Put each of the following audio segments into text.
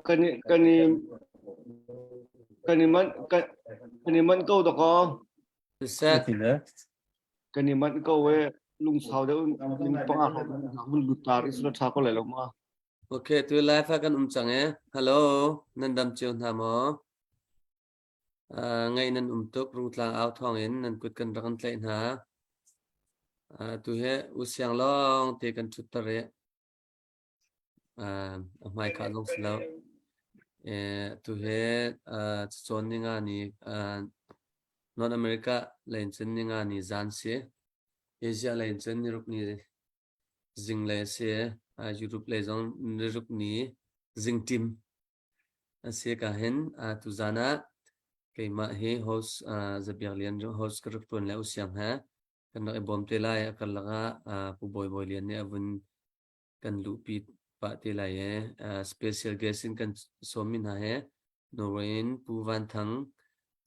Kan i kan i kan i manh kan kan i manh ko dakaw. Siseh. Kan i manh ko e lungsau deuh in panga hrawng hun lut tar i sula tha ko lai lo ma. Okay, tu live ah kan um cang e. Hello, nan dam cio hna maw? Uh, ngaih nan um tuk rungtlang au thawng in nan kut kan rak kan tlaih hna. Uh, tu he usiang lawng te kan thut tar e. A hmaika zong si lo. Tu hi cacawn ninga ni North America lei in cun ninga ni zan si. Asia lei in cun niruk ni zinglei a si. Europe lei zong niruk ni zingṭim a si ka hin. Tuzan ah keimah hi host Za Biak Lian host ka rak ṭuan le U Siang he kan rak i bawm te lai. A karlak ah Pu Bawi Bawi Lian nih a vun kan luhpi pah te lai i special guest in kan sawmmi hna he Norway in Pu Van Thang,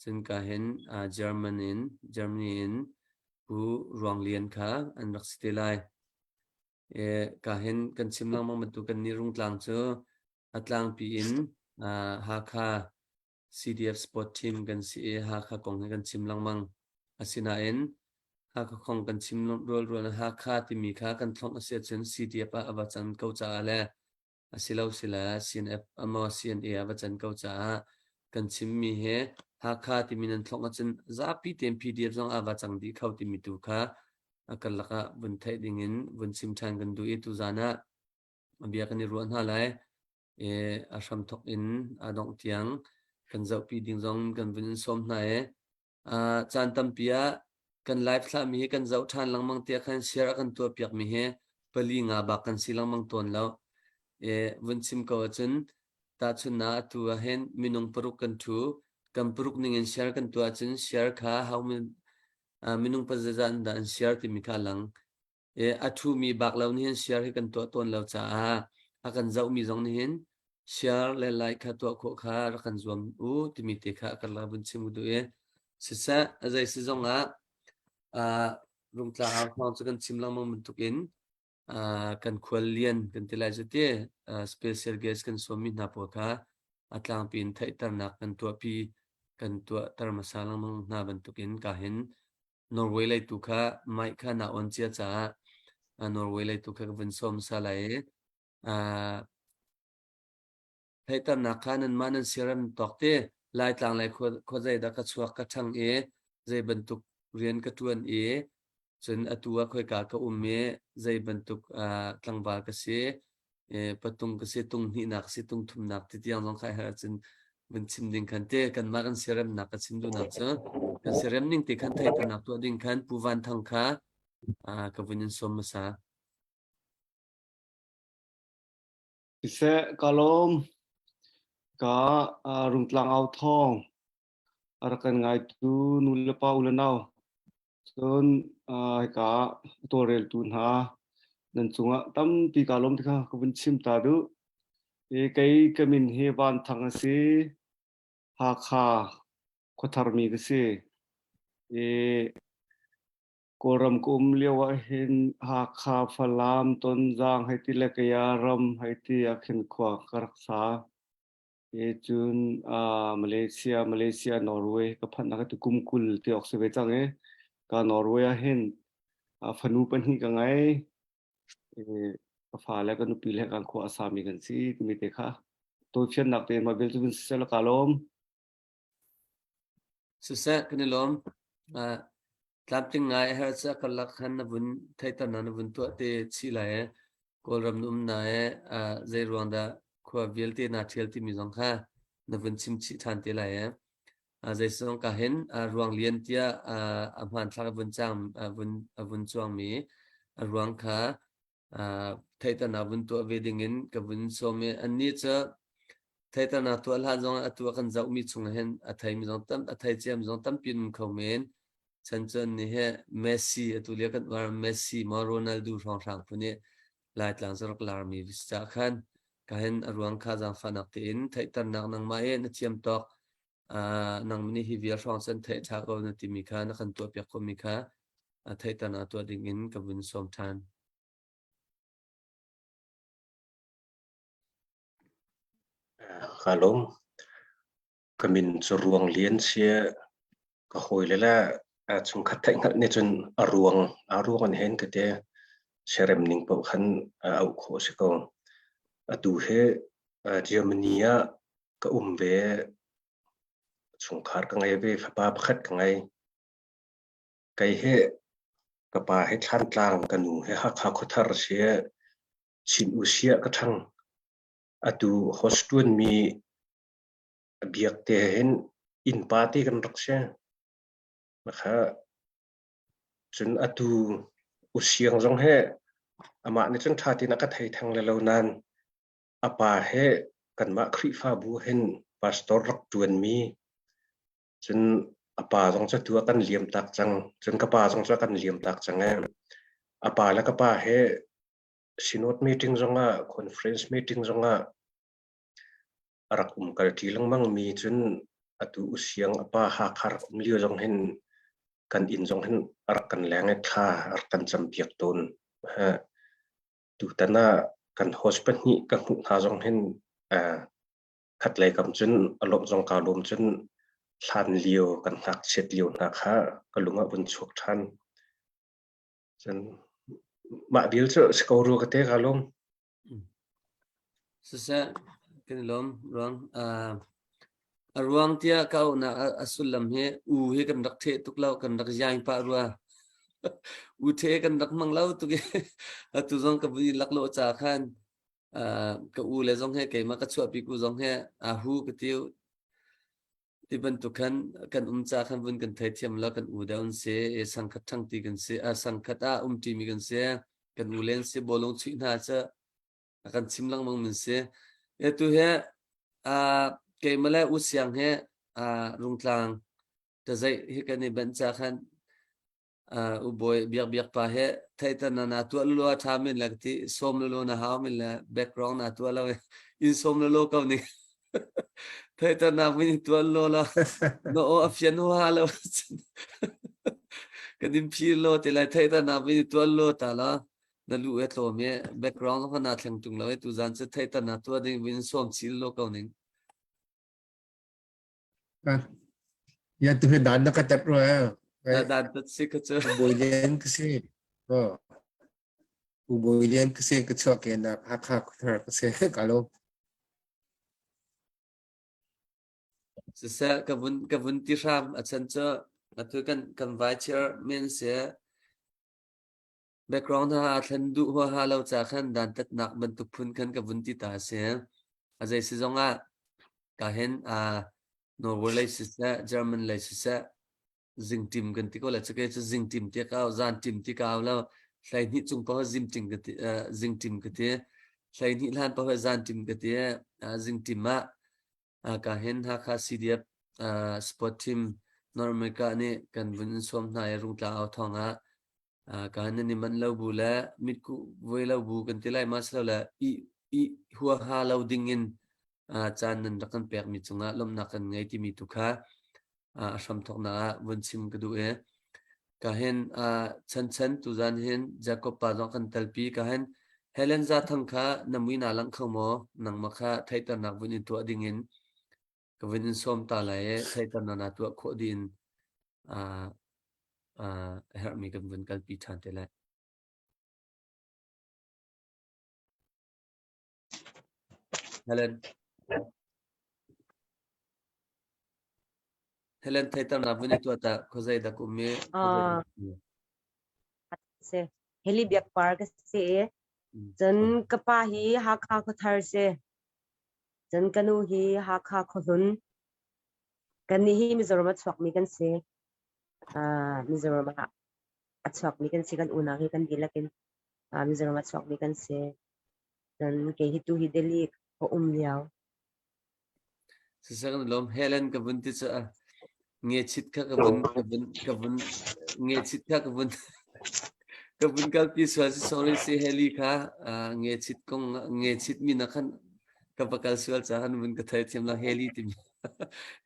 cun ka hin German in Germany in Pu Ruang Lian kha an rak si te lai. E, ka hin kan chim lengmang bantuk kan nih Rungtlang cu a tlangpi in Hakha CDF sport team kan si i Hakha kong hi kan chim lengmang. Asinain Hakha kong kan chim rualrual in Hakha timi kha kan thlongh a si ahcun CDF ah a va can ko caah le a si lo sile CNF amaw CNA ah va can ko caah kan chimmi hi Hakha timi nan thlongh ahcun zapi tein PDF zong ah va cang dih kho timi tu kha a karlak ah vun theih ding in vun chim ṭhan kan duh i tuzaan ah bia kan i ruah hna lai. I a hramthawk in a dongh tiang kan zohpi ding zong kan vun in sawm hna i caan tampi ah kan live thlahmi hi kan zoh ṭhan lengmang tiah khan share a kan tuahpiakmi hi pali nga bak kan si lengmang tawn lo. I vun chim ko ahcun tahchunhnak atu ah hin minung paruk kan ṭhu kan paruk ning in share kan tuah ahcun share kha how minung pazazah in dah an share timi kha a lang. A ṭhumi bak lo nih hin share hi kan tuah tawn lo caah a kan zohmi zong nih hin share le like kha tuah khawh kha rak kan zuam u timi te kha ka la vun chim duh i siseh a zei si zong ah rungtla au thawng cu kan chim lengmang bantukin kan khual lian kan ti lai cu ti special guest kan sawmmi hna pawl kha a tlangpi in theihternak kan tuahpi kan tuahter hmasa lengmang hna bantukin ka hin Norway lei tu kha mic kha na on cia caah Norway lei tu kha ka vun sawm hmasa lai i theihternak kha nanmah nan siaram tawk te Laitlang lei khua zeidah ka chuak ka ṭhang i zei bantuk rian ka ṭuan i cun atu ah khoika ka um i zei bantuk tlangval ka si patung ka si tung hnihnak si tung thumnak ti tiang zong khai har cun vun chim ding khan te kanmah kan siaremnak ka chim duhnak cu kan siarem ning te khan theihternak tuah ding khan Pu Van Thang kha ka vun in sawm hmasa. Siseh ka lawm ka rungtlang au thawng a rak kan ngaitu nu le pa u le nau Cun hika a tawlreltu hna nan cungah tampi kaa lawm ti kha ka vun chim ta duh. I kei ka min hi Van Thang a si. Hakha khuatharmi ka si. I Kawlram ka um lio ah hin Hakha, Falam, Tonzang hei ti le Kaya ram hei ti ah khin khua ka rak sa. Cun Malaysia, Malaysia, Norway ka phanh ah kum 20 ti awk si ve cang i ka Norway ah hin fanu pahnih ka ngei. Ka fa le ka nupi le kan khua a sami kan si timi te kha tawifiannak te mah vial cu vun siseh law kaa lawm. Siseh kan i lawm. Tlamtling ngai a herh caah karlak khan na vun theihternak na vun tuah te chih lai i Kawlram na um na i zei ruang dah khua vialte naa ṭhial timi zong kha na vun chim chih ṭhan te lai i zeizong ka hin ruang lian tiah a hmanthlak a vun cang a vun a vun cuangmi a ruang kha theihternak vun tuah ve dingin ka vun sawm i annih cu theihternak tuah hlan zong ah atu a kan zohmi chung hin a theimi zong tam a thei ciami zong tampi an um kho men chan cu annih hi Messi atu lio kan uar Messi maw Ronaldo hrawnghrang phun i Laitlang cu rak larmi ca khan ka hin a ruang kha zaangfahnak tein theihternak nangmah i na thiam tawk nang nih hi vial hrawng cun theih ṭha ko na timi kha na kan tuahpiak khawhmi kha theihternak tuah ding in ka vun sawm ṭhan. Ka lawm. Ka min cu Ruang Lian si. Ka hawile le chungkhat theihhngalh nih cun a ruang a ruang an hen ka ti. Siarem ning paoh khan auh khawh a si ko. Atu hi Germany ah ka um ve. Chungkhar ka ngei ve. Fapa pakhat ka ngei. Kei hi ka pa hi Thlantlang, ka nu hi Hakha Khuathar si. Chin Usia ka ṭhang. Atu host ṭuanmi biak te hin innpa te kan rak si. Makha cun atu usiang zong he amah nih cun ṭha tein a ka thei theng le lo nain a pa he kanmah Khrihfabu hin pastor rak ṭuanmi cun a pa zong cu atu a kan liam tak cang. Cun ka pa zong cu a kan liam tak cang ee. A pa le ka pa he synod meeting zongah conference meeting zongah a rak um kalṭi lengmang mi cun atu usiang a pa Hakha rak um lio zong hin kan inn zong hin a rak kan leng i thla a rak kan campiak tawn. Tutan ah kan host pahnih ka hmuh hna zong hin khatlei kam cun a lawmh zong kaa lawm cun hlan lio kan ngakchiat lio hna kha ka lung ah vun chuak ṭhan. Cun mah bil cu si ko rua ka te ka lawm. Siseh, kan i lawm. Ruang a ruang tiah ka auhnak a sullam hi u hi kan rak theh tuk lo, kan rak yaing pah rua. U the kan rak hmang lo tuk i atu zong ka vun i laklawh ca khan ka u le zong he keimah ka chuahpi ku zong he ahu ka tiu ti bantuk khan kan um ca khan vun kan theithiam lo kan u deuh an si e sangkhat ṭhang ti kan si a sangkhat ah um ṭi mi kan si kan u len si bawlung chuih hna cu a kan chim lengmang min si e tu he a keimah le u siang he a rungtlang tazaih hi kan i banh ca khan Ubawi biak biak pa he theitan na na tuah lulu a tha min le ka ti sawm lulu na hau min le background na tuah lo in sawm lulu ko ni theitan na min tuah lo la no o a fian hu ha lo kan in phi lo te lai theitan na min tuah lo ta la na lu e tlawm e background kha na thleng tung lo e tu zan chu theitan na tuah ding min sawm chil lo ko ning. Ya tu hi dan na ka tat rua. Dan tat si ka cu. Bawi lian ka si. Oh. U bawi lian ka si ka chuak ke nak Hakha khuthar ka si ka lo. Siseh ka vun ka vun ti hram a chan cu atu kan kan vai chair men se background ha thlen duh huaha lo ca khan dantatnak bantuk phun khan ka vun ti ta a si. A zei si zong ah ka hin Norway lei siseh, German lei siseh, zing tim kan ti ko le cake cu zing tim ti ka zan tim ti ka lo hlei hnih cung paoh zim ting ka ti zing tim ka ti hlei hnih hlan paoh zan tim ka ti zing tim ah Ka hin Hakha CDF sport team North America nih kan vun in sawm hna i Rungtlang au thawng ah ka hin nan i manh lo bu le mitkuh vuai lo bu kan ti lai ma si lo le i i huaha lo ding in caan nan rak kan pekmi cungah lawmhnak kan ngei timi tu kha a hramthawknak ah vun chim ka duh i ka hin chan chan tuzan hin Jacob pa zong kan telpi ka hin Helen Zathang kha na mui na lang kho maw nangmah kha theihternak vun in tuah ding in ka vun in sawm ta lai i theihternak na tuah khawh ding a herhmi kan vun kalpi ṭhan te lai. Helen. Helen theihternak vun i tuah ta khuazei dak um i Si. Heli biak par ka si i cun ka pa hi Hakha khuathar si. Cun ka nu hi Hakha khuahlun. Kannih hi Mizoram a chuakmi kan si. Mizoram ah a chuakmi kan si. Kan unau hi kan dihlak in Mizoram a chuakmi kan si. Cun kei hi tu hi Delhi ka um lio. Siseh kan lawm. Helen ka vun ti cu ngechit kha ka vun ka vun ka vun ngechit kha ka vun ka vun kalpi sual si sorry si Heli kha ngechit kong ngechit mi na khan ka va kal sual ca han vun ka thei thiam la Heli timi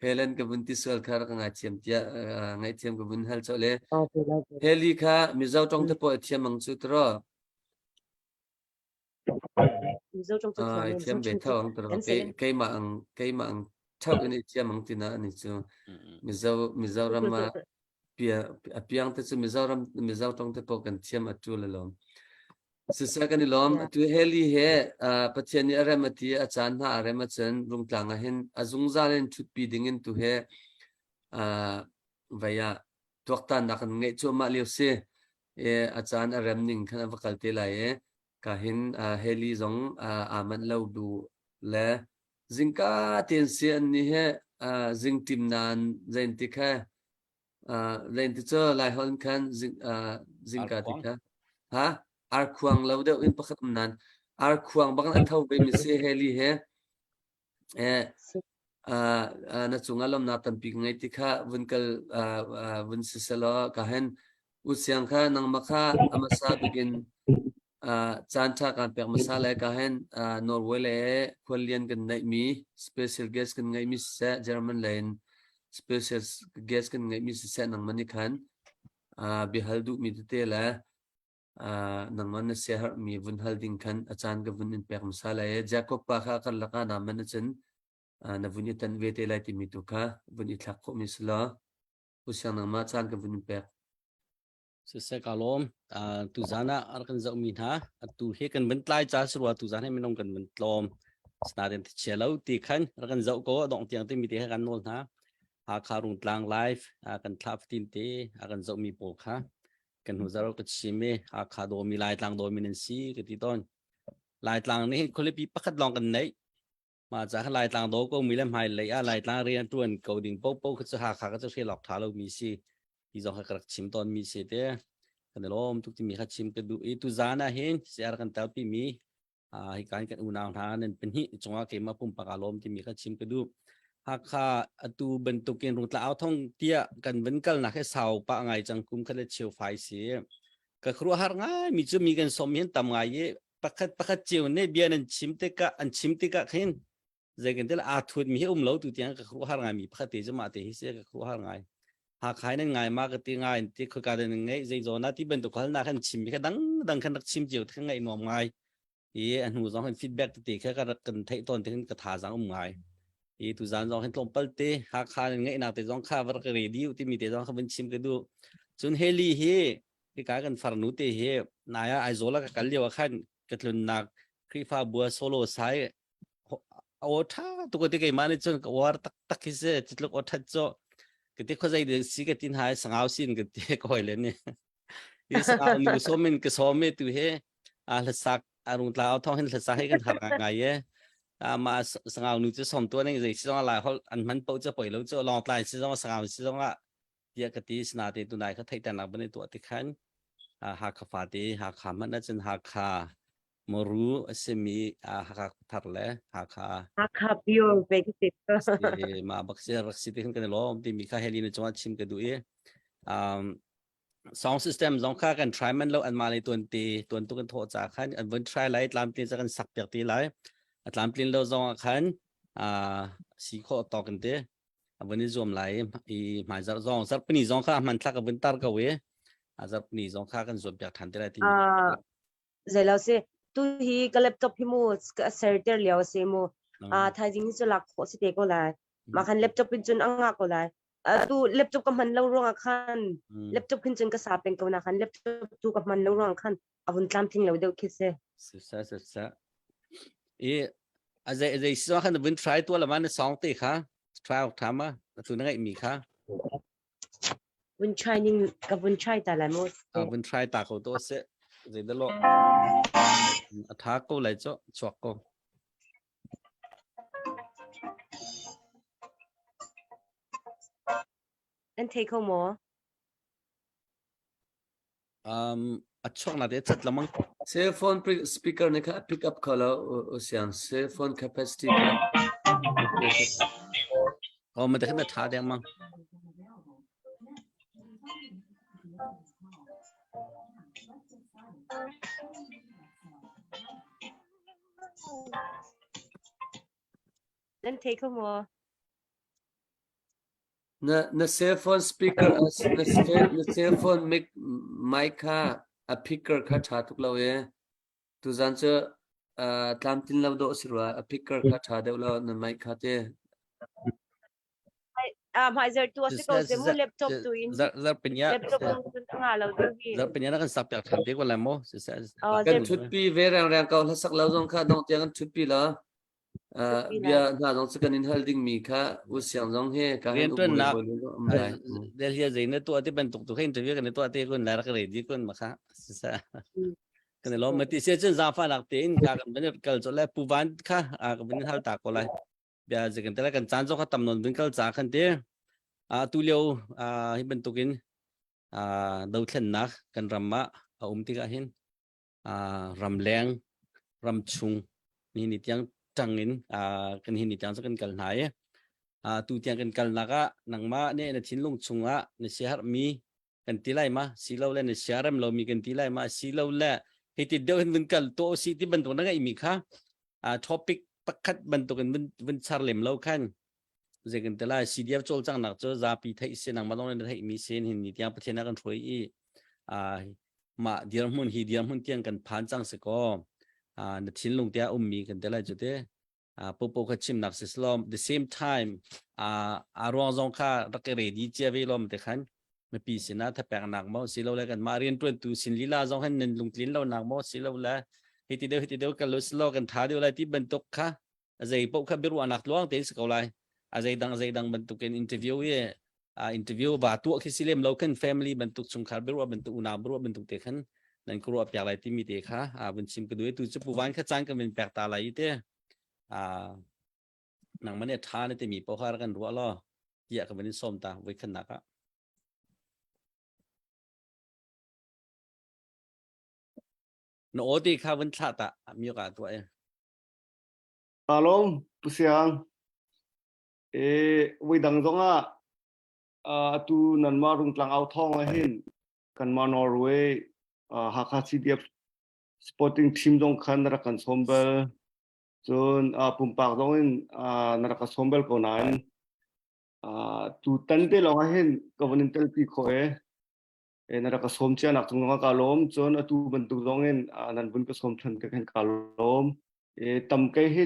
Helen ka vun ti sual kha ka ngai thiam tiah ngaihthiam ka vun hal chawh le Heli kha Mizo tong te po thiam ang chu tro. Mizo ṭong cu thiam Ai e thiam Mizo ve ṭong tho cu ang tara kan ke selen. keimah ang keimah ang thau in i thiam ang tina ani cu Mizo Mizoram ah pia a piang te cu Mizoram Mizo tong te pawh kan thiam a tul alawm. Siseh kan i lawm. Yeah. Atu Heli he uh, Pathian nih a rem a ti a caan hna a rem ahcun Rungtlang ah hin a zungzal in ṭhutpi ding in tu he uh, vei ah tuaktannak kan ngeih cuahmah lio si. E, a caan a rem ning khan a va kal te lai i ka hin uh, Heli zong uh, aa manh lo bu le zingka tein si an ni he uh, zing tim nan zein ti kha Uh, len ti cu Laiholh in khan zing, uh, zingka ti Arkhuang. kha. Ha? Arkhuang lo deuh in pakhat um nan. Arkhuang bang a tho ve mi si heli he. Eh, uh, uh, na cungah lawmnak tampi ka ngei ti kha vun kal uh, uh, vun si selaw ka hen usiang kha nangmah kha amasa bikin Caan ṭha kaan pek hmasa lai ka hin Norway le khuallian kan neihmi special guest kan ngeihmi siseh German lei in special guest kan ngeihmi siseh nangmah nih khan biahal duhmi tete le nangmah na siaherhmi vun hal ding khan a caan ka vun in pek hmasa lai i Jacob pa kha karlak ah naa manh ahcun na vun i tan ve te lai timi tu kha vun i thlak khawhmi si law usiang nangmah caan ka vun in pek. Siseh ka lawm. Uh, tuzan ah a rak kan zohmi hna atu hi kan van tlai ca si rua tuzan hi minung kan van tlawm. Sinain ti chia lo ti khan rak kan zoh ko dong tiang te mi te kha kan nawl hna. Hakha Rungtlang live kan thlah fatin te a kan zohmi pawl kha kan hnu zaro ka chim i Hakha dawmi Laitlang dawmi nan si ka ti tawn. Laitlang nih khualipi pakhat lawng kan neih. Mah ca kha Laitlang daw ko mi le hmailei ah Laitlang rian ṭuan ko ding paohpaoh kha cu Hakha kha cu hrial awk ṭha lomi si. Hi zong kha ka rak chim tawnmi si te. Kan i lawm tuk timi kha chim ka duh i tuzaan ah hin CR kan telpi mi hi kan kan unau hna nan pahnih cungah keimah pumpak aa lawm timi kha chim ka duh. Hakha atu bantukin rungtla au thong tiah kan van kalnak hi sau pah ngai cang kum khat le cheu fai si. Ka khuaruahhar ngai mi cu mi kan som hin tam ngai i pakhat pakhat cio nih bia nan chim tikah an chim tikah khin zei kan tel aa thut mi hi um lo tu tiang ka khuaruahhar ngai mi pakhat te cu mah te hi si ka khuaruahhar ngai Hakha nan ngai ma ka ti ngai ti khoika den ngai zei zawn ah ti bantuk hal na khan chim mi kha dang dang khan rak chim cio te ngai nuam ngai i a hnu zong hin feedback tete kha ka rak kan theih tawn te khan ka thazang um ngai i tu zan zong hin tlawmpal te Hakha nan ngaih nak te zong kha va rak ready ti mi te zong kha vun chim ka duh cun Heli hi hika kan farnu te hi nai ah Aizawl ah ka kal lio ah khan ka tlunnak Khrihfabu ah solo sai aw ṭha tuk ti keimah nih cun ka uar taktak hi si citluk aw ṭhat cu ka ti khuazei de si ka tin hai sangau sin ka ti ka hoi le nih hi sangau nu som in ka som e tu he a hlasak a rung tla au thong hin hlasak hi kan har ngai e ma sangau nu cu som tu ning zei si zong lai hol an hman po chu poi lo chu long tlai si zong sangau si zong ah tiah ka ti sinate tunai kha theihternak ban i tuah ti khan Hakha fate Hakha hmanh ahcun Hakha Muru a simi Hakha thar le Hakha Hakha pure ve ka ti ma bak si rak si ti khan kan i lawm timi kha Helene cungah chim ka duh i um, sound system zong kha kan try man lo an ma le tuan te tuan tu kan thawh ca khan an vun try lai tlamtlin ca kan sak piak ti lai a tlamtlin lo zong ah khan si khawh tawk in te a vun i zuam lai i hmaizarh zong zarhpini zong kha hmanthlak a vun tar ko i a zarhpini zong kha kan zuam piak ṭhan te lai timi Zeilo si tu hi ka laptop hi mu ka ser ter lio si mu a thaizing hi cu lak khawh si te ko lai ma khan laptop in cun a ngah ko lai tu laptop ka hman lo ruangah khan laptop khin cun ka sa peng ko na khan laptop tu ka hman lo ruangah khan a vun tlamtling lo deuh khi si sa sa sa i a zei zei si khan vun try tu la man song te kha try ok tham a tu na ngai mi kha vun try ning ka vun try ta lai mo a vun try ta ko to se zei da lo a tha ko lai cho chuak ko Nan thei kho maw? Um, a chuak na te chat lamang. Cell phone speaker ne kha pick up kho lo o siang cell phone capacity kha. Oh, ma te khan tha deng mang. Nan thei kho maw? Na na cell phone speaker na na cell phone mic mic kha a picker kha ṭha tuk lo e. Tuzan cu Tlamtlin lo dawh si rua. A picker kha ṭha deuh lo na mic kha te. Ah hmaizer tu a si ko se mu laptop tu in. Zarpinya. Laptop tu nga lo tu hi. Zarpinya na kan sak piak than te ko lai mo. Kan thutpi ve reng reng ko hlasak lo zong kha dong tiang kan thutpi la. Bia hna zong cu kan in hal ding mi kha u siang zong he ka rian tuan nak del hi zei na tuah ti bantuk tu kha interview kan tuah te kun lai rak ready kun ma kha sa kan lo ma ti se cun zafa nak tein ka kan ban kal cho le pu van kha a kan ban hal ta ko lai bia ze kan tela kan caan zong kha tam non bin kal cha khan te a tu lio a hi bantukin a dothlennak kan ram ah a um tikah hin ramleng ramchung ni ni tiang tang in kan hi ni tiang cu kan kal hna i tu tiang kan kalnak ah nangmah nih na thinlung chungah na siaherhmi kan ti lai ma silo le na siarem lomi kan ti lai ma silo le hi ti deuh hin vun kal to si ti bantuk na ngeihmi kha topic pakhat bantuk in vun char lem lo khan zei kan ti lai CDF cawlcanghnak cu zapi theih si nangmah lawng na theihmi sin hin ni tiang Pathian a kan hruai i mah dirhmun hi dirhmun tiang kan phan cang si ko na thinlung te a ummi kan ti lai cu te popo kha chimnak si slom the same time a ruang zong kha rak i ready cia ve lom te khan mipi sinah thapeknak mo silo le kan mah rian tuan tu sin lila zong han nan lungtlin lo nak mo silo le hiti deuh hiti deuh kan lo silo kan tha deuh lai ti bantuk kha a zei paoh kha biaruahnak tluang tein si ko lai a zei dang zei dang bantukin interview i a interview va tuah khi si lem lo khan family bantuk chungkhar biaruah bantuk unau biaruah bantuk te khan nan ka ruah piak lai timi te kha a vun chim ka duai tu cu puvan kha caan kan vun pek ta lai te a nang man e tha na timi po kha kan ruah lo tiah ka vun in som ta voi khan nak ah na aw te kha vun thlah ta mi ka tuah e Kaa lawm, Pu Siang. E, voidang zongah atu nanmah Rungtlang au thawng ah hin kanmah Norway Hakha CDF sporting team zong khan na rak kan sawm bal. Cun pumpak zong in na rak ka sawm bal ko nain tutan te lawng ah hin ka von in telpi khawh e. E, na rak ka sawm cia nak cung zongah kaa lawm. Cun atu bantuk zong in nan vun ka sawm than ka khan kaa lawm. E, tam kei hi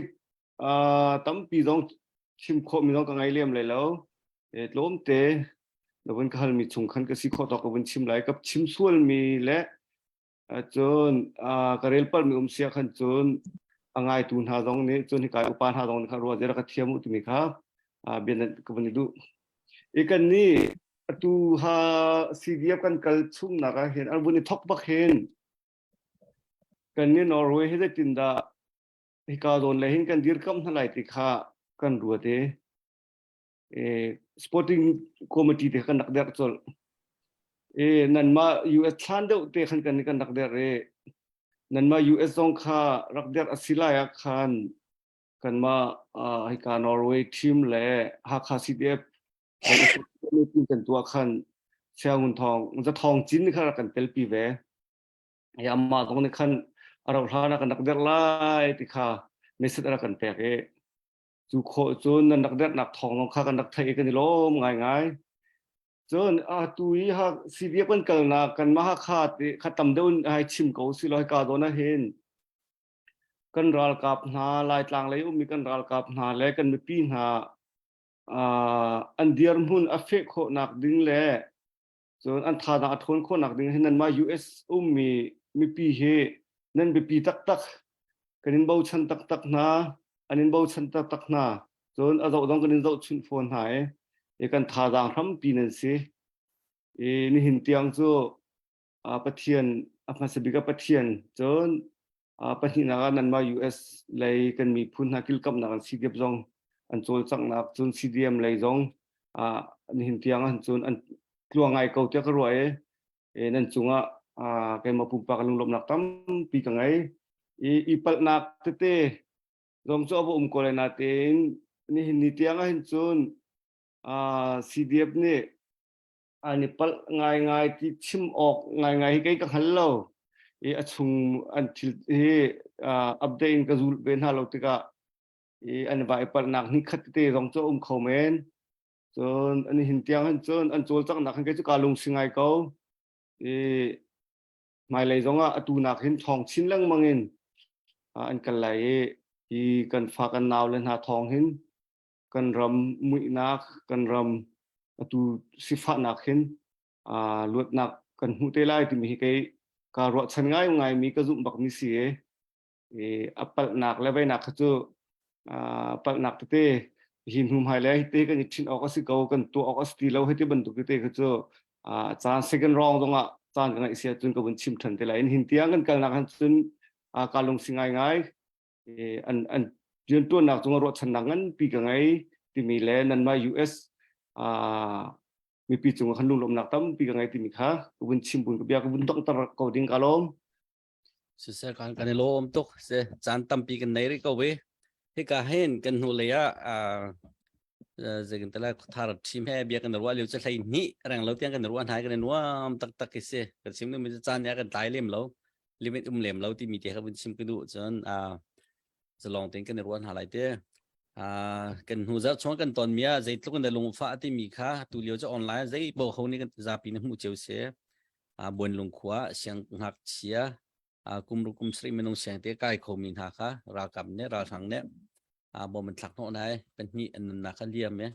tampi zong chim khawh mi zong ka ngei lem lai lo. E, tlawmte na vun ka hal mi chung khan ka si khawh tawk ka vun chim lai. Ka chim sual mi le cun ka rel palh mi um sia khan cun a ngaitu hna zong nih cun hika upa hna zong nih kha ruah zira ka thiam u timi kha bia ka vun i duh. I kan nih atu ha CDF kan kal chungnak ah hin an vun i thok bak hin kan nih Norway hi zeitindah hika zawn le hin kan dirkamh hna lai ti kha kan ruat i sporting committee te kan rak derh colh. E nanmah US thlan deuh te khan kan kan rak derh i nanmah US zong kha rak derh a si lai ah khan kanmah hika Norway team le Hakha CDF kan tuah khan Siangun Thawng Zathawng Cin kha rak kan telpi ve. Ya amah zong nih khan a rauh hlan ah kan rak derh lai ti kha message a rak kan pek i cu khawh cun nan rak derhnak thawng zong kha kan rak theih i kan i lawm ngaingai. Cun atu i ha CDF kan kalnak kan mah Hakha ti kha tam deuh in hai chim ko si lo hika zawn ah hin kan ralkap hna Laitlang lei ummi kan ralkap hna le kan mipi hna an dirhmun a feh khawhnak ding le cun an thazaang a ṭhawn khawhnak ding hin nanmah US ummi mipi hi nan biapi taktak kan in bochan taktak hna an in bochan taktak hna cun a zoh zong kan in zohchunh fawn hna i i kan thazaang hrampi nan si i nihin tiang cu Pathian a hmasa bik ah Pathian cun pahnihnak ah nanmah US lei kan miphun hna kilkamnak an CDF zong an cawlcanghnak cun CDM lei zong nihin tiang ah cun an tluang ngai ko tiah ka ruah i nan cungah keimah pumpak lunglawmhnak tampi ka ngei i i palhnak tete zong cu a va um ko lai natein nihin ni tiang ah hin cun CDF nih an i palh ngaingai ti chim awk ngaingai hi kei ka hngal lo i a chung an thil hi update in ka zul ve hna lo tikah i an va i palhnak ni khat tete zong cu um kho men cun an hin tiang hin cun an cawlcanghnak hin kei cu kaa lungsi ngai ko i hmailei zongah atu nak hin ṭhawng chin lengmang in. an kal lai i hi kan fa kan nau le hna thawng hin kan ram muihnak kan ram atu sifahnak hin luatnak kan hmu te lai timi hi kei ka ruahchan ngai ngai mi ka zumh bak mi si e a palhnak le veinak kha cu palhnak tete hi hnu hmai le te kan i ṭhin awk a si ko kan tuah awk a si ti lo hei ti bantuk tete kha cu caan second round zong ah caan ka ngaih si ahcun ka vun chim ṭhan te lai in hin tiang kan kalnak han cun ka lungsi ngai ngai an an rianṭuannak cungah ruahchannak nganpi ka ngei timi le nanmah US mipi cungah khan lunglawmhnak tampi ka ngei timi kha ka vun chim bun ka bia ka vun donghter ko ding ka lawm. Siseh kan kan i lawm tuk se caan tampi kan nei rih ko ve. Hika hin kan hnu lei ah zeitin tala thar thim he bia kan ruah lio cu hlei hnih reng lo tiang kan ruah hna kan i nuam taktak khi si kan chim mi caan ya kan tlai lem lo limit um lem lo timi te kha vun chim ka duh cun zalong tein kan i ruah hna lai te kan hnu zarh chung kan ton mi ah zeitluk in lungfa timi kha tu lio cu online zei bo ho nih kan zapi na hmuh cio si Buanlung khua siang ngakchia kum ru kum sarih minung siang te kai khomi hna kha ralkap nih ralhrang nih bom an thlak hnawh hna i pahnih an nunnak kha liam i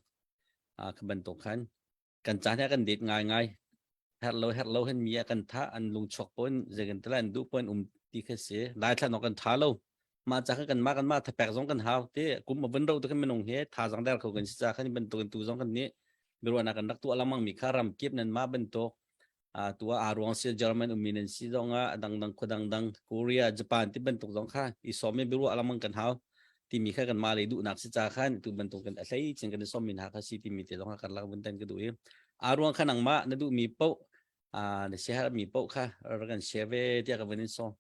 kha bantuk khan kan caan he kan det ngai ngai herh lo herh lo hin mi a kan thah an lung chuak pon zeikan tala an duh pon um ti kha si lai thlan awk kan tha lo mah ca kha kan mah kan mah thapek zong kan hau te kum a vun ro tu kan minung he thazang der kho kan si ca khan bantuk tu zong kan nih biaruahnak kan rak tuah lengmang mi kha ram kip nan mah bantuk tua aa ruang si German ummi nan si zong ah dangdang khua dangdang Korea Japan ti bantuk zong kha i sawm i biaruah lengmang kan hau timi kha kan mah lei duhnak si ca khan tu bantuk kan a hlei chin kan i sawm mi hna kha si timi te zong kha kan lak vun tan ka duh i aa ruang kha nangmah na duhmi paoh na share mi paoh kha rak kan share ve tiah ka vun in sawm.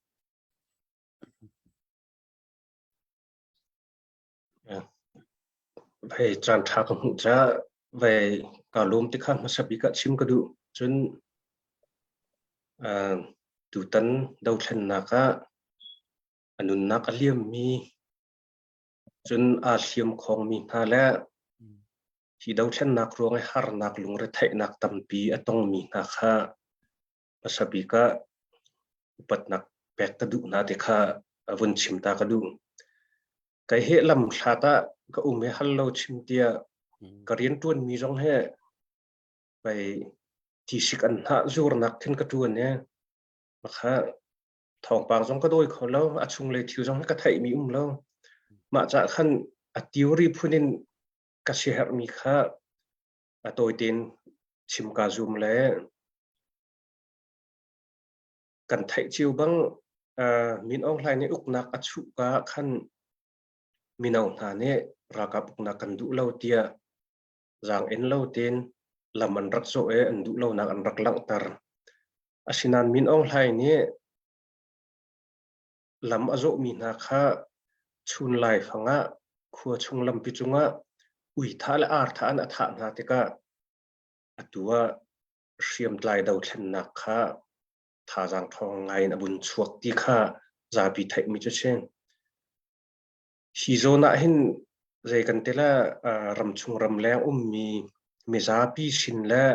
Hei caan ṭha ka hmuh caah vei kaa lawm ti kha hmasa bik ah chim ka duh. Cun uh, tutan dothlennak ah a nunnak a liammi cun aa hliam khawngmi hna le hi dothlennak ruang i harnak lungretheihnak tampi a tongmi hna kha hmasa bik ah upatnak pek ka duh hna ti kha a vun chim ta ka duh. Kei he lam hlat ah ka um he hal lo chim tiah ka rian ṭuan mi zong he pei tisik an hnah zurnak khin ka ṭuan e makha thawngpang zong ka dawi kho lo a chunglei thil zong ka theih mi um lo mah cah khan a theory phun in ka siaherh mi kha a tawi tein chim ka zum le Kan theih cio bang Min Aung Hlaing nih uknak a chuh ka khan mino hna nih ralkap uknak kan duh lo tiah zaang-en lo tein lam an rak zawh i an duh lonak an rak langhter. Asinain Min Aung Hlaing nih lam a zawhmi hna kha chun laifang ah khua chung lampi cungah ui thah le ar thah in a thah hna tikah atu ah hriamtlai dothlennak kha thazaang ṭhawng ngai in a vun chuak ti kha zapi theihmi cu si. Hi zawn ah hin zei kan ti le ramchung ramleng ummi mizapi sin le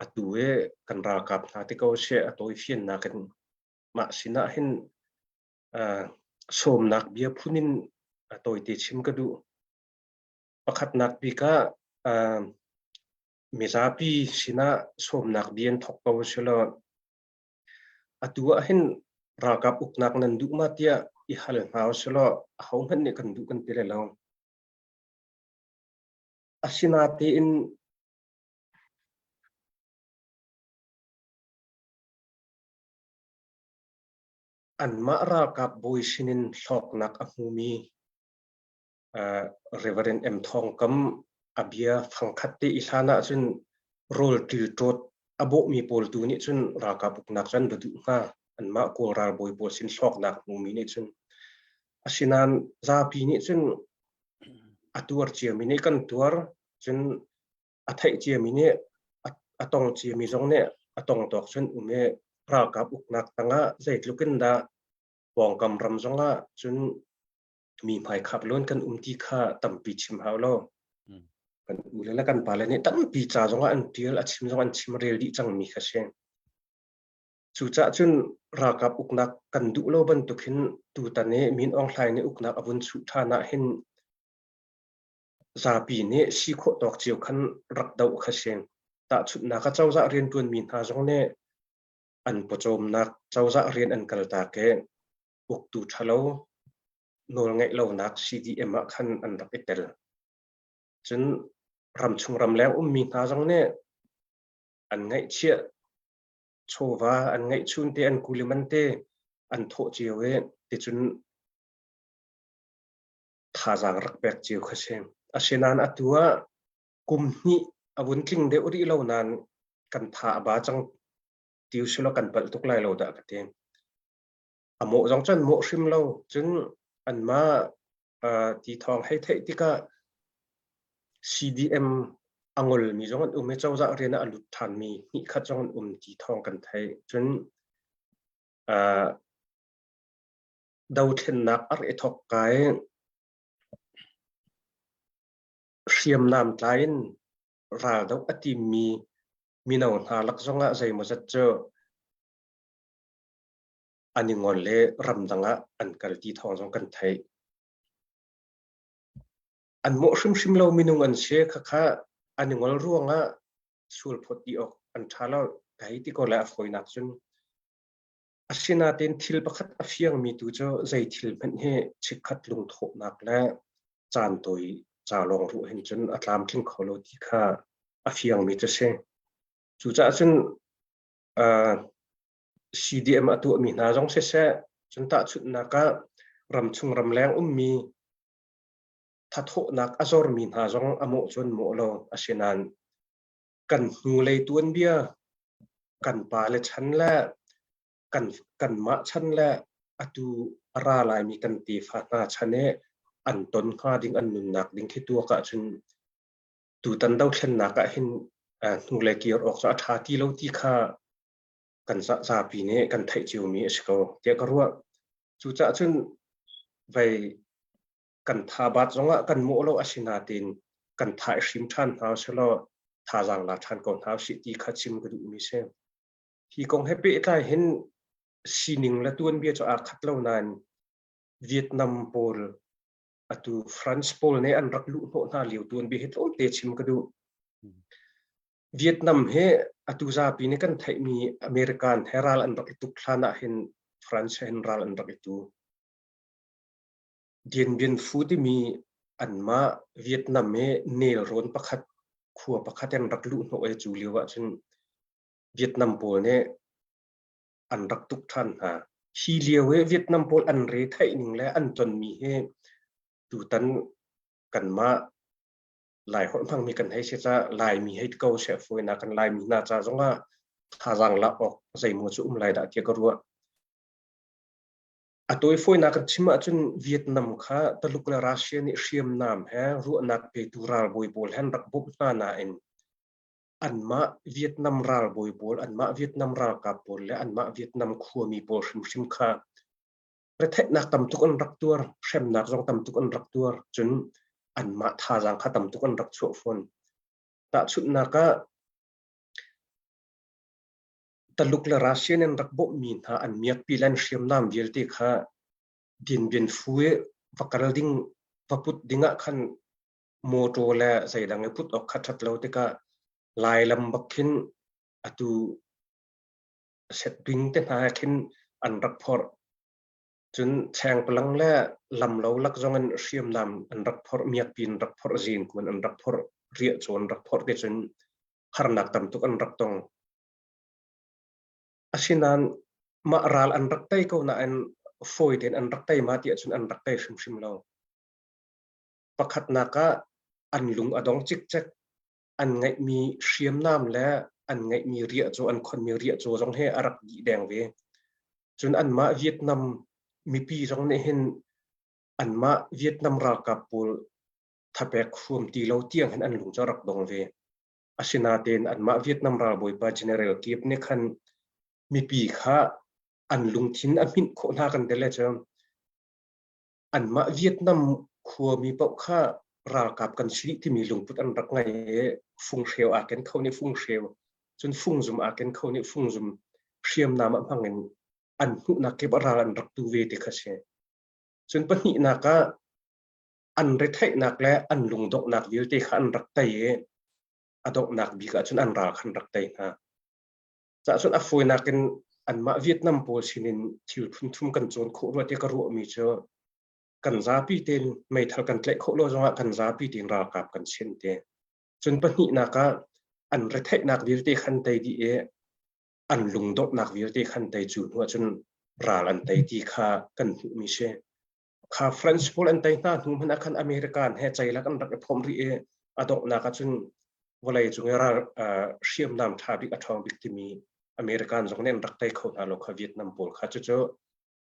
atu i kan ralkap hna ti ko seh a tawifiannak in mah sinah hin sawmnak bia phun in a tawite chim ka duh. Pakhatnak bik ah mizapi sinah sawmnak bia in thawk ko selaw atu ah hin ralkap uknak nan duh ma tiah i hal hna usulaw ahohmanh nih kan duh kan ti lai lo. Asinatein anmah ralkap bawi sinin hlawknak a hmumi Reverend M Thawng Kam a bia fangkhat te i hlan ahcun rawl ṭilṭawt a bawhmi pawl tu nih cun ralkap uknak cu an va duh hnga. Anmah Kawl ralbawi pawl sin hlawknak hmumi nih cun. Asinain zapi nih cun a tuar ciami nih kan tuar, cun a theih ciami nih a tong ciami zong nih a tong tawk cun um i ralkap uknak tangah zeitluk in dah pawngkam ram zongah cun mi hmaikhap lawn kan um ti kha tampi chim hau lo. Kan u le kan pale nih tampi ca zongah an tial, a chim zong an chim rel dih cangmi kha si. Cucaah cun ralkap uknak kan duh lo bantuk hin tutan i Min Aung Hlaing nih uknak a vun chuh ṭhan ah hin zapi nih si khawh tawk cio khan rak doh kha si. Tahchunhnak ah cozah rianṭuanmi hna zong nih an pawcawmnak cozah rian an kaltak i uktu ṭhalo nawlngeih lonak CDM ah khan an rak i tel. Cun ramchung ramleng ummi hna zong nih an ngaihchiah chawva an ngeihchun te an kuliman te an thawh cio i ticun thazaang rak pek cio kha si. Asinain atu ah kum hnih a vun tling deuh rih lo nain kan tha a ba cang ti usulaw kan palh tuk lai lo dah ka ti. A mawh zong cun mawh hrim lo cun anmah ti thawng hei theih tikah CDM a ngolmi zong an um i cozah rian ah a lut ṭhanmi hnihkhat zong an um ti thawng kan theih. Cun dothlennak a rak i thawk ka i hriamnam tlai in raldoh a timmi mino hna lak zongah zeimawzat cu an i ngol i ramdang ah an kal ti thawng zong kan theih. An mawh hrimhrim lo minung an si khakha an i ngol ruangah sulphawt ti awk an ṭha lo ka hei ti ko lai a fawinak cun. Asinain thil pakhat a fiangmi tu cu zei thil hmanh hi chikkhat lungthawhnak le caan tawi ca lawng ruah hin cun a tlamtling kho lo ti kha a fiangmi cu si. Cucaah cun uh, CDM a tuahmi hna zong siseh, cun tahchunhnak ah ramchung ramleng ummi thathawhnak a zormi hna zong a mawh cun mawh lo. Asinain kan hnulei tuanbia, kan pale chan le kan kanmah chan le atu a ra laimi kan tefa hna chan i an ton hnga ding an nunnak ding khi tuak ahcun tutan dothlennak ah hin hnulei kir awk cu a ṭha ti lo ti kha kan zapi nih kan theih ciomi a si ko tiah ka ruah. Cucaah cun vei kan thabat zongah kan mawh lo a si nain kan tha i hrim ṭhan hna usih thazaang la ṭhan ko hna usih ti kha chim ka duhmi si. Hi kong he pehtlai hin sining le tuanbia cu aa khat lo nain Vietnam pawl atu France pawl nih an rak luh hnawh hna lio tuanbia hi tlawmte chim ka duh. Vietnam hi atu zapi nih kan theihmi American he ral an rak i tuk hlan ah hin France he hin ral an rak i tu. Dien Bien Phu timi anmah Vietnam i nelrawn pakhat khua pakhat in rak luh hnawh i cu lio ahcun Vietnam pawl nih an rak tuk ṭhan hna. Hi lio i Vietnam pawl an re theih ning le an tonmi hi tutan kanmah Laiholh hmangmi kan hei si caah Laimi hei ko seh fawinak kan Laimi hna ca zongah thazaang lak awk zeimaw cu um lai dah tiah ka ruah. A tawifawinak kan chim ahcun Vietnam kha Taluk le Russia nih hriamnam he ruahnak petu ralbawi pawl he an rak bawmh hna nain anmah Vietnam ralbawi pawl, anmah Vietnam ralkap pawl le anmah Vietnam khuami pawl hrimhrim kha retheihnak tam tuk an rak tuar, hremnak zong tam tuk an rak tuar, cun anmah thazaang kha tam tuk an rak chuah fawn. Tahchunhnak ah Taluk le Russia nih an rak bawmhmi hna an miakpi le an hriamnam vialte kha Dien Bien Phu i va kal ding, va put ding ah khan motor le zeidang i put awk kha ṭhat lo tikah Lailam bak khin atu setbing te hna he khin an rak phorh. Cun chengpalang le lamlo lak zong in hriamnam an rak phorh, miakpi an rak phorh, zingkun an rak phorh, riahcaw an rak phorh ti cun harnak tam tuk an rak tong. Asinain mah ral an rak tei ko nain fawi tein an rak tei ma ti ahcun an rak tei hrimhrim lo. Pakhatnak ah an lung a dong cikcek. An ngeihmi hriamnam le an ngeihmi riahcaw, an khonmi riahcaw zong hi a rak dih deng ve. Cun anmah Vietnam mipi zong nih hin anmah Vietnam ralkap pawl thapek hruam ti lo tiang hin an lung cu a rak dong ve. Asinain anmah Vietnam ralbawipa General Kiep nih khan mipi kha an lungthin a hminh khawh hna kan ti le cu anmah Vietnam khuami paoh kha ralkap kan si timi lungput an rak ngei i funghreu aa ken kho nih funghreu cun fungzum aa ken kho nih fungzum. Hriamnam ah hmang in an hmuhnak kip ah ral an rak tu ve ti kha si. Cun pahnihnak ah an retheihnak le an lungdonghnak vialte kha an rak tei i a donghnak bik ahcun an ral kha an rak tei hna. Cahcun a fawinak in anmah Vietnam pawl sinin thil phunthum kan cawn khawh rua ti ka ruahmi cu kan zapi tein meithal kan tlaih khawh lo zongah kan zapi tein ralkap kan sin te. Cun pahnihnak ah an retheihnak vialte khan tei dih i an lungdonghnak vialte khan tei cu hnu ahcun ral an tei ti kha kan hmuhmi si. Kha French pawl an tei hna hnu hmanh ah khan American he ceilak an rak i phomh rih i a donghnak ahcun vawlei cung i ral hriamnam ṭha bik a ṭhawng bik timi American zong nih an rak tei kho hna lo kha Vietnam pawl kha cucu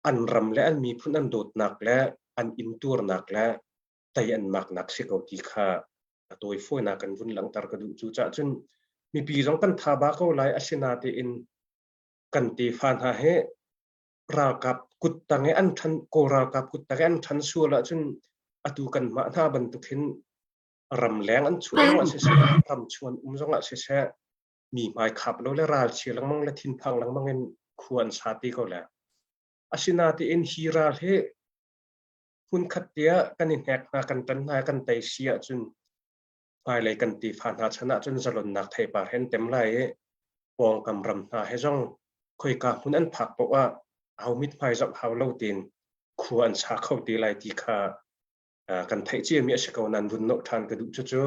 an ram le an miphun an dawtnak le an intuarnak le tei an maknak si ko ti kha a tawifawinak kan vun langhter ka duh. Cucaah cun mipi zong kan tha ba ko lai asinatein kan tefa hna he ralkap kuttang i an ṭhan Kawl ralkap kuttang i an ṭhan sual ahcun atu kanmah hna bantuk hin ramleng an chuah zongah siseh ram chuan um zongah siseh mi hmai khap lo le ralchia lengmang le thinphang lengmang in khua an sa te ko le asinatein hi ral hi hmunkhat tiah kan i hnek hna kan tan hna kan tei si ahcun hmailei kan tefa hna chan ahcun zalonnak theipar he an tem lai i pawngkam ram hna he zong khoika hmun an phak paoh ah au mithmai zoh hau lo tein khua an sa kho te lai ti kha kan theih ciami a si ko nain vun nolh ṭhan ka duh cucu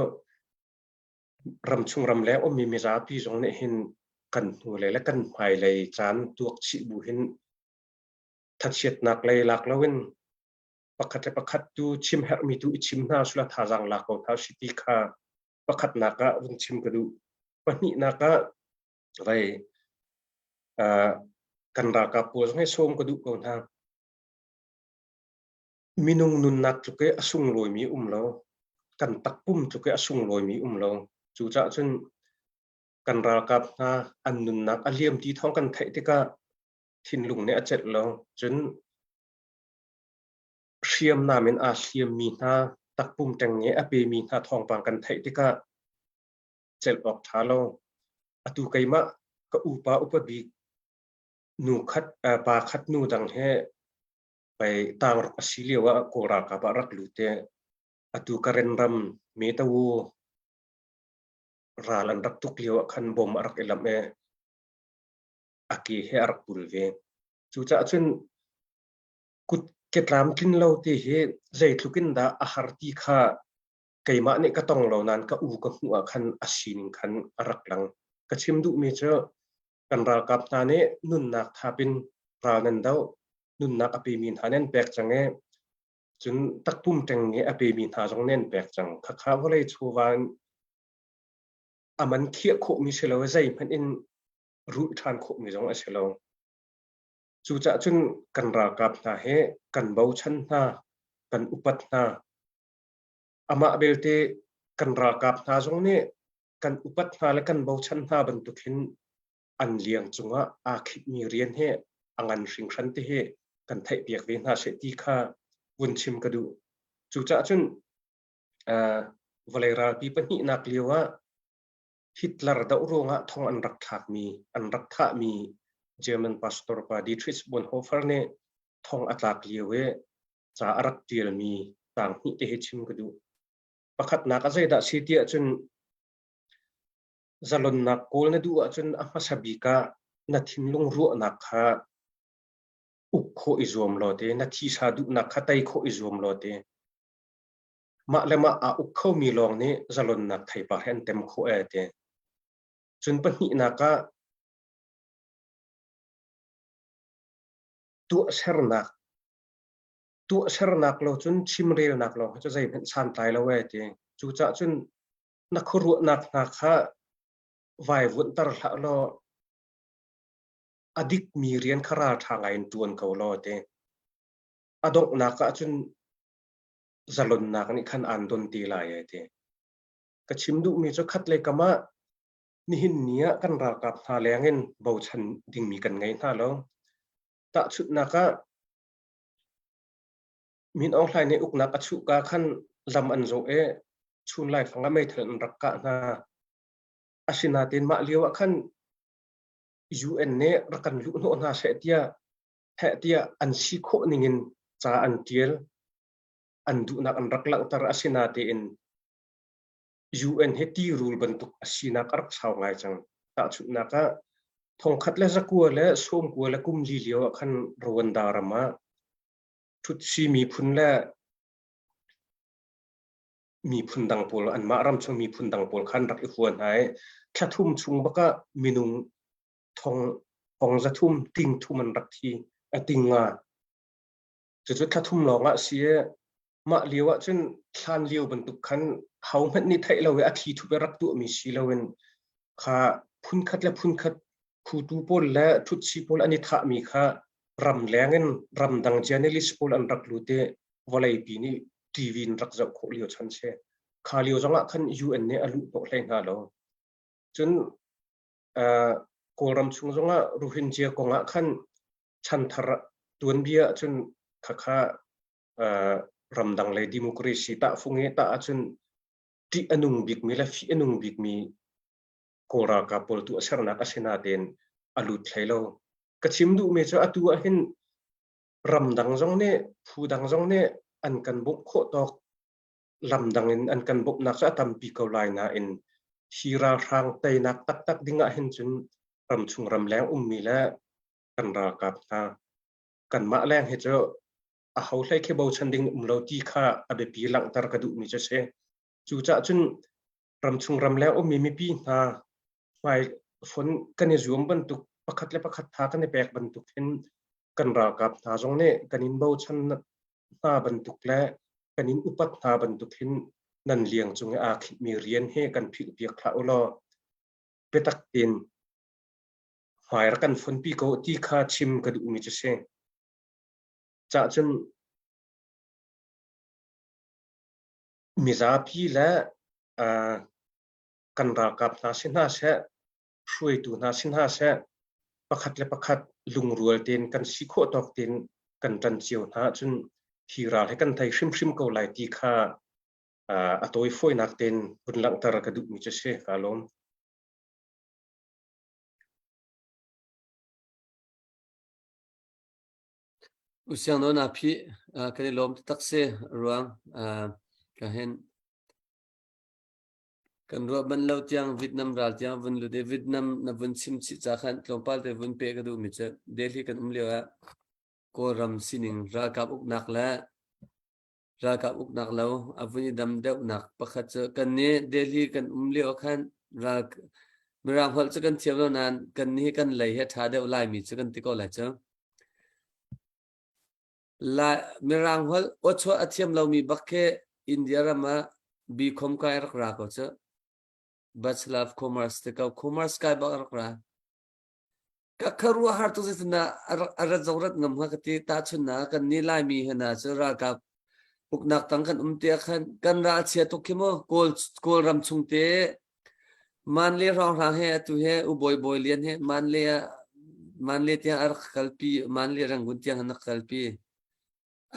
ramchung ramleng ummi mizapi zong nih hin kan hnulei le kan hmailei caan tuak chih bu hin thachiatnak lei lak loin pakhat le pakhat tu chim herhmi tu i chim hna sula thazaang lak ko hna si ti kha pakhatnak ah vun chim ka duh. Pahnihnak ah vai kan ralkap pawl zong hi sawm ka duh ko hna. Minung nunnak tluk i a sunglawimi um lo. Kan takpum tluk i a sunglawimi um lo. Cucaah cun kan ralkap hna an nunnak a liam ti thawng kan theih tikah thinlung nih a celh lo. Cun hriamnam in aa hliammi hna takpum ṭengnge a pemi hna thawngpang kan theih tikah celh awk ṭha lo. Atu keimah ka upa upa bik nu khat pa khat nu dang he pei tangruk a si lio ah Kawl ralkap ah rak lut i atu Karen ram Metawu ral an rak tuk lio ah khan bom a rak i lamh i a ke he a rak pul ve. Cucaah cun kut ke tlamtlin lo ti hi zeitluk in dah a har ti kha keimah nih ka tong lo nain ka u ka hmuh ah khan a sining khan a rak lang. Ka chim duhmi cu kan ralkap hna nih nunnak thap in ral nan doh, nunnak a pemi hna nan pek cang i cun takpum ṭengnge a pemi hna zong nan pek cang. Khakha vawlei chawva in a man khiah khawhmi si lo i zeihmanh in rulh ṭhan khawhmi zong a si lo. Cucaah cun kan ralkap hna hi kan bochan hna, kan upat hna. Amah belte kan ralkap hna zong nih kan upat hna le kan bochan hna bantuk hin an liang cungah aa khitmi rian hi a ngan hringhran ti hi kan theihpiak ve hna seh ti kha vun chim ka duh. Cucaah cun vawlei ralpi pahnihnak lio ah Hitler doh ruangah thong an rak thlakmi, an rak thahmi German pastor pa Dietrich Bonhoeffer nih thong a tlak lio i ca a rak ṭialmi tang hnih te hi chim ka duh. Pakhatnak a zeidah si ti ahcun zalonnak kawl na duh ahcun a hmasa bik ah na thinlung ruahnak kha uk khawh i zuam law te, na thisa duhnak kha tei khawh i zuam law te, Mah le mah aa uk khomi lawng nih zalonnak theipar hi an tem khawh ee ti. Cun pahnihnak ah tuahsernak tuahsernak lo cun chimrelnak lawng hi cu zeihmanh santlai lo ee ti. Cucaah cun na khuaruahnak hna kha vaivuanhter hlah law a dikmi rian kha ralṭha ngai in ṭuan ko law ti. A donghnak ah cun zalonnak nih khan aan don te lai ai ti. Ka chim duhmi cu khat le kam ah nihin ni ah kan ralkap hna leng in bochan dingmi kan ngei hna lo. Tahchunhnak ah Min Aung Hlaing nih uknak a chuhka khan lam an zawh i chun laifang ah meithal an rak kah hna. Asinain mah lio ah khan. UN nih rak kan luh hnawh hna seh tiah heh tiah an si khawh ningin ca an tial an duhnak an rak langhter asinatein UN hi tirul bantuk a sinak a rak sau ngai cang. Tahchunhnak ah thongkhat le zakua le sawmkua le kum li lio ah khan Rwanda ram ah Tutsi miphun le miphun dang pawl anmah ram chung miphun dang pawl khan rak i hua hna i thla thum chung bak ah minung thong thong za thum ting thum an rak thi a ting nga cucu thla thum lawng ah si i mah lio ah cun thlan lio bantuk khan ho hmanh nih theih lo i a thli thup i rak tuahmi si loin kha phunkhat le phunkhat Hutu pawl le Tutsi pawl an i thahmi kha ramleng in ramdang journalist pawl an rak lut i vawleipi nih TV in rak zoh khawh lio chan si. Kha lio zongah khan UN nih a luh hnawh hlei hna lo. Cun uh, Kawlram chung zongah Rohingya kongah khan chanthar tuanbia ahcun khakha uh, ramdang le democracy tahfung i tah ahcun ṭih a nung bikmi le fih a nung bikmi Kawl ralkap pawl tuahsernak a si natein a lut hlei lo. Ka chim duhmi cu atu ah hin ramdang zong nih phu dang zong nih an kan bawmh khawh tawk lamdang in an kan bawmhnak cu a tampi ko lai nain hi ralhrang teinak taktak ding ah hin cun ramchung ramleng ummi le kan ralkap hna kanmah leng hi cu a ho hlei khi bochan ding um lo ti kha a biapi langhter ka duhmi cu si. Cucaah cun ramchung ramleng ummi mipi hna hmai fon kan i zuam bantuk pakhat le pakhat tha kan i pek bantuk hin kan ralkap hna zong nih kan in bochan hna bantuk le kan in upat hna bantuk hin nan liang cung i aa khitmi rian hi kan philh piak hlah u law biatak tein hmai rak kan fonpi ko ti kha chim ka duhmi cu si. Cah cun mizapi le kan ralkap hna si hna seh, hruaitu hna si hna seh, pakhat le pakhat lungrual tein kan si khawh tawk tein kan ṭan cio hna ahcun hi ral hi kan thei hrimhrim ko lai ti kha a tawifawinak tein vun langhter ka duhmi cu si. Kaa lawm. Usiang nawn aa phih. Kan i lawm taktak si ruang ka hin kan ruah ban lo tiang Vietnam ral tiang vun lut i Vietnam na vun chim chih ca khan tlawmpal te vun pe ka duh mi cu Delhi kan um lio ah Kawlram sining ralkap uknak le ralkap uknak lo a vun i dam deuhnak pakhat cu kan nih Delhi kan um lio khan ral Mirang holh cu kan thiam lo nain kan nih kan lei he ṭha deuh Laimi cu kan ti ko lai cu. Lai Mirang holh awchuah a thiam lomi bak khi India ram ah BCom kai rak ra ko cu. Bachelor of Commerce ti ko Commerce kai bak rak ra. Ka khuaruahhar tuk zeitindah a rat zong rat ngam hnga ka ti. Tahchunhnak ah kan nih Laimi hna cu ralkap uknak tang kan um ti ah khan kan ral chia tuk khi mu. Kawl Kawlram chung te Manle hrawnghrang he atu he U Bawi Bawi Lian he Manle ah Manle tiang a rak kalpi Manle Rangoon tiang an rak kalpi.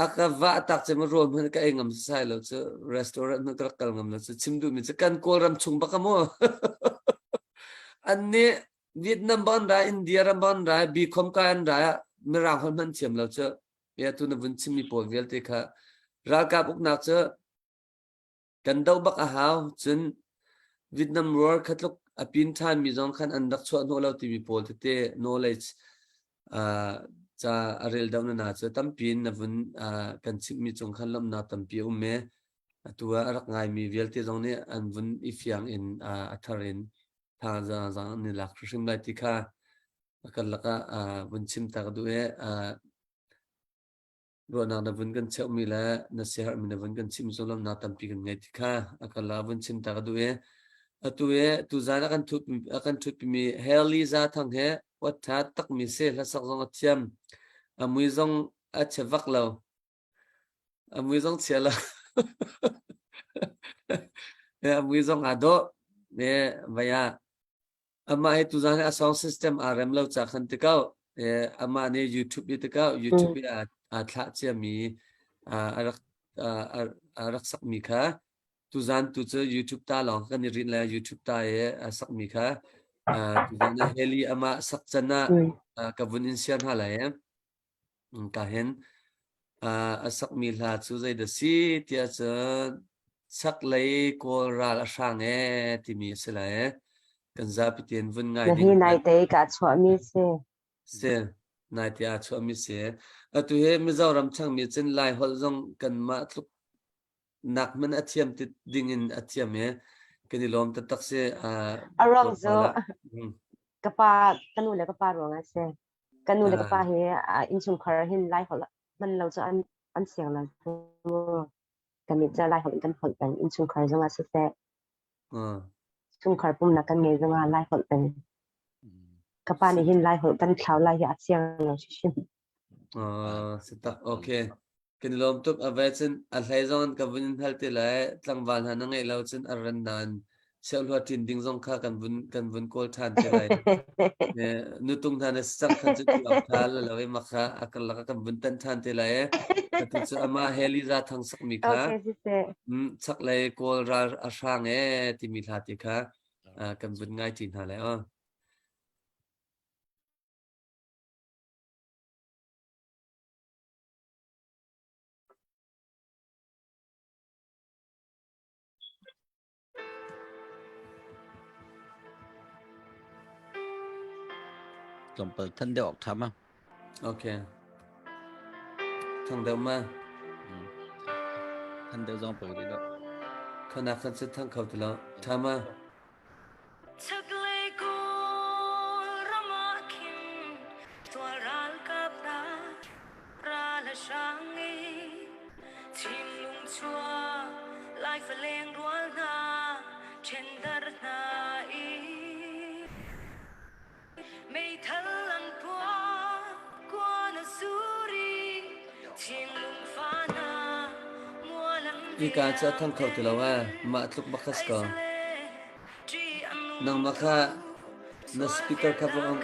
A ka vah tak cu rawl hmanh ka ei ngam sasai lo cu restaurant hmanh ka rak kal ngam lo cu chim duhmi cu kan Kawlram chung bak a mu. An nih Vietnam ban rai, India ram ban rai, Bicom kai an rai ah Mirang holh hmanh thiam lo cu. Ya tu na vun chimmi pawl vialte kha ralkap uknak cu Kan doh bak a hau. Cun Vietnam War kha tluk a pin ṭhanmi zong khan an rak chuah hnawh lo timi pawl tete knowledge uh, ca a rel deuh na na cu tampi in na vun uh, kan chimhmi cung khan lawmhnak tampi a um i atu ah a rak ngaimi vialte zong nih an vun i fiang in uh, a thar in thazaang an i lak hrimhrim lai ti kha kan lakah uh, vun chim ta ka duh i uh, Ruahnak na vun kan cheuhmi le na siaherhmi na vun kan chim zullamnak tampi kan ngei ti kha a kan la vun chim ta ka duh i atu i tuzan a kan thut a kan thutpimi Haley Za Thang he wat tha takmi si hlasak zong a thiam a mui zong a chia vak lo a mui zong chia lo a mui zong aa dawh ne vai ah Amah hi tuzan hi a song system aa rem lo ca khan ti ko. Eh, amah nih YouTube i ti ko. YouTube i aa, aa thlah ciami aa, a rak aa, a rak sakmi kha tuzan tu cu YouTube ta lawng kan i rinh le YouTube ta i a sakmi kha. Tuzan ah Heli amah sak can ah ka vun in share hna lai. Ka hin a sakmi hla cu zeidah si tiah cun chaklei Kawl ral a hrang ee timi a si lai. Kan zapi tein vun ngai ding. Hi naite ka chuahmi si. Si, naite aa chuahmi si. Atu hi Mizoram changmi cun Lai holh zong kanmah tluk nak hmanh a thiam ti ding in a thiam i kan i lawm taktak si. A ruang cu ka pa ka nu le ka pa ruang ah si. Ka nu le ka pa hi innchungkhar hin Lai holh hman lo cu an an siang lo. Kan nih cu Lai holh in kan holh peng innchungkhar zong ah siseh. Chungkhar pumnak kan ngei zong ah Lai holh peng. Ka pa nih hin Lai holh kan thlau lai hi a siang lo hrimhrim. Si tak okay. Kan i lawm tuk. A ve cun a hlei zong in ka vun in hal ti lai. Tlangval hna na ngeih lo cun a ran nain chiahhlua ṭin ding zong kha kan vun kan vun kawl ṭhan te lai. Nutung hna na si cang khan cu ti awk ṭha la lo i mak kha a karlak ah kan vun tan ṭhan te lai. Atu cu amah he Liza Thang sakmi kha Okay, siseh. chaklei Kawl ral a hrang ee timi hla te kha kan vun ngai ṭi hna lai aw. Tlawmpal than deuh awk ṭha ma? Okay. Thang deuh ma? Than deuh zong poi rih lo. Khanak khan cu thang kho ti lo. Ṭha ma? Chaklei Kawlram ah khin tual ralkap hna ral a hrang i thinlung chuak Laifa lengrual hna ṭhendar hna i meithal an puak kuan a sur i thinlung fa hna mual an Hika cu a thang kho ti lo ee. Mah tluk bak kha si ko. Nangmah kha na speaker kha va on.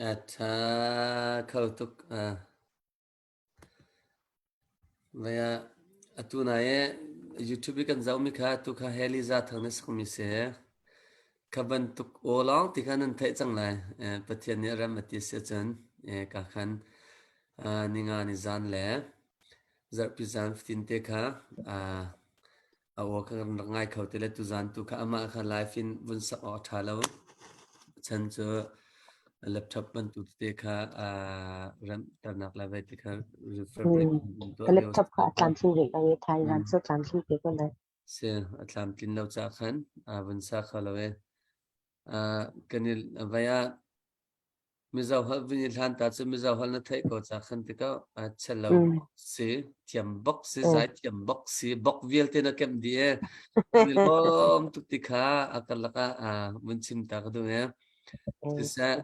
A ṭha kho tuk. Vai ah atu nai i YouTube i kan zohmi kha atu kha Heli Za Thang nih sakmi si. Kha bantuk aw lawng ti kha nan theih cang lai. Pathian nih rem a ti si ahcun ka khan ninga ni zan le zarhpi zan fatin te kha A aw kha kan rak ngai kho ti le tuzaan tu kha amah kha live in vun sak awk a ṭha lo. Chan cu laptop bantuk tete kha remhternak le vei ti kha refurbished in tuah Ka lio laptop kha a tlamtling rih lo i thaizaan cu tlamtling te ko lai. Si, a tlamtlin lo caah khan vun sa kho lo i kan i vai ah Mizo holh vun i hlan ta cu Mizo holh na theih ko ca khan ti ko a chelo si thiam bok si zai thiam bok si bok vialte na kemh dih e ni lawm tuk ti kha a karlak ah vun chim ta ka duh e siseh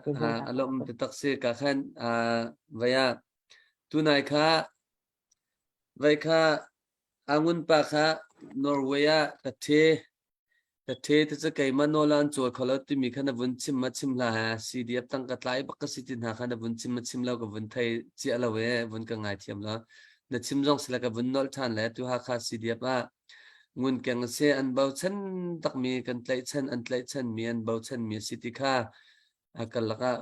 a lawm taktak si ka khan vaya tunai kha vai kha Angun pa kha Norway ah ka ṭhe. Ka ṭhe ti cu keimah nawl ah an cawl kho lo timi kha na vun chim ma chim hlah he. CDF tang ka tlai bak ka si ti hna kha na vun chim ma chim lo ka vun thei ciah lo e vun ka ngaithiam lo. Na chim zong sila ka vun nolh ṭhan le tu Hakha CDF ah ngunkeng a si an bochan takmi kan tlaihchan an tlaihchan mi an bochan mi a si ti kha a karlak ah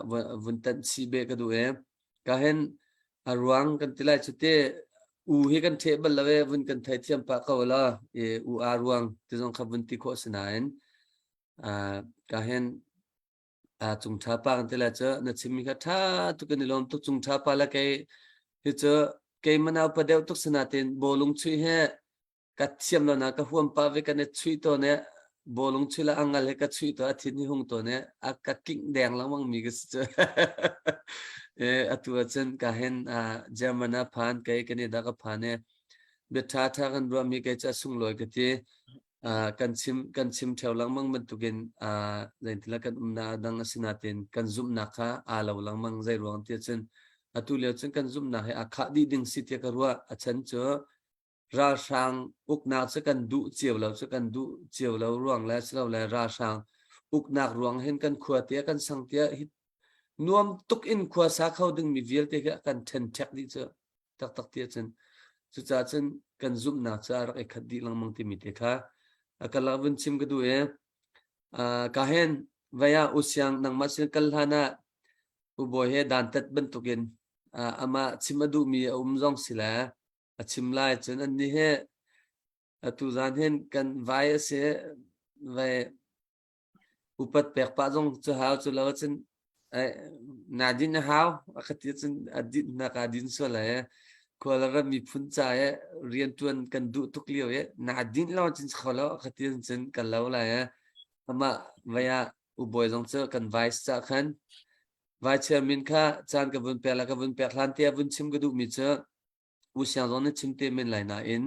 vun tanh chih beh ka duh e. Ka hen a ruang kan ti lai cu te u hi kan ṭheh bal lo e vun kan theithiam pah ko la e u a ruang ti zong kha vun ti khawh si nain ka hen a cung ṭha pa kan ti lai cu na chimmi kha ṭha tuk kan i lawm tuk cung ṭha pa la kei hi cu kei manau pa deuh tuk sinatin bawlung chuih he ka thiam lo na ka huam pa ve kan i chuih tawn e bawlung chuih la angal he ka chuih to a thin hi hung tawn e a ka kingh deng lengmang mi ka si cu e atu ahcun ka hen German a phan kei Canada ka phan e bia tha tha kan ruah mi kei cu a sunglawi ka ti kan chim kan chim theo lengmang bantukin zeintila kan umnak dang asinatin kan zumhnak kha aa lo lengmang zei ruang ti cun atu lio cun kan zumhnak he a khah dih ding si tiah ka ruah a chan cu Ralhrang uknak cu kan duh cio lo cu kan duh cio lo ruang le silole ralhrang uknak ruang hin kan khua tiah kan sang tiah hi nuam tuk in khua sa kho dingmi vialte khi a kan ṭhenṭhek dih cu taktak ti ahcun cucaah cun kan zumhnak cu a rak i khat dih lengmang timi te kha a ka lak vun chim ka duh i ka hen vei ah usiang nangmah sin kal hlan ah ubawi he dantat bantukin amah chim a duhmi a um zong si le a chim lai cun annih he atu zan hin kan vai a si vai upat pek pah zong cu hau cu lo cun na din a hau a ka ti cun a din na ka din sual e khual ram miphun ca e rian tuan kan duh tuk lio e na din lo cun kho lo ka ti cun kan lo lai e ama vai ah ubawi zong cu kan vice ca khan vai chairman kha caan ka vun pek la ka vun pek hlan te vun chim ka duh mi cu U Siang zong nih chim te men lai nain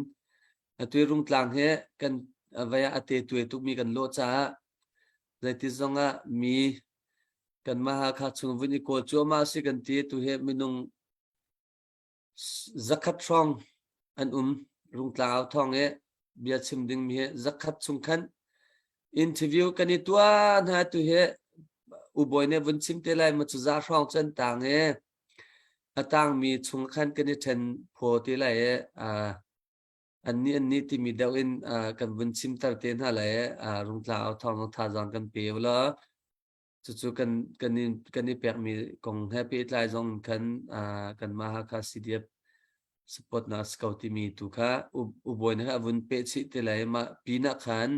atu i Rungtlang hi kan vei ah a te tuai tukmi kan lawh caah zeiti zong ah mi kanmah Hakha chung vun i kawl cuahmah a si kan ti tu hi minung zakhat hrawng an um Rungtlang au thawng i bia chim dingmi hi zakhat chung khan interview kan i tuah hna tu hi ubawi nih vun chim te lai ma cu za hrawng cu an tang i A tangmi chung khan kan i ṭhen phaw te lai i annih annih timi deuh in kan vun chimter te hna lai i Rungtlang au thawng zong thazaang kan pe u law cucu kan kan i kan i pekmi kong he pehtlai zong khan kanmah Hakha CDF support na si ko timi tu kha ubawi nih a vun peh chih te lai mah pinah khan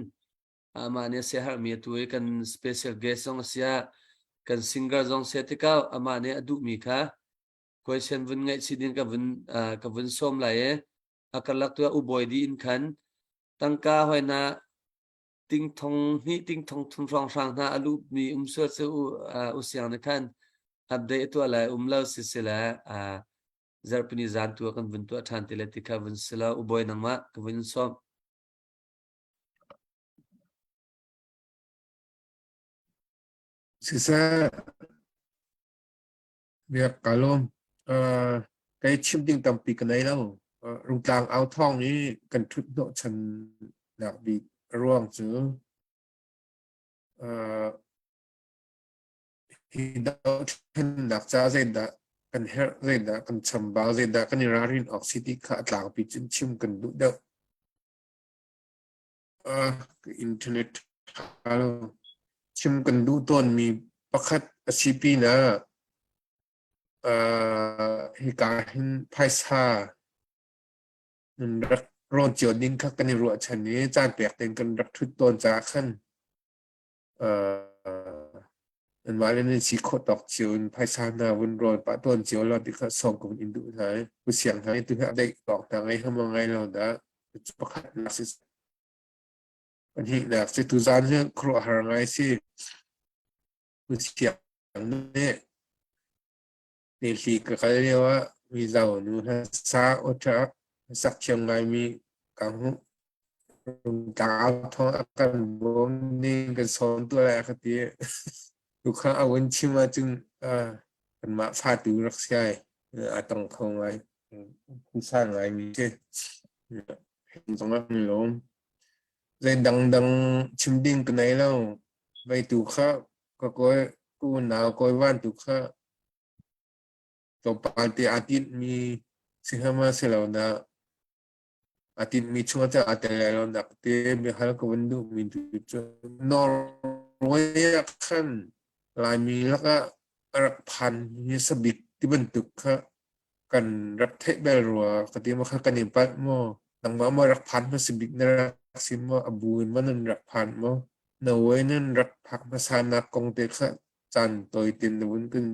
Amah nih a siaherhmi atu i kan special guest zong a si ah kan singer zong si tikah amah nih a duhmi kha question vun ngaih chih ding ka vun ka vun sawm lai i a karlak tu ah ubawi di in khan tangka hoi na ting thong hnih ting thong thum hrawng hrang hna a luhmi um sual cu u siang nih khan update tuah lai um lo si si le zarhpini zan tu kan vun tuah ṭhan ti le ti kha vun si lo ubawi nangmah ka vun sawm. Siseh, biak ka lawm. Uh, kei chim ding tampi ka nei lo. Uh, Rungtlang au thawng i kan ṭhut hnawhchan nak bik a ruang cu uh, Hi dohthlennak caah zeidah kan herh, zeidah kan chambau, zeidah kan i ralrin awk si ti kha a tlangpi cun chim kan duh deuh. Uh, internet ṭha lo. Chim kan duh tawnmi pakhat a si pinah uh, hika hin phaisa nan rak rawn cio ding kha kan i ruahchan i caan pek tein kan rak ṭhut tawn caah khan uh, anmah le nan si khawh tawk cio in phaisa hna vun rawn pah tawn cio lo ti kha sawm ka vun in duh hna i pu siang hna i tu hi a deih tawk hna ngei hama ngai lo dah pakhat nak si pahnihnak si tuzaan hi khuaruahhar ngai si pu siang nih Nihli ka kal lio ah mizo nu hlasa awṭha sak thiam ngaimi ka hmuh. Rungtlang thawng a kan bawm ning kan sawm tuah lai a ka ti. Tukha a vun chim ahcun kanmah fatu rak si ai. A tong kho ngai. Phusa ngaimi si. Zong ah kan lawm. Zei dangdang chim ding ka nei lo. Vei tu kha ka kawi ku nau kawi van tu kha tlawmpal te aa tinhmi si hnga ma si lo dah aa tinhmi chungah cu aa tel lai lo nak te biahal ka vun duhmi tu cu Norway ah khan Laimi lakah a rak phan hi sabik ti bantuk kha kan rak theih bel rua ka ti ma kha kan i palh maw nangmah maw rak phan hmasa bik na rak si maw a bu in maw nan rak phan maw Norway nan rak phak hmasa nak kong te kha caan tawi tin na vun kan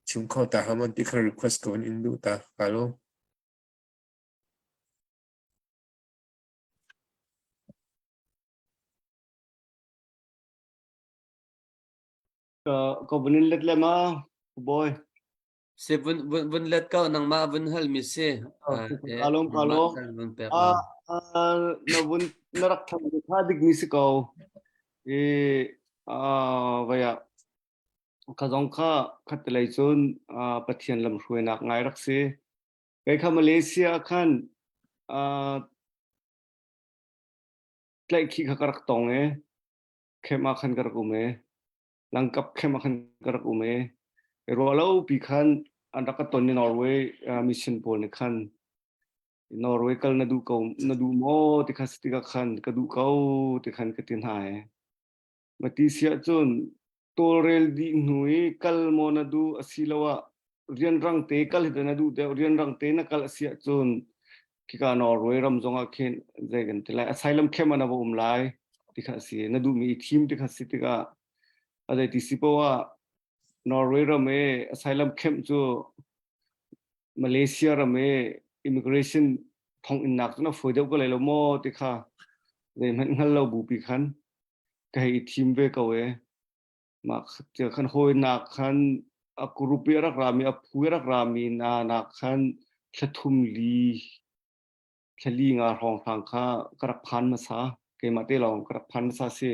chim kho ta ha man ti kha request ka vun in duh ta ka lo. Ka ka vun in let le ma boy. Si vun vun vun let ko nangmah vun hal mi si. Kalom kalom. Vun pek Na vun na rak thang kha dik mi si ko. I vaya Ka zong kha khattelei cun Pathian lamhruainak ngai rak si. Kei kha Malaysia ah khan tlaihkhih kha ka rak tong i camp ah khan ka rak um i langkap camp ah khan ka rak um i ruahlopi khan an rak ka ton i Norway mission pawl nih khan Norway kal na duh ko na duh maw ti kha si tikah khan ka duh ko ti khan ka ti hna i Mati si ahcun tawlrel dih hnu i kal maw na duh asiloah rianrang te kal hi dah na duh deuh rianrang te na kal a si ahcun khika Norway ram zongah khin zei kan ti lai asylum camp ah na va um lai ti kha a si na duhmi i thim ti kha si tikah a zei ti si poah ah Norway ram i asylum camp cu Malaysia ram i immigration thonginn nak cun a fawi deuh ko lai lo maw ti kha zeihmanh hngal lo bupi khan ka hei i thim ve ko e. Mah tia khan hawinak khan a group i a rak rami a phu i a rak rami na nak khan thla thum li thla li nga hrawnghrang kha ka rak phan hmasa keimah te lawng ka rak phan hmasa si.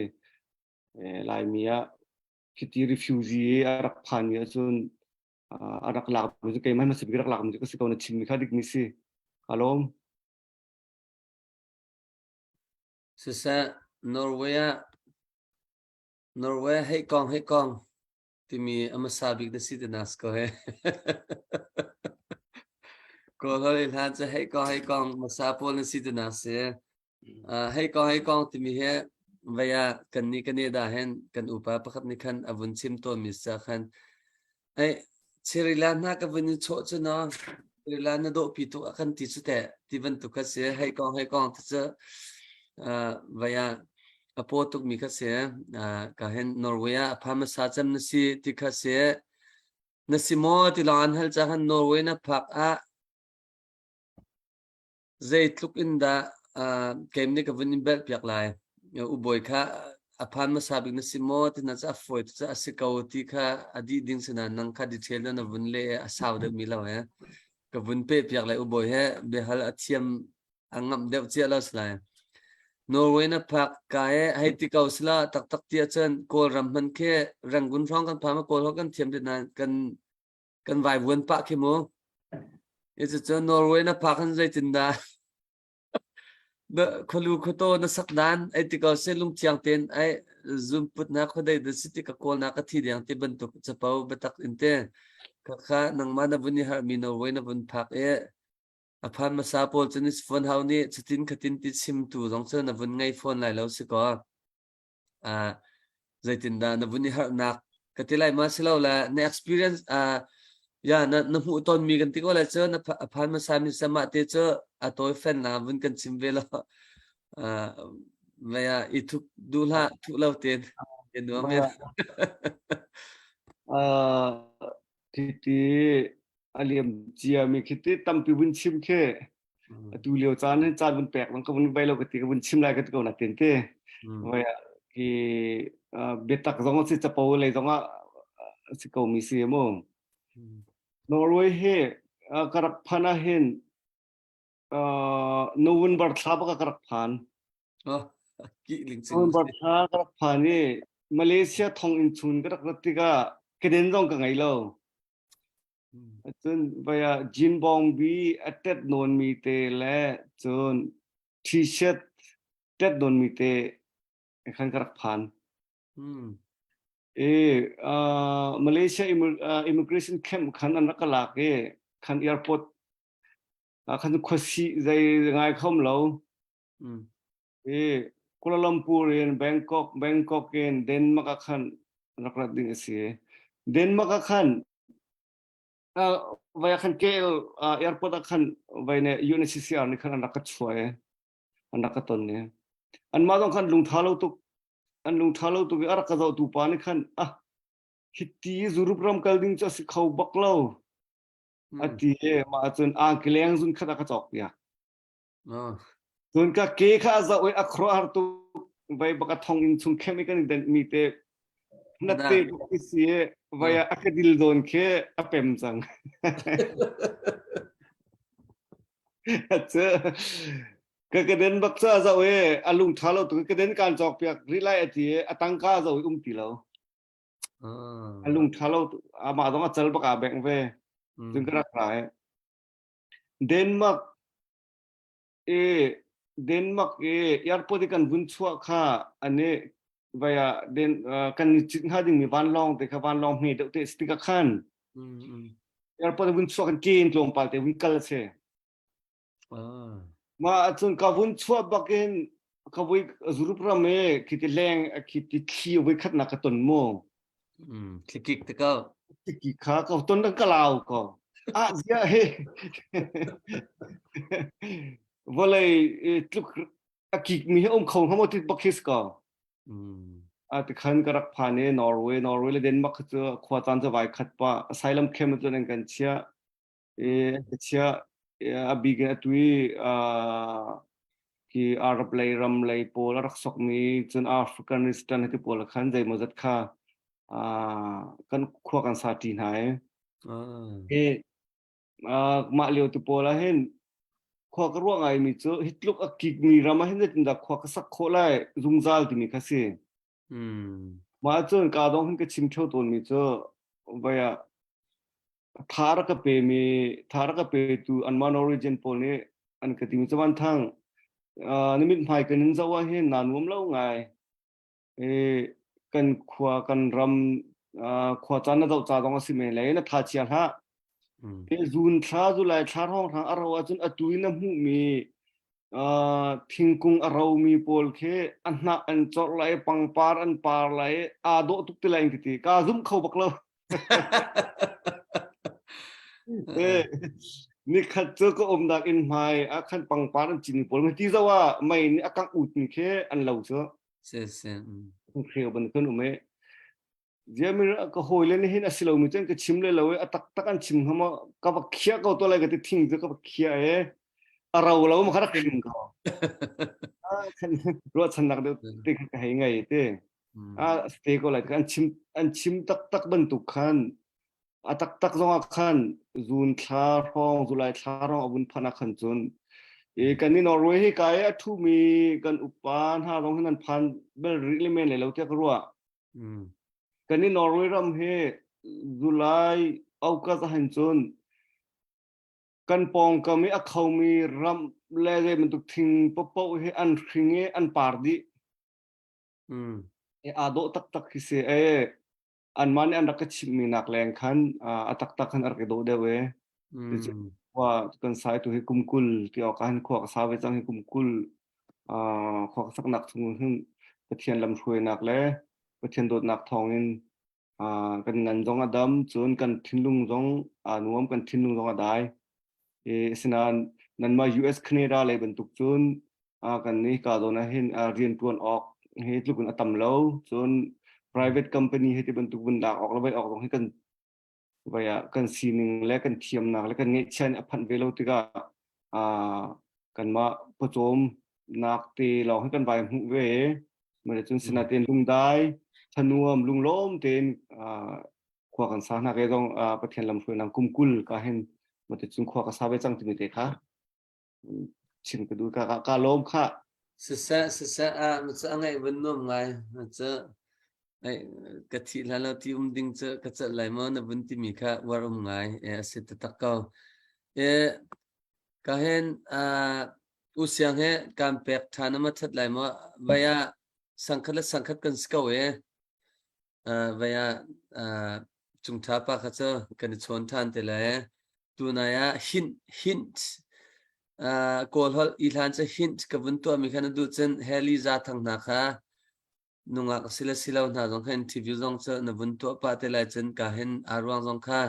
Laimi ah khiti refugee a rak phanmi ahcun a rak lakmi cu keimah hmasa bik rak lakmi cu ka si ko na chimmi kha dikmi si. Ka lawm. Siseh Norway ah Norway hei kong hei kong timi a hmasa bik na si te nas ko he. Kawl hol i hlan cu hei kong hei kong hmasa pawl na si te nas si. Uh, hei kong hei kong timi he vei ah kan nih kan i dah hen kan upa pakhat nih khan a vun chim tawnmi sa khan Ei, Cherila hna ka vun i chawh cu na Cherila na dawhpi tuk a kan ti cu teh ti bantuk kha si hei kong hei kong ti cu uh, vai ah a paw tukmi kha si uh, ka hen Norway ah a pha hmasa cem na si ti kha si na si maw ti lawng an hal ca khan Norway na phak ah Zeitluk in dah keim nih ka vun in belhpiak lai. Ubawi kha a phan hmasa bik na si maw ti na cu a fawi tu cu a si ko ti kha a dih ding si nain nang kha detail na vun leh i a sau deuhmi lo he ka vun pehpiak lai ubawi he biahal a thiam a ngamh deuh cia lo si lai. Norway na phak ka he hei ti ko sila taktak ti ahcun Kawlram hman khi Rangoon hrawng kan phan ma Kawl holh kan thiam ti nain kan kan vaivuan pah khi mu. Cucu Norway na phak hin zeitindah? Na khualu khuataw na sak dan ai ti ko se lungthiang tein ai zumput na khuadei da si ti ka kawl na ka thi deng ti bantuk capo biatak in te khakha nangmah na vun i harh mi Norway na vun phak i a phan hmasa pawl cu ni phone hau nih cutin khatin ti chimtu zong cu na vun ngei fawn lai lo si kaw uh, zeitindah na vun i harhnak ka ti lai ma si lo le na experience uh, ya na na hmuh ton mi kan ti ko lai cu na a phan hmasa mi sama te cu a tawi fen na vun kan chim ve lo uh, maya i thuk du hlah thu lo ten ke nuam men uh, khiti a liam cia mi khiti tampi vun chim khi atu lio caan hin caan vun pek lang ka vun vai lo ka ti ka vun chim lai ka ti ko na tin te vai ki biatak zong si capo lei zong ah si ko mi si mu Norway he ka rak phan ah hin November thla baka ka rak phan November thla ka rak phan i Malaysia thong in chun ka rak rat tikah keden zong ka ngei lo Cun vai ah jean bawngbi a tet nawnmi te le cun t-shirt tet nawnmi te khan ka rak phan. I uh, Malaysia immigration camp khan an rak ka lak i khan airport khan khuasi zei ngai khom lo. I Kuala Lumpur in Bangkok, Bangkok in Denmark ah khan rak rat ding a si. Denmark ah khan vai ah khan KL airport ah khan vai ne UNHCR nih khan an rak ka chuai an rak ka ton i anmah zong khan lungtha lo tuk an lungtha lo tuk i a rak ka zohtu pa nih khan ah hiti Europe ram kal ding cu a si kho bak lo a ti i mah cun angkeleng zun khat a ka cawk piak Cun ka ke kha a zoh i a khuaruahhar tuk. Vai bak a thong in chung khem i kan i denh mi te na te bak i si i vai ah a ka dil zawn khi a pem cang. Cu ka ka den bak cu a zoh i a lung ṭha lo tuk i ka den kaan cawk piak rih lai a ti i a tangka a zoh i um ti lo. A lung ṭha lo amah zong a cal bak aa bengh ve. Cun ka rak ra i Denmark i Denmark i airport i kan vun chuah kha an i vai ah den kan i cit hnga dingmi vanlawng te kha vanlawng hme deuh te si tikah khan airport vun chuah kan ke in tlawmpal te vun kal a si. Mah ahcun ka vun chuah bakin ka voi Europe ram i khiti leng khiti thli voi khatnak ka ton mu. Thlikik te ko. Thlikik kha ka ton ka lau ko. Ah zia he. Vawlei tluk a kik mi hi um kho hnga maw ti bak his ko. A ti khan ka rak phan i Norway, Norway le Denmark cu khua caan cu vai khat pa asylum camp cu an kan chiah. I ka chiah a bik in atu i hi Arab lei ram lei pawl a rak sokmi cun Afghanistan ti pawl khan zeimawzat kha kan khua kan sa ṭi hna i hi mah lio tu pawl ah hin khua ka ruah ngaimi cu hi tluk a kikmi ram ah hin zeitindah khua ka sak khawh lai zungzal timi kha si. Mah cun ka dong hin ka chim ṭheo tawnmi cu vai ah tha rak ka pemi tha rak ka petu anmah Norwegian pawl nih an ka timi cu van thang na mithmai kan in zoh ah hin naa nuam lo ngai i kan khua kan ram khua caan na zoh ca zong a si men lai na tha chia hlah zun thla zulai thla hrawng hrang a ro ahcun atu in na hmuhmi thingkung a romi pawl khi a hnah an corh lai pangpar an par lai aa dawh tuk ti lai in ka ti ka zum kho bak lo Nikhat cu ka umnak inn hmai ah khan pangpar an cin pawl ti zo ah mei nih a kangh ut mi khi an lo cu. Se se. Khreu ban kan um e. Ziamir ka hawi le nih hin a si lo mi cun ka chim le lo e a taktak an chim hnga maw ka va khia ko to lai ka ti thing cu ka va khia e. A ro lo ma kha rak hrim ko. Ruahchannak deuh te ka hei ngei te. A te ko lai an chim an chim taktak bantuk khan a taktak zong ah khan zun thla hrawng zulai thla hrawng a vun phan ah khan cun e kan i Norway hi kai a thu mi kan upa hna zong hin an phan bel rih le men le lo tiah ka ruah kan i Norway ram hi July August ah hin cun kan pawngkam i a khomi ram le zei bantuk thing paohpaoh hi an hring i an par dih. Mm. E aa dawh taktak khi si e anmah nih an rak ka chimhmi nak leng khan a taktak khan a rak i dawh deuh e. Mm. Khua kan sai tu hi kum 20 ti awk ah hin khua ka sa ve cang hi kum 20 khua ka saknak chung hin Pathian lamhruainak le Pathian dawtnak thawngin kan ngan zong a dam cun kan thinlung zong aa nuam kan thinlung zong a dai. E asinain nanmah US Canada lei bantuk cun kan nih ka zawn ah hin rian ṭuan awk hi tluk in a tam lo cun private company he ti bantuk vun lak awk le vai awk zong hi kan vai ah kan sining le kan thiamnak le kan ngeihchiah nih a phanh ve lo tikah kanmah pawcawm nak te lawng hi kan vai hmuh ve mah cun sinain lungdai thanuam lunglawm tein khua kan sa hna ke zong Pathian lamhruainak kum 20 ka hin mah cun khua ka sa ve cang timi te kha chim ka duh ka ka lawm kha Siseh siseh ah na ca ngaih vun nuam ngai na ca ai ka thih hlan lo ti um ding cu ka celh lai maw na vun timi kha uar um ngai e a si taktak ko e ka hen u siang he kan pek ṭhan ama ṭhat lai maw vai ah sangkhat le sangkhat kan si ko e Vai ah cungṭha pa kha cu kan i chawn ṭhan te lai. Tunai ah hint hint Kawl holh i hlan cu hint ka vun tuahmi kha na duh cun Heli Zaathang hna kha nungak si le si lo hna zong kha interview zong cu na vun tuah pah te lai cun ka hin aa ruang zong kha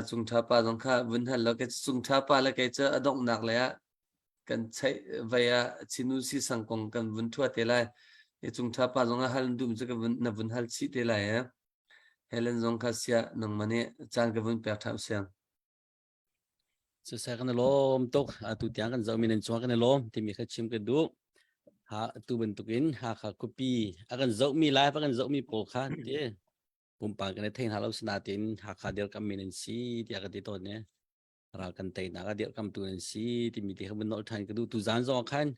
cungṭha pa zong kha vun hal law kei cu cungṭha pa le kei cu a donghnak lei ah kan cheih vei ah Chinu si sang kong kan vun ṭhua te lai. I cungṭha pa zong ah hal dum cu ka vun na vun hal chih te lai eh. Helen zong kha siah nangmah nih caan ka vun pek ṭham siang. Siseh kan i lawm tuk. Atu tiang kan zohmi nan cungah kan i lawm timi kha chim ka duh. Ha atu bantukin Hakha khuapi a kan zohmi live a kan zohmi pawl kha ti pumpak kan i thei hna lo sinain Hakha dirkammi nan si tiah ka ti tawn i ral kan teinak a dirkamtu nan si timi ti kha vun nolh ṭhan ka duh. Tuzaan zong ah khan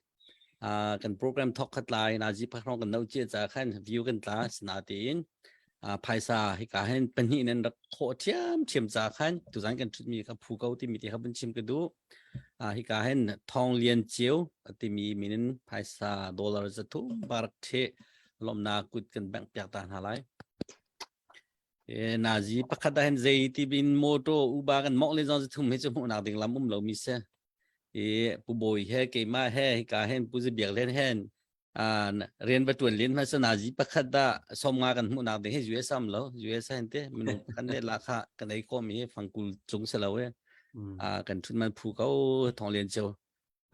uh, kan program thok khat lai nazi pakhrong kan no cia ca khan view kan tla sinain uh, phaisa hika hin pahnih nan rak khawh ṭhiam ṭhiam ca khan tuzaan kan ṭhutmi kha phu ko timi ti kha vun chim ka duh. Uh, hika hin Thong Lian Ceu timi minin phaisa dollar 300 barak ṭhe lawmnak kut kan bengh piak ta hna lai. E, nazi pakhat ah hin zei ti bin motor uba kan mok le zong thum hi chu hmuhnak ding lam um lo mi se. E pu bawi he keimah he hika hen pu zi biak len hen an rian va tuan len ma sa nazi pakhat da somnga kan hmuhnak ding hi US am lo US hen te minung kan le la kha kan ei ko mi fangkul chung se lo e. A kan thun man phu ko thong lian cheu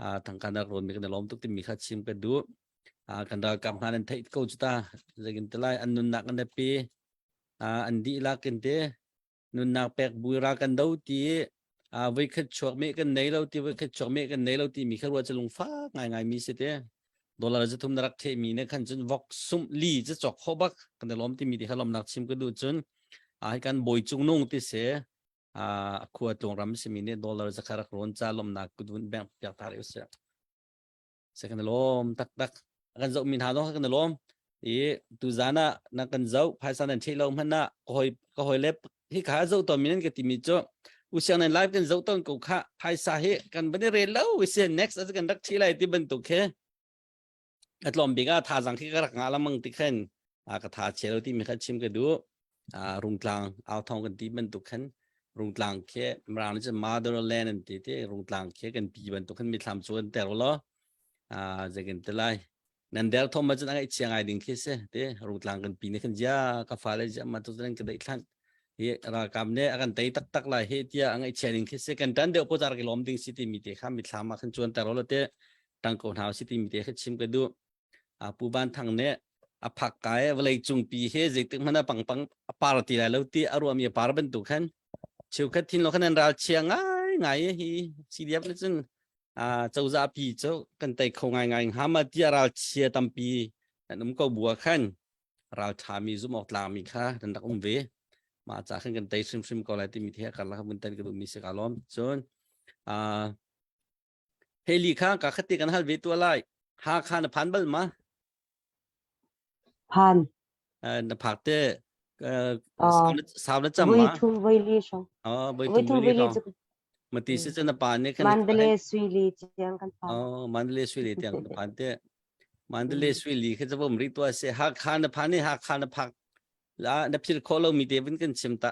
a thangka nak ron mi kan lom tuk ti mi kha chim ka du kan ralkap hna nan theih ko cu ta zeikin te lai an nunnak an pe an dihlak in te nunnak pek bui ra kan do ti voi khat chuak me kan nei lo ti voi khat chuak me kan nei lo ti mi kha ruwa chu lungfak ngai ngai mi si te dollar zu thum na rak the mi ne khan cun vok sum li chu chok kho bak kan lom ti mi ti kha lom nak chim ka du cun a hi kan boi chung nung ti se a khua tlung ram si mi ne dollar zakha rak ron cha lom nak kudun bank piak tar se se kan lawm taktak kan zoh mi hna zong kan lawm i tuzan ah na kan zoh phaisa nan theih lo hmanh ah ka hoi ka hoi le hi kha zoh ton mi nan ka ti mi cu usiang nan live kan zoh ton ko kha phaisa hi kan van i rel lo isi next as kan rak thi lai ti bantuk he a tlawm bik ah thazang khi ka rak ngah lamang ti khan a ka tha che lo ti mi kha chim ka du a rungtlang au thong kan ti bantuk khan rungtlang khi mirang nih cun motherland an ti ti rungtlang khi kan pi bantuk khan mithlam cu an ter lo a zeikin te lai nan der thom ma cun a ngaih chia ngai ding khi si ti rungtlang kan pi ne khan jia ka fale jia ma tu kan ka deih thlan hi ralkap ne a kan tei taktak lai hi tia a ngaih chia ding khi si kan tan deuh po char ke lom ding si ti mi te kha mithlam ah khan chuan ter lo te tang ko hna si ti mi te kha chim ka du Pu Van Thang nih a phak kai vawlei cungpi he zeitik hmanh ah pangpang a par ti lai lo ti a ruahmi a par bantuk khan cheukhat thin lo khan an ral chia ngai ngai hi CDF nih cun cozah pi cu kan tei kho ngai ngai hnga ma ti ral chia tampi an um ko bua khan ral ṭhami zum awk tlakmi kha kan rak um ve mah ca khan kan tei hrimhrim ko lai timi the karlak mun tan ka duhmi si ka lawm cun Heli kha ka khati kan hal ve tua lai. Hakha na phan bal ma? Phan. Na phak te sau na cam voi ma? thum voi li hrawng. Oh, voi Voi thum thum voi li voi li hrawng. cu. Mati si cun na pa nih khan Mandalay Suili tiang kan phan. Oh, Mandalay Suili tiang na phan te. Mandalay Suili khi cu um rih tua si. Hakha na phan i Hakha na phak la na phil khawh lo mi te vun kan chim ta.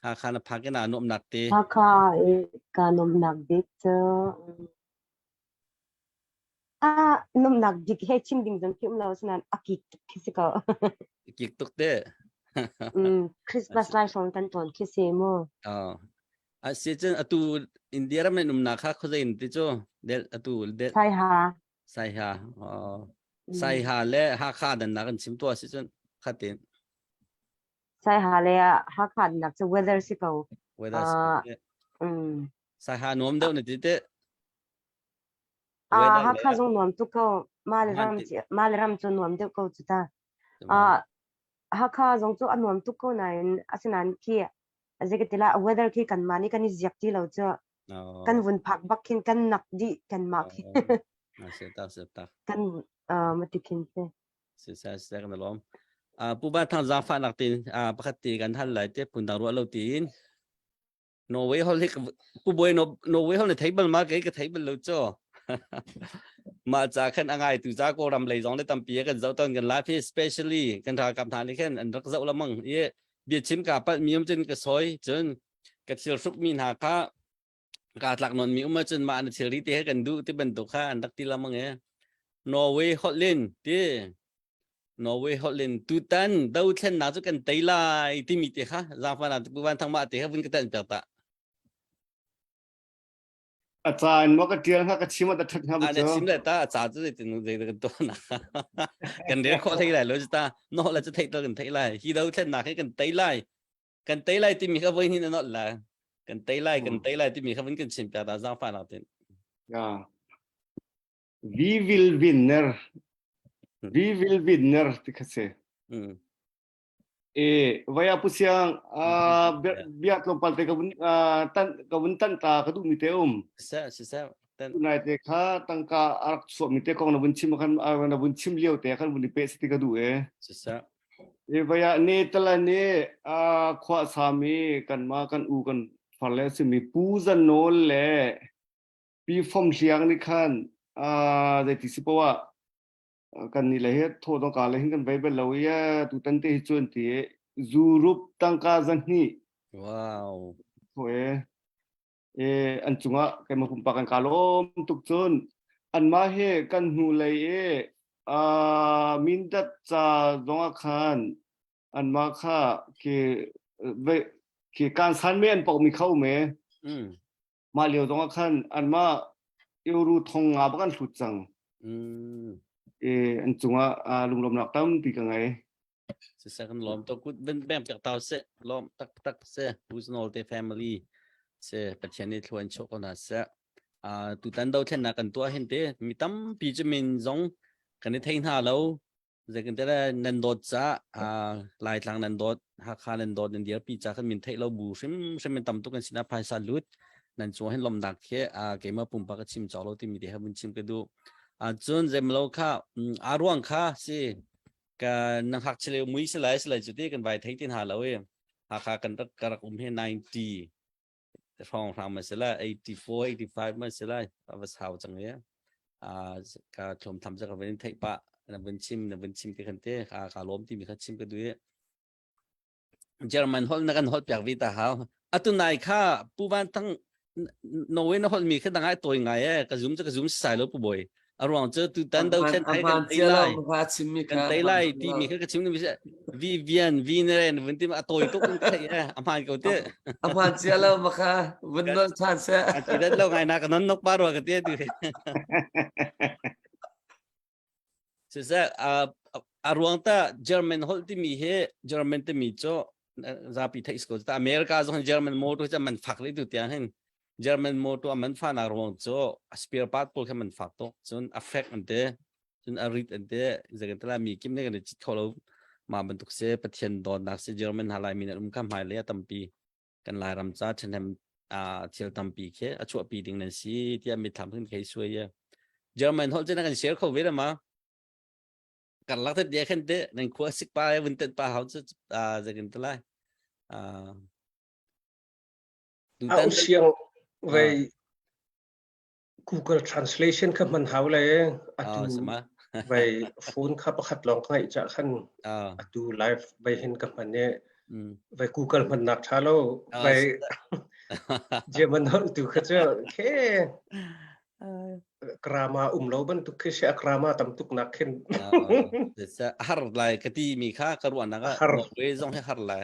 Hakha na phak in aa nuamnak te. Hakha i ka nuamnak bik cu Ah, nuamnak bik he chim ding zong khi um lo asinain a kik tuk khi si ko. Kik tuk te. Mm, Christmas lai hrawng kan tawn khi si mu. Oh. A si cun atu India ram nan umnak kha khuazei in ti cu del atu del Saiha. Saiha. Oh. Saiha le Hakha dan nak an chim tua si cun khatin. Saiha le Hakha nak cu weather si ko. Weather si ko. Mm. Saiha nuam deuh na ti te. Ah, Hakha zong nuam tuk ko. Mah le ram mah le ram cu nuam deuh ko cu ta. Ah, Hakha zong cu a nuam tuk ko nain asinain khi zeikatila weather khi kanmah nih kan i ziak ti lo cu. Kan vun phak bak khin kan nak dih kanmah khi. Kan mati khin si. Si sa sa kan lom. Pu Ba Thang zaangfahnak tin pakhat ti kan hal lai te phun dang ruah lo tiin. Norway hol hi pu bawi Norway hol na thei bal ma kei ka thei bal lo cho ma cha khan angai tu cha ko ram lei zong le tampi kan zoh ton kan life hi especially kan ralkap hna nih khan an rak zoh lamang i bia chim ka palh mi um cun ka soi cun ka thil hruk mi hna kha ka tlak non mi um cun ma na thilri te he kan duh ti bantuk kha an rak ti lamang e Norway holin ti Norway holh in tutan dothlennak cu kan tei lai timi te kha zaangfahnak Pu Van Thang mah te kha vun ka tanh piak ta. A ca in maw ka tial hnga ka chim ah ta that hnga A na chim le ta a ca cu zeitin zei kan tuah na. Kan rel khawh thei lai lo cu ta. No la cu theih to kan theih lai. Hi dothlennak hi kan tei lai. Kan tei lai timi kha voi hin na nolh la. Kan tei lai kan tei lai timi kha vun kan chim piak ta zaangfahnak tin. Ya. Vi will winner. Vi will winner ti kha si. Mm. E vaya pu siang bia tlawmpal te ka vun tan ka vun tan ta ka duh mi te um. Siseh siseh tan. Tunai te kha tangka arak chuah mi te kong na vun chim khan na vun chim lio te khan vun i pe ti ka duh e. Siseh. E vaya ne tala ne a khwa sami kan ma kan u kan far le simi pu zan nol le Pi Fom Hliang nih khan zeiti si poah kan nih le hi thaw dong ka le hin kan vei bal lo i tutan te hi cun ti zurup tangka zahnih wow thaw e e an cungah keimah pumpak kan ka lawm tuk cun anmah he kan hnu lei i mindat ca zongah khan anmah kha khi khi kan san me an pok mi kho me mm Mah lio zong ah khan anmah euro thong nga bak an hlut cang. Mm. E, an cungah uh, lunglawmnak tampi ka ngei. Siseh kan lawm to kut ben bem piak tau se lawm tak tak se Puznol te family se Pathian nih thluan chuah ko hna seh. Uh, tutan do thlennak kan tuah hin te mi tampi cu min zong kan i thei hna lo Zeitintiah nan dawt caah Laitlang nan dawt, Hakha nan dawt, nan dirpi ca khan min theih lo bu hrimhrim in tam tuk an sinah phaisa lut nan cung hin lawmnak khi keimah pumpak ka chim cawk lo timi te he vun chim ka duh. Cun zeimalo kha aa ruang kha si ka na ngakchia lio mui si lai si lai cu ti kan vai thei ti hna lo i Hakha kan rak ka rak um hi 90 hrawng hrang ma si lai 84 85 ma si lai a va sau cang i ka thlom tham ka van theih pah na vun chim na vun chim te khan te ka ka lawm ti mi kha chim ka du i German hol na kan hol piak vi ta hau atu nai kha pu van thang Norway na hol mi kha dangai toi ngai e ka zoom ka zoom sai lo pu boy a ruang cu tutan do thlen thai kan tei lai kan tei lai ti mi kha ka chim mi Vivian Vineren vun ti a tawi tuk in thei e a hmaan ko te a hmaan cia lo ma kha vun nol than se a ti dat lo ngai na ka non nok pa rua ka ti tu siseh a ruang ta German holh timi hi German timi cu zapi theih ko ta America zong German motor cu man fak le tu tiang hin German motor man fa nak ruang cu spare part pawl kha man fak tuk cun a fek an te cun a rit an te zekan tala mi kim ne kan chit kho lo ma bantuk se Pathian dawtnak se German ha lai mi nan um kha hmai le tampi kan Lairam ca ṭhahnem thil tampi khi a chuahpi ding nan si tiah mitthlam hin khei suai ye German holh cu na kan share kho ve ma karlak te dia khan te nan khua sik pa vun tet pa hau chu zekin te lai. Tutan siang vei Google Translation kha hman hau le atu vai phone kha pakhat lawng ka ngeih cah khan atu live vai hin ka hman i vai Google hman nak tha lo vai German holh tu kha cu khe krama um lo bantuk khi si a krama tam tuk nak khin har lai ka ti mi kha ka ruahnak ah Norway zong hi har lai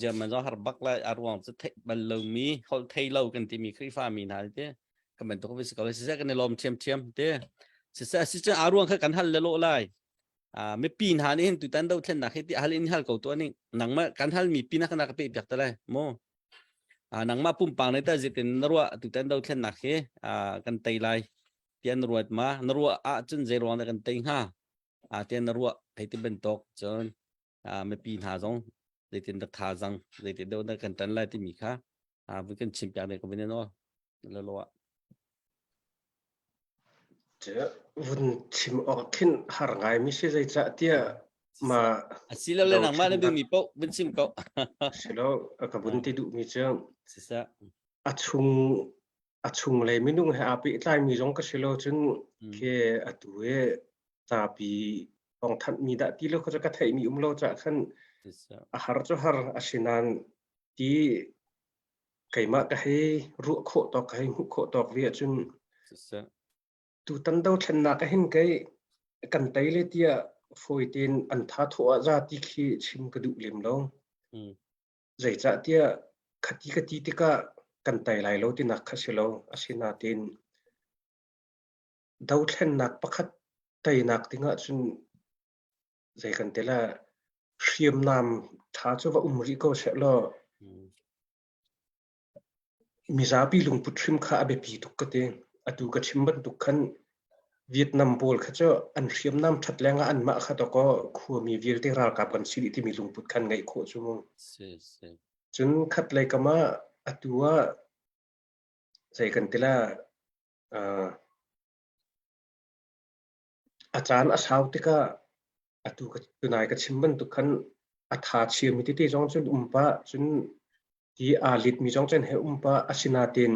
German zong har bak lai a ruang cu theih bal lomi holh thei lo kan timi Khrihfa mi hna te kan bantuk vi si ko siseh kan i lawm ṭhiamṭhiam te siseh si cun a ruang kha kan hal le lawh lai mipi hna nih hin tutan dothlennak hi ti hal in hal ko tuah ning nangmah kan hal mi pi na kana ka pe piak te lai mu nangmah pumpang ne ta zitin na ruah tutan dothlennak hi kan tei lai tian na ruat ma na ruah ah cun zei ruang dah kan tei hnga tian na ruah hei ti bantuk cun mipi hna zong zeitin dah thazaang zeitin deuh dah kan ṭan lai timi kha vui kan chim piak ne ko vin aw lalo ah Vun chim awk khin har ngai mi si zeicah tiah ma asilole nangmah na duhmi paoh vun chim ko silo ka vun ti duhmi cu a chung a chunglei minung he aa pehtlaimi zong ka si lo cun khi atu i zapi thawngthanhmi dah ti lo kha cu ka theihmi um lo caah khan a har cu har asinain ti keimah ka hei ruah khawh tawk ka hei hmuh khawh tawk ve ahcun tutan dothlennak ah hin kei kan tei le tiah fawi tein an tha thawh ah za ti khi chim ka duh lem lo. Zeicahtiah khati ka ti tikah kan tei lai lo tinak kha si lo. Asinain dothlennak pakhat teinak ding ahcun zei kan ti lai hriamnam ṭha cu va um rih ko sehlaw mizapi lungput hrim kha a biapi tuk ka ti. Atu ka chim bantuk khan Vietnam pawl kha cu an hriamnam ṭhat lengah anmah kha dawkaw khuami vialte ralkap kan si dih timi lungput khan ngeih khawh cu mu. Cun khatlei kam ah atu ah zei kan ti la uh, a caan a sau tikah atu ka tunai ka chim bantuk khan a tha chiami tete zong cun um pah cun ti aa litmi zong cun he um pah asinain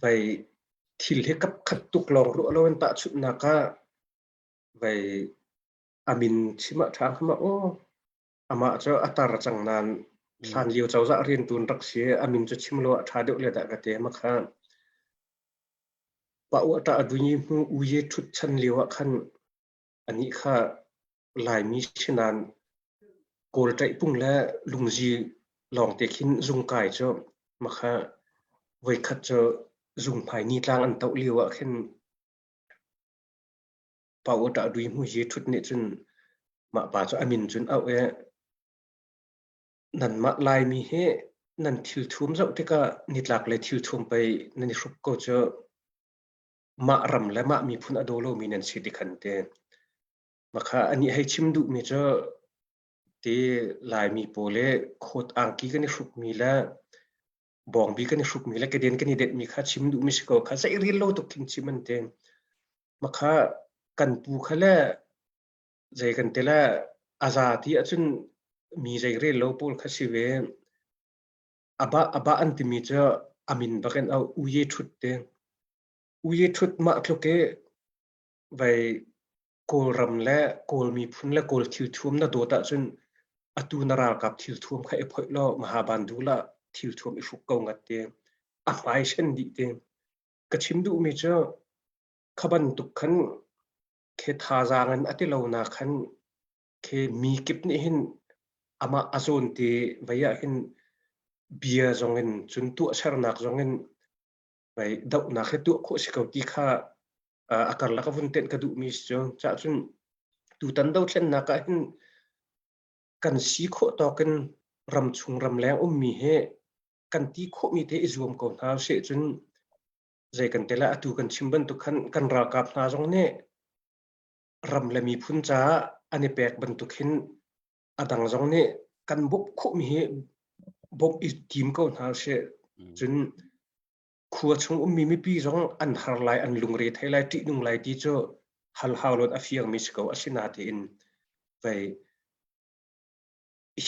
Vai thil hi kapkhat tuk lawng ruah loin tahchunhnak ah vai a min chim ah ṭha hnga ma aw. Amah cu a tar cang nain hlanlio cozah rianṭuan rak si i a min cu chim lo ah ṭha deuh le dah ka ti. Mah kha pa uah ṭah a dui hnu uye ṭhut chan lio ah khan anih kha Laimi si nain Kawl ṭaihpung le lungzi lawngte khin zungkai cu makha voikhat cu zunghmai nitlang an toh lio ah khin pa u ṭah dui hmu hi ṭhut nih cun mah pa cu a min cun auh i nanmah Laimi hi nan thilthuam zoh tikah nitlak le thilthuam pei nan i hruk ko cu mah ram le mah miphun a daw lomi nan si ti khan ti. Makha anih hei chim duhmi cu ti Laimi pawl i khawt angki kan i hrukmi le bawngbi kan i hrukmi le keden kan i detmi kha chim duhmi si ko kha zei rel lo tuk khin chim an ti. Makha kan pu kha le zei kan ti le a za ti ahcun mi zei rel lo pawl kha si ve. Aba aba an timi cu a min bakin au uye ṭhut te. Uye ṭhut mah tluk i vai Kawlram le Kawl miphun le Kawl thilthuam na dawt ahcun atu na ralkap thilthuam kha i phoih law Mahabandula thilthuam i hruk ko ngat te. A hmai sen dih te. Ka chim duhmi cu kha bantuk khan khe thazaang in a ti lo na khan Khi mi kip nih hin amah a zawn te vei ah hin bia zong in cun tuahsernak zong in vei dohnak hi tuah khawh si ko ti kha a karlak a vun tenh ka duhmi si cu. Cah cun tutan dothlennak ah hin kan si khawh tawk in ramchung ramleng ummi hi kan ti khawhmi te i zuam ko hna usih cun zei kan te lai atu kan chim bantuk khan kan ralkap hna zong nih ram le miphun caah an i pek bantuk hin a dang zong nih kan bawmh khawhmi hi bawmh i tim ko hna usih. Cun khua chung ummi mipi zong an har lai, an lungre thei lai, ṭihnung lai ti cu hal hau lo a fiangmi si ko. Asinain vei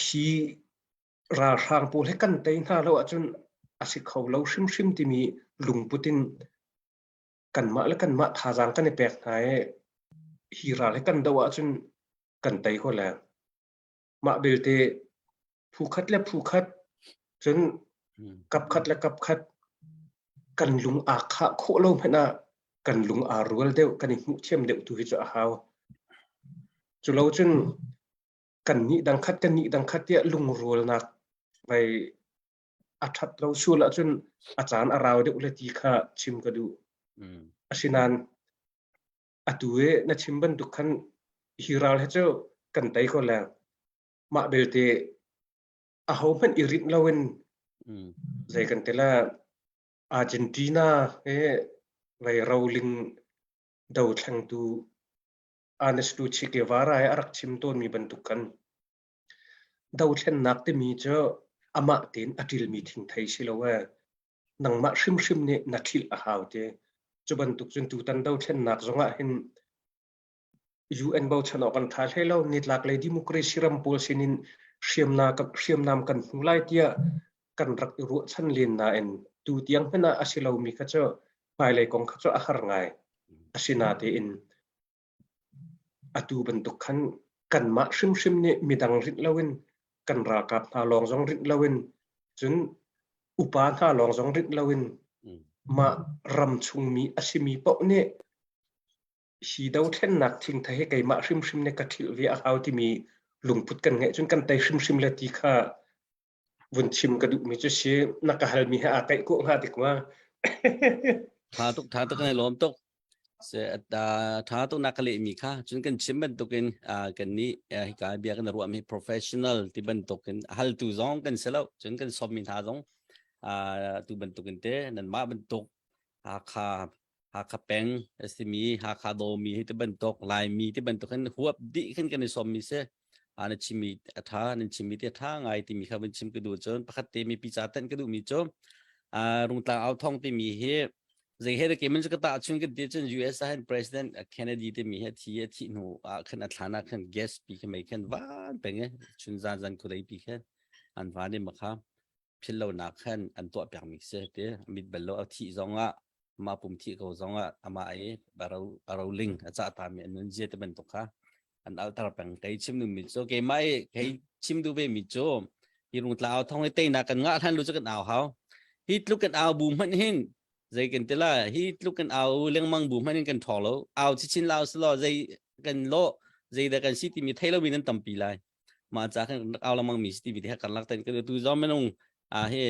hi. Ralhrang pawl hi kan tei hna lo ahcun a si kho lo hrimhrim timi lungput in kanmah le kanmah thazaang kan i pek hna i hi ral hi kan doh ahcun kan tei ko le. Mah belte phu khat le phu khat cun kap khat le kap khat kan lung aa khah khawh lo hmanh ah kan lung aa rual deuh kan i hmuh thiam deuh tu hi cu a hau. Cu lo cun kan nih dang khat kan nih dang khat tiah lungrualnak vai a ṭhat lo sual ahcun a caan a rau deuh le ti kha chim ka duh. Asinain atu i na chim bantuk khan hi ral hi cu kan tei ko le mah belte aho hmanh i rinh loin zei kan ti la Argentina he vei roling dothlengtu Ernesto Che Guevara he a rak chim tawnmi bantuk khan dothlennak timi cu amah tein a ṭilmi thingthei si lo ee. Nangmah hrimhrim nih na ṭhilh a hau ti. Cu bantuk cun tutan dothlennak zongah hin UN bochan awk an ṭha hlei lo. Nitlak lei democracy ram pawl sinin hriamnam kan hmu lai tiah kan rak i ruahchan len nain tu tiang hmanh ah a si lomi kha cu hmailei kong kha cu a har ngai. Asinatein atu bantuk khan kanmah hrimhrim nih midang rinh loin kan ralkap hna lawng zong rinh loin cun upa hna lawng zong rinh loin mah ram chungmi a simi paoh nih hi dothlennak thingthei hi keimah hrimhrim nih ka ṭhilh ve a hau timi lungput kan ngeih cun kan tei hrimhrim le ti kha vun chim ka duhmi cu si na ka halmi he aa kaih khawh hnga tik ma. Tha tuk tha tuk kan lawm tuk. Se tha tuk na ka lehmi kha cun kan chim bantukin kan nih hika bia kan ruahmi professional ti bantukin haltu zong kan si lo cun kan sawmmi hna zong tu bantukin te nanmah bantuk Hakha Hakha peng a simi Hakha dawmi hi ti bantuk Laimi ti bantuk hin huap dih khin kan i sawmmi si. A na chimmi a tha nan chimmi te tha ngai timi kha vun chim ka duh cun pakhat te mipi ca tan ka duhmi cu Rungtlang au thong timi hi zei he ke man ka ta chung kan ti cun US ah hin President Kennedy timi hi a thi a thih hnu ah khan a thlan ah khan gas pi kha mei khan van peng e chun zan zan khudei pi khan an van i makha philhlonak khan an tuah piakmi si ti mit bal lo a thih zongah amah pum thih ko zongah amah i a roling a cah tami an nun zia te bantuk kha an alter peng kei chim nu mi cu keimah i kei chim duh ve mi cu hi rungtla au thong i teinak kan ngah hlan lu cu kan au hau hi tluk kan au bu hmanh hin zei kan ti la hi tluk kan au lengmang bu hmanh in kan ṭhawng lo au chichin lau silo zei kan lo zei dah kan si timi thei lo mi nan tampi lai mah ca khan rak au lengmang mi si ti he kan lak ten kan tu zong minung a he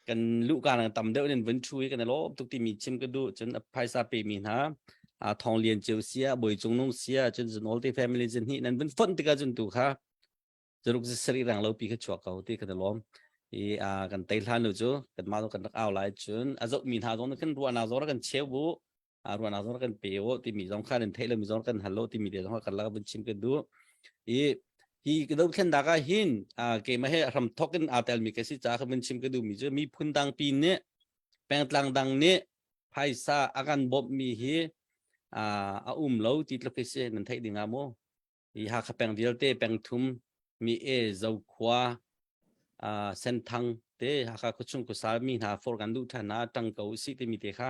kan lu ka nang tam deuh in vun thu i kan lawm tuk timi chim ka duh cun a phaisa pe mi hna a thong lian cheu sia boi cung nung sia cun zunol te family zin hi nan vun font tika cun tu kha zaruk sari rang lo pi kha chuak ko ti kan lawm i a kan tei hlan lu cu kan ma kan rak au lai cun a zoh mi hna zong kan ruah na zong kan cheu bu ruahnak zong kan pe u timi zong kha nan theih lomi zong kan hal lo timi te zong kha kan lak vun chim kan duh i hi dothlen dak ah hin keimah he hram thok in aa telmi ka si ca kha vun chim ka duhmi cu miphun dang pi nih pengtlang dang nih phaisa a kan bawmhmi hi a um lo ti tluk hi si nan theih ding ah mu hi Hakha peng vialte pengthum mi e Zokhua uh, Senthang te Hakha khuachung khuasa mi hna for kan duh than na tang ko si timi te kha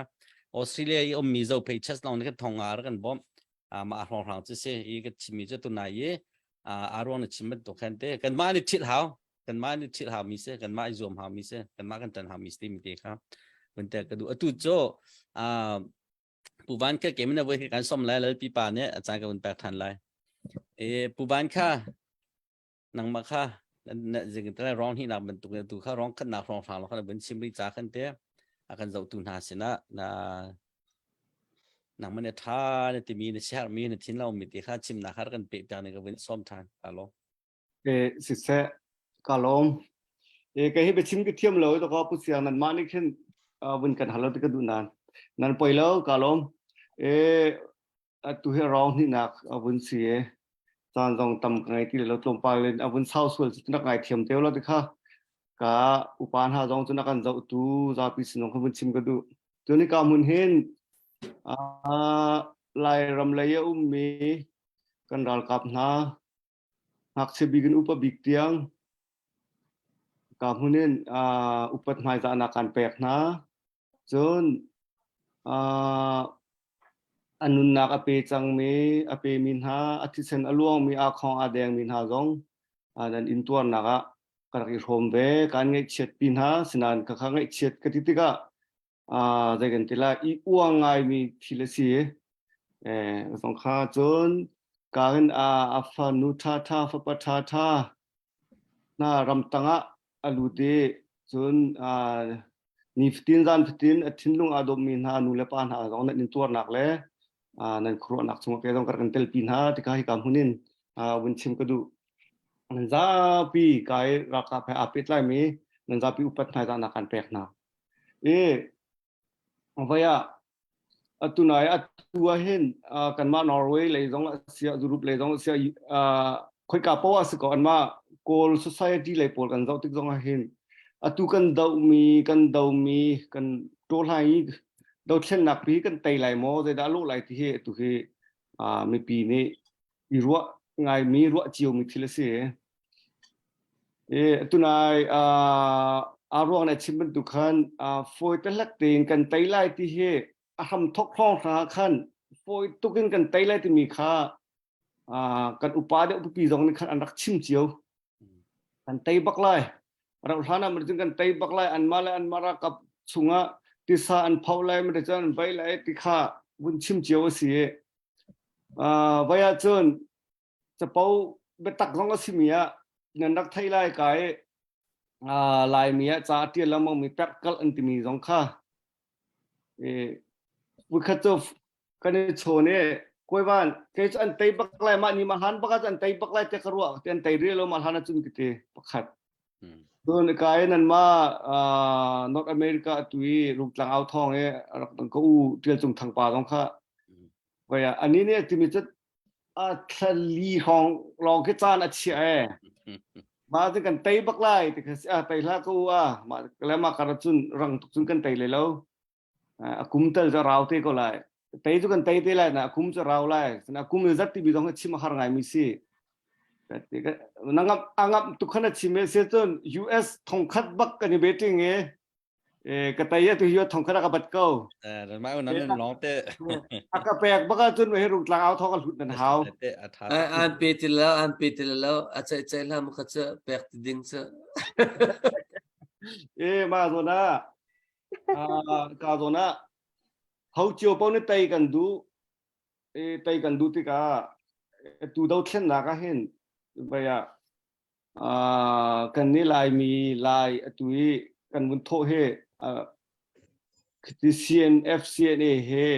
Australia i ummi zo phei chas long kan thong ar kan bom ma hlong hrang chu se i ka chimmi chu tunai i aruang na chim bantuk khan te kan ma ni thil hau kan ma ni thil hau mi se kan ma i zuam hau mi se kan ma kan tan hau mi se timi te kha vun te ka du atu cho Pu Van kha kemin a voi kan som lai lal pipa nih a caan ka vun pek than lai. E Pu Van kha nangmah kha na zing tala rong hi nak bantuk tu kha rong khat nak rong hrang lo kha vun chim ri ca khan te a kan zohtu hna sinah na nangmah ne tha na timi na siar mi na thin lo mi ti kha chim na har kan pe piak ne ka vun som than ka lo E siseh ka lawm. E kei hi biachim ka thiam lo to ka pu siang nan mah nih khin vun kan hal lo ti ka duh nan. Nan poi lo ka lawm. E atu hi rawng hnihnak a vun si e. Caan zong tam ka ngei ti lo tlawmpal in a vun sau sual cu nak ngai thiam te lo ti kha ka upa hna zong cu na kan zoh tu zapi sinong kha vun chim ka duh. Tuni ka mun hin Lairam lei a ummi kan ralkap hna ngakchia bik in upa bik tiang. Ka hmun in upat hmaizahnak kan pek hna. Cun a nunnak a pe cangmi, a pemi hna, a thisen a luangmi, aa khong aa dengmi hna zong nan intuarnak ah ka rak i hrawm ve. Kaan ngaihchiatpi hna. Sinain khakha ngaihchiat ka ti tikah zei kan ti lai, i uang ngaimi thil a si. Eh, zong kha cun ka in a fanu ṭhaṭha, fapa ṭhaṭha hna ramtang ah a lut i cun nifatin zan fatin a thinlung aa dawpmi hna nu le pa hna zong nan intuarnak le nan khuaruahnak chungah kei zong ka rak in telpi hna tikha hika hmun in vun chim ka duh. Nan zapi kai ralkap he aa pehtlaimi nan zapi upat hmaizahnak kan pek hna. I Voi ah atu nai atu ah hin kanmah Norway lei zong a siah Europe lei zong a siah khoika poah a si ko anmah Kawl society lei pawl kan zoh tik zong ah hin atu kan dohmi kan domi kan ṭawhlai i dothlennak pi kan tei lai maw zeidah a lawh lai ti hi atu hi mipi nih i ruah ngaimi ruah ciomi thil a si. E tunai aa ruang na chim bantuk khan fawi tehlak tein kan tei lai ti hi a hram thok hrawng hna khan fawi tuk in kan tei lai timi kha kan upa deuh pipi zong nih khan an rak chim cio. Kan tei bak lai. Rauh hlan ah cun kan tei bak lai anmah le anmah ralkap chungah tisa an pho lai ma cun an vai lai ti kha vun chim cio a si. Vai ahcun capo biatak zong a simi ah nan rak theih lai ka i Laimi ah ca a ṭial lengmangmi perhkalh an timi zong kha voikhat cu kan i chawn i kawivan kei cu an tei bak lai mah ni mah hlan bak ah an tei bak lai tiah ka ruah ti an tei rih lo mah hlan ahcun ka ti pakhat cun ka i nanmah North America atu i Rungtlang au thawng i rak ka u Ṭial Cung Thang pa zong kha Voi ah ani nih a timi cu a thla hrawng lawng khi caan a chiah e. Mah cu kan tei bak lai ti kha si a tei hlah ko u a mah le mah kar cun rang tuk cun kan tei le lo. A kum tal cu rau te ko lai. Tei cu kan tei te lai na a kum cu rau lai. A kum le zat ti bi zong hi chim a har ngai mi si. Na ngap a ngap tuk khan a chim e se cun US thongkhat bak kan i betting e ka tai tu hi thong khat ka bat ko. Mah nan long te. A ka pek baka cun he rung tlang au thong a hlut nan hau. An pe ti lo an pe ti lo a chai chai hlam kha chu pek ti ding chu. E ma zo na ka zo na ho cio pau ni tai kan du e tai kan du tikah tu do thlen nak ah hin baya Kan nih Laimi Lai atu i kan vun thawh hi CNF CNA he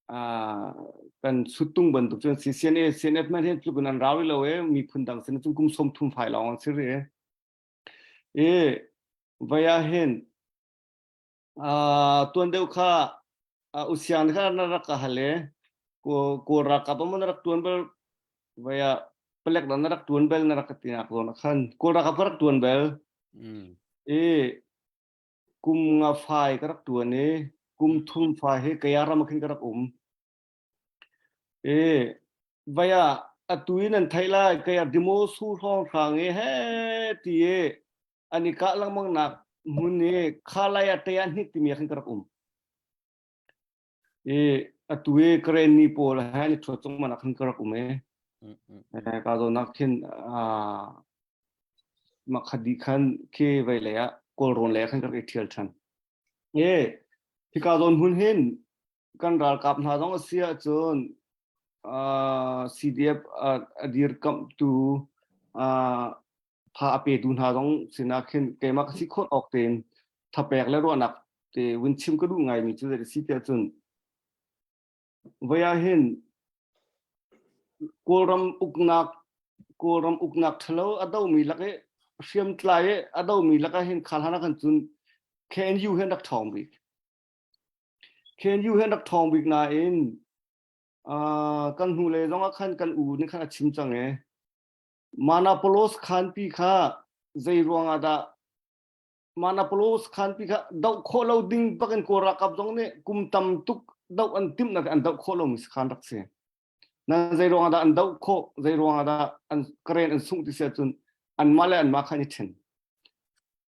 kan suttung bantuk cun si CNA CNF man hin tluk in an rau lo e miphun dang sin cun kum 30 fai lawng an si rih e vai ah hin tuan deuh kha usiang kha na rak ka hal e kawl ralkap amo na rak tuan bal vai ah palek na rak tuan bel na rak ka tinak zawn ah khan kawl ralkap ka rak tuan bel i kum nga fai ka rak tuan i kum thum fai hi kaya ram ah khin ka rak um i vai ah atu in an theih lai kaya dimo su hrawng hrang i he ti i an i kah lengmang nak hmun i khalai ah ṭe ah hnik timi ah khan ka rak um. I atu i Karenni pawl he an i ṭhuat cung man ah khan ka rak um i ka zawnak khin mah khat dih khan khi vei lei ah Kawlrawn lei ah khan ka rak i ṭhial ṭhan. I hika zawn hmun hin kan ralkap hna zong a si ahcun CDF a dirkamhtu tha a petu hna zong sinah khin keimah ka si khawh awk tein thapek le ruahnak te vun chim ka duh ngaimi cu zei si tiah cun voi ah hin Kawlram uknak Kawlram uknak ṭhalo a domi lak i hriamtlai i a domi lak ah hin khal hana kan cun KNU hi an rak ṭhawng bik. KNU hi an rak ṭhawng bik nain kan hnulei zong ah khan kan u nih khan a chim cang e Manapolos khanpi kha zei ruangah dah Manapolos khanpi kha doh khawh lo ding bakin Kawl ralkap zong nih kum tam tuk doh an timh nak an doh khawh lomi sakhan rak si. Nan zei ruangah dah an doh khawh, zei ruangah dah an karen an sungh ti si ahcun anmah le anmah khan i ṭhen.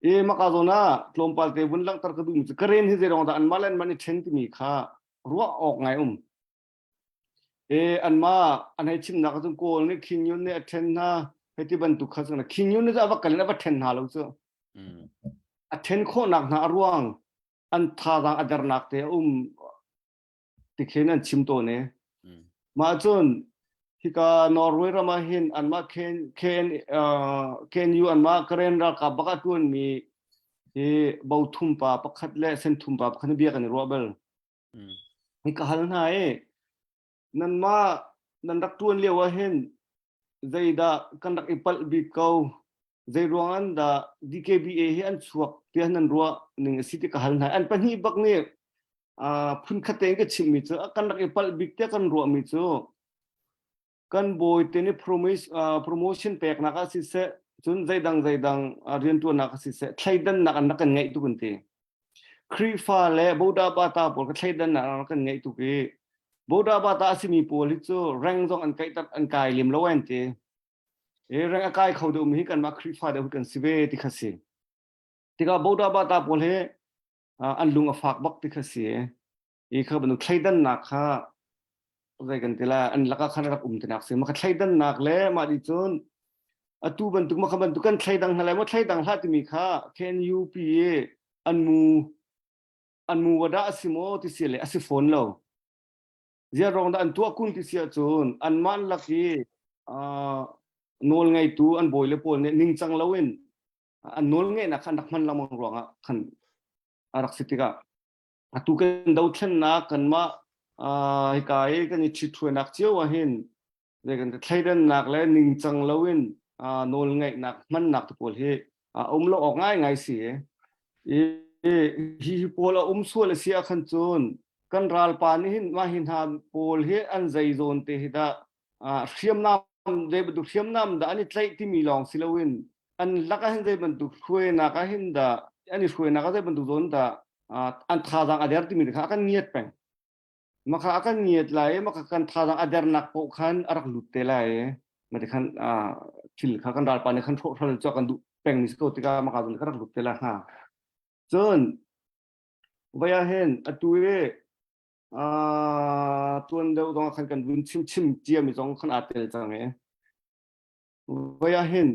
E maka zawn ah tlawmpal te vun langhter ka duhmi cu Karen hi zei dah anmah le anmah nih ṭhen timi kha ruah awk ngai um. E anmah an hei chimnak ahcun Kawl nih King Yun nih a ṭhen hna hei ti bantuk kha cun King Yun nih cu a va kal in a va ṭhen hna lo cu. A ṭhen khawhnak hna a ruang an thazaang a dernak te a um tikhin an chim tawn i mah cun hika Norway ram ah hin anmah KN, KN, uh, KNU anmah Karen ralkap bak a tuanmi hi bothum pa pakhat le senthum pa pakhat bia kan i ruah bal. Hi ka hal hna i nanmah nan rak tuan lio ah hin zeidah kan rak i palh bik ko zei ruang an dah DKBA hi an chuak tiah nan ruah ning a si ti ka hal hna an pahnih bak nih phun khat tein ka chimmi cu kan rak i palh bik tiah kan ruahmi cu kan bawi te nih promise promotion peknak ah siseh cun zeidang zeidang riantuannak ah siseh thleidannak an rak kan ngeih tuk an ti Khrihfa le Boda Bata pawl ka thleidannak an rak kan ngeih tuk i Boda Bata a simi pawl hi cu reng zong an kai an kai lem lo an ti i reng a kai kho deuhmi hi kanmah Khrihfa deuh hi kan si ve ti kha si tikah Boda Bata pawl hi an lung a fak bak ti kha si i kha bantuk thleidannak kha zei kan ti la an lakah khan rak um tinak si maka thleidannak le mah di cun atu bantuk maka bantuk kan thleidang hna lai maw thleidang hlah timi kha KNUP i an mu an mu wada a si maw ti si le a si fawn lo zia rong dah an tuah kun ti si ahcun anmah lak i nawl ngeitu an bawi le pawl nih ningcang loin an nawl ngeihnak kha an rak hman lengmang ruangah khan a rak si tikah atu kan dothlennak kanmah hika i kan i ṭhithruainak cio ah hin zei kan thleidannak le ningcang loin nawl ngeihnak hmannak te pawl hi a um lo awk ngaingai si i hi hi pawl a um sual a si ah khan cun kan ralpa nih hin mah hi hna pawl hi an zei zawn te hi dah hriamnam zei bantuk hriamnam dah an i tlaih timi lawng si loin an lak ah hin zei bantuk hruainak ah hin dah an i hruainak ah zei bantuk zawn dah an thazaang a der timi kha a kan ngiat peng maka a kan ngiat lai i maka kan thazaang a dernak paoh khan a rak lut te lai i mati khan thil kha kan ralpa nih khan hrawhhral cu kan duh peng mi si ko tikah maka zong kha rak lut te la hnga cun vai ah hin atu i tuan deuh zong khan kan vun chim chim cia mi zong khan aa tel cang i vai ah hin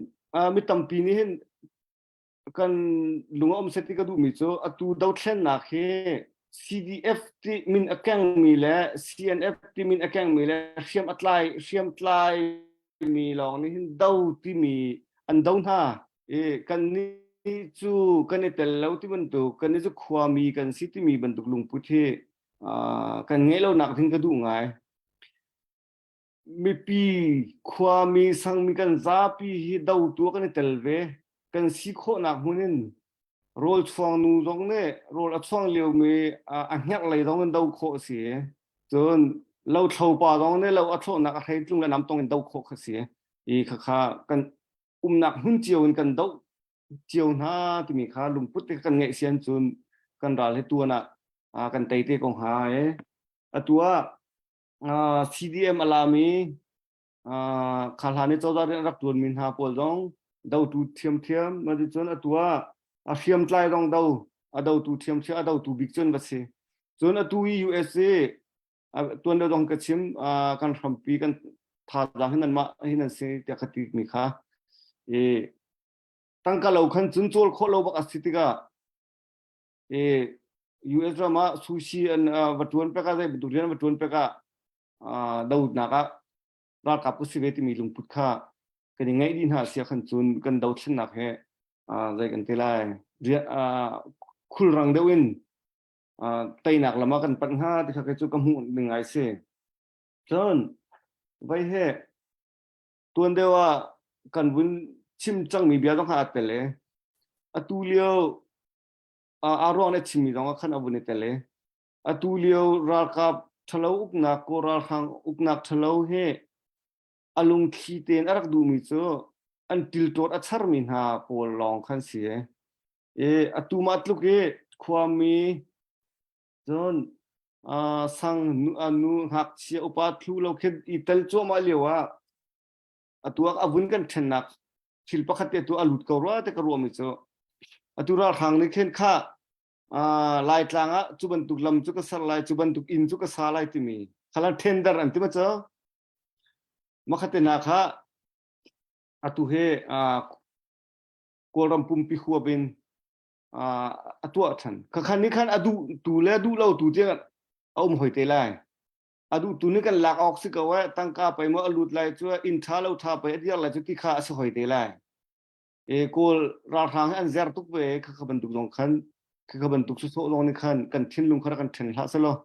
mi tampi nih hin kan lung a um set ti ka duhmi cu atu dothlennak hi CDF ti min a kengmi le CNF ti min a kengmi le hriam a tlai hriam tlai mi lawng nih hin do timi an do hna i kan nih cu kan i tel lo ti bantuk kan nih cu khuami kan si timi bantuk lungput hi kan ngeih lo nak ding ka duh ngai mipi khuami sangmi kan zapi hi dotu kan i tel ve kan si khawhnak hmun in rawl chuang nu zong nih rawl a chuang liomi a hngerh lei zong in do khawh a si cun lo thlo pa zong nih lo a thlawhnak a hreitlung le namtong in do khawh kha si i khakha kan umnak hmun cio in kan doh cio hna timi kha lungput te kan ngeih sian cun kan ral hi tuan ah kan tei te ko hnga e atu ah CDM a lami kha hlan i cozah rian rak tuanmi hna pawl zong dotu thiamthiam cun atu ah a hriamtlai zong do a dotu thiamthiam a dotu bik cun va si cun atu i USA tuan deuh zong ka chim kan hrampi kan thazaang hi nanmah hi nan si tiah ka ti mi kha i tangka lo khan cun cawl khawh lo bak a si tikah i US ram ah sushi an va tuan pek ah zei bantuk rian va tuan pek ah donak ah ralkap u si ve timi lungput kha kan i ngeih dih hna sia khan cun kan dothlennak he zei kan ti lai khulrang deuh in teinak lam ah kan panh hnga ti kha cu ka hmuh ning ngai si cun vai he tuan deuh ah kan vun chim cangmi bia zong kha aa tel i atu lio aa ruang le chimmi zong ah khan a vun i tel i atu lio ralkap ṭhalo uknak kaw ralhrang uknak ṭhalo hi a lungthli tein a rak duhmi cu an tilṭawt a charmi hna pawl lawng khan si i atu mah tluk i khuami cun sang nu ngakchia upa thlu lo khin i tel cuahmah lio ah atu ah a vun kan ṭhennak thil pakhat te tu a lut ko rua te ka ruahmi cu. Atu ralhrang nih khin kha Laitlang ah cu bantuk lam cu ka ser lai, cu bantuk inn cu ka sa lai timi khalan tender an ti ma cu? Makhat hna kha atu he Kawlram pumpi huap in a tuah than. Khakhan nih khan a duh tu le duh lo tu tiang a um hoi te lai. A duh tu nih kan lak awk si ko eh tangka pei maw a lut lai cu inn tha lo tha pei a dir lai cu ti kha a si hoi te lai. E Kawl ralhrang hi an zer tuk ve khakha bantuk zong khan khakha bantuk sawsawh zong nih khan kan thinlung kha kan then hlah selaw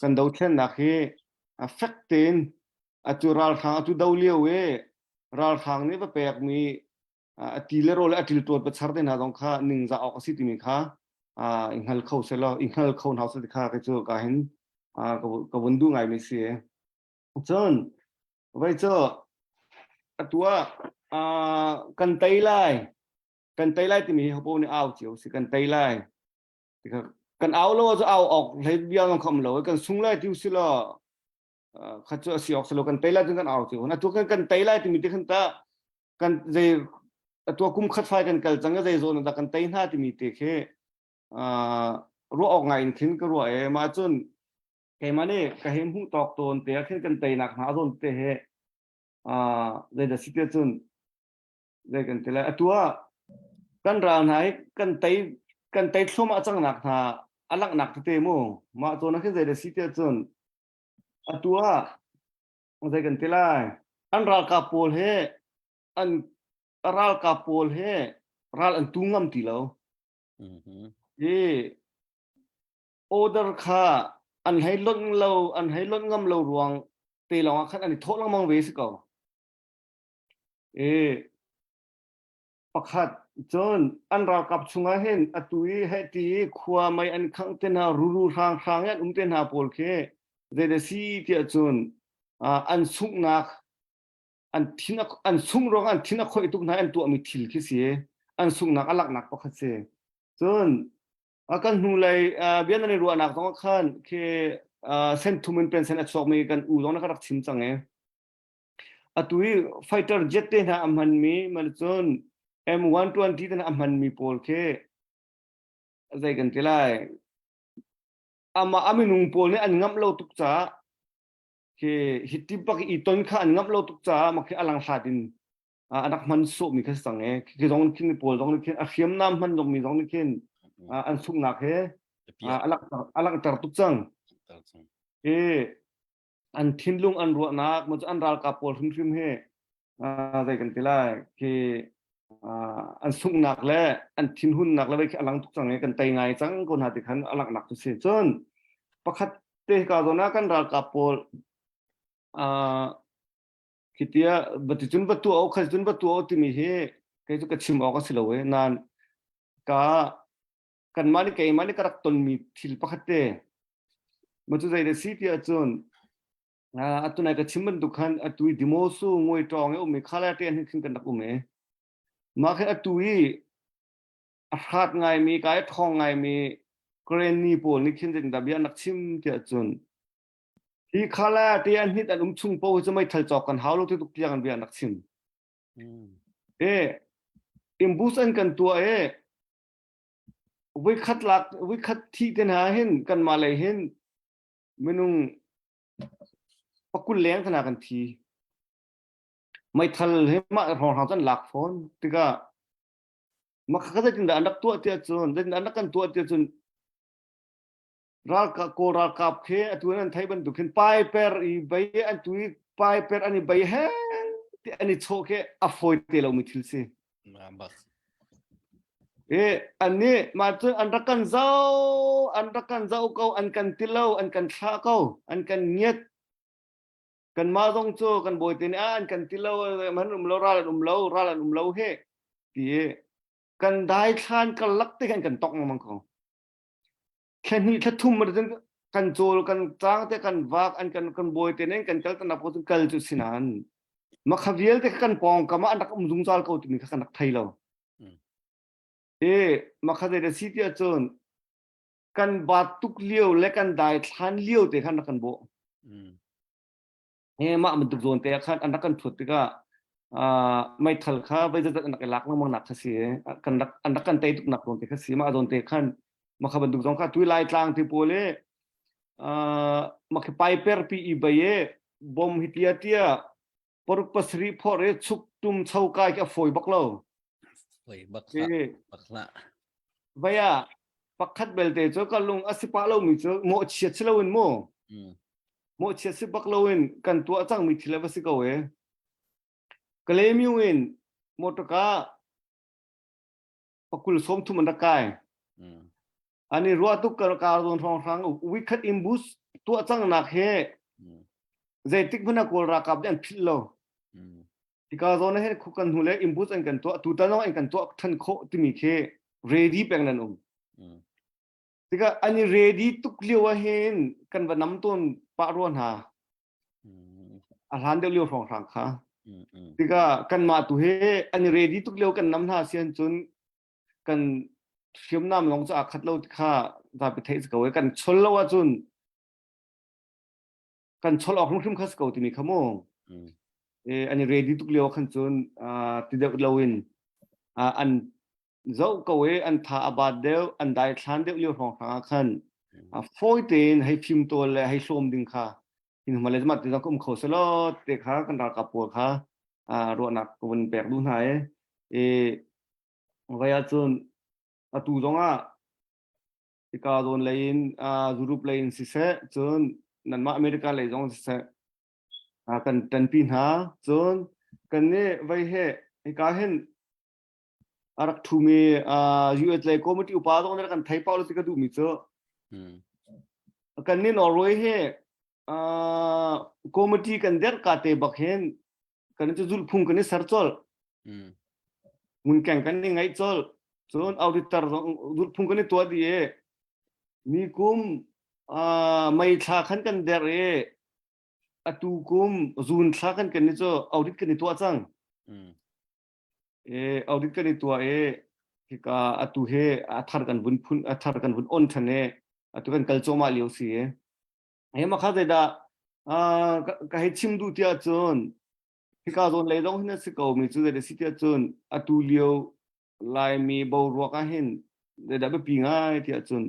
kan dothlennak hi a fek tein atu ralhrang atu do lio e ralhrang nih va pekmi a ti le rawl le a til tuat va char te hna zong kha ningzah awk a si timi kha i hngal kho selaw i hngal kho hna seh ti kha kei cu ka hin ka vun duh ngaimi si. Cun Vai cu atu ah kan tei lai kan tei lai timi hi hopo nih au cio si kan tei lai kan au lo cu au awk hlei bia zong kham lo kan sung lai ti si law kha cu a si awk si lo kan tei lai cun kan au cio atu kan kan tei lai timi ti khan ta kan zei atu kum khat fai kan kal cang zei zawn dah kan tei hna timi te khi ruah awk ngai in khin ka ruah e mah cun keimah nih ka hei hmuh tawk tawn te ah khin kan teinak hna a zawn te he zeidah si te cun zei kan ti lai atu ah kan ral hna hi kan tei kan tei thluahmah cangnak hna a langhnak tete mu mah zawn ah khin zeidah si te cun atu ah zei kan ti lai an ralkap pawl he an ralkap pawl he ral an tu ngam ti lo i order kha an hei lonh lo an hei lonh ngam lo ruang te lawng ah khan an i thawh lengmang ve si ko e pakhat cun an ralkap chungah hin atu i heh ti i khua mei an khangh te hna ruru hrang hrang an um te hna pawl khi zeidah si tiah cun an sunghnak an thin an sung ruang an thin a khoih tuk hna an tuahmi thil khi si an sunghnak a laknak pakhat si cun kan hnulei bia nan i ruahnak zong ah khan khi senthum in pensen a chuakmi kan u zong na ka rak chim cang e atu i fighter jet te hna a hmanmi man cun M120 te hna a hmanmi pawl khi zei kan ti lai ama a minung pawl nih an ngamh lo tuk caah khi hi ti bak i ton kha an ngamh lo tuk caah mak khi a lang hlat in a rak hman sawhmi kha si cang e khi zong khin pawl zong nih khin a hriamnam hman zong mi zong nih khin an sunghnak he a langhter tuk cang i an thinlung an ruahnak mo an ralkap pawl hrimhrim hi zei kan ti lai khi an sunghnak le an thinhunnak le khi a lang tuk cang i kan tei ngai cang ko hna ti khan a langhnak cu si cun pakhat te ka zawn ah kan ralkap pawl Khitia va cun va tuah awk kha cun va tuah awk timi hi kei cu ka chim awk a si lo e nain ka kanmah nih keimah nih ka rak tonmi thil pakhat te ma cu zei dah si ti ahcun atu nai ka chim bantuk khan atu i Dimosu ngoi ṭawng i um i khala te hin khin kan rak um e mah khin atu i a hrat ngaimi ka i ṭhawng ngaimi Karenni pawl nih khin zeitindah bia an rak chim ti ahcun Hi khala te an hnit an um chung po hi cu meithal cawk kan hau lo ti tuk tiang an bia an rak chim. E imbus an kan tuah e voikhat lak voikhat thi te hna hin kan mah lei hin minung pakul leng thana kan thi. Meithal he mah hrawng hrang cun lak fawn tikah makha zeitin dah an rak tuah tiah cun zeitin an rak kan tuah tiah cun ralkap kawl ralkap khi atu nan thei bantuk khin paiper i bei an tu i paiper an i bei he ti an i chawh khi a fawi te lomi thil si e an nih mah cun an rak kan zau an rak kan zau ko an kan ti lo an kan thlah ko an kan ngiat kanmah zong cu kan bawi te nih ah an kan ti lo man um lo ral an um lo ral an um lo he ti kan dai thlan karlak te khan kan tok lengmang ko Thla hnih thla thum cun kan cawl kan cang te kan vak an kan kan bawi te nen kan kal kan rak cun kal cu sinan makha vialte kha kan pawngkam ah an rak um zungzal ko timi kha kan rak thei lo. E makha zei da si tiah cun kan bat tuk lio le kan dai thlan lio te khan rak kan bawh. E mah bantuk zawn te ah khan an rak kan thuat tikah. Meithal kha voi zeizat an rak i lak lengmang nak kha si kan rak an rak kan tei tuk nak zawn te kha si mah zawn te khan mah kha bantuk zong kha tui lai tlang ti pawl i mah khi paiper pi i bei i bom hi tia tia paruk pasarih phor i chuk tum cho kai khi a fawi bak lo. Fawi bak hlah bak hlah. Vai ah pakhat belte cu ka lung a si pah lomi cu mawhchiat si loin mu. Mawhchiat si bak loin kan tuah cangmi thil a va si ko e. Kalaymyo in motorka pakul sawm thum an rak kai. An i ruah tuk kar kar zawn hrawng hrang weekhat in bus tuah cang nak he zeitik hmanh ah Kawl ralkap nih an philh lo. Hika zawn ah hin khu kan hnu le imbus an kan tuah tutan zong an kan tuah than khawh timi khi ready peng nan um. Tikah an i ready tuk lio ah hin kan va nam tawn pah rua hna. A hlan deuh lio hrawng hrang kha. Tikah kanmah tu he an i ready tuk lio kan nam hna sian cun kan hriamnam lawng cu aa khat lo ti kha zapi theih si ko i kan chol lo ahcun kan chol awk hrimhrim kha si ko timi kha mu e an i ready tuk lio khan cun ti deuh lo in an zoh ko i an tha a bat deuh an dai thlan deuh lio hrawng hrang ah khan fawi tein hei fim tawl le hei hlawm ding kha hin hmale mat te zong um kho selo te kha kan ralkap pawl kha ruahnak ka vun pek duh hna e e Vai ahcun atu zongah hika zawn lei in Europe lei in siseh cun nanmah America lei zong siseh kan ṭanpi hna. Cun kan nih vei he hika hin a rak ṭhumi US lei committee upa zong nih kan thei pah lo ti ka duhmi cu kan nih Norway hi committee kan derh ka te bak hin kan cu zulhphung kan i ser colh. Ngunkeng kan i ngaih colh. Cun auditor zong zulhphung kan i tuah dih i ni kum May thla khan kan der i atu kum June thla kan kan i cu audit kan i tuah cang. E audit kan i tuah i hika atu he a thar kan vun phun a thar kan vun on than i atu kan kal cuahmah lio si. He ma kha zeidah ka hei chim duh tiah cun hika zawn lei zong hin a si ko mi cu zeidah si tiah cun atu lio Laimi boruak ah hin zeidah biapi ngai tiah cun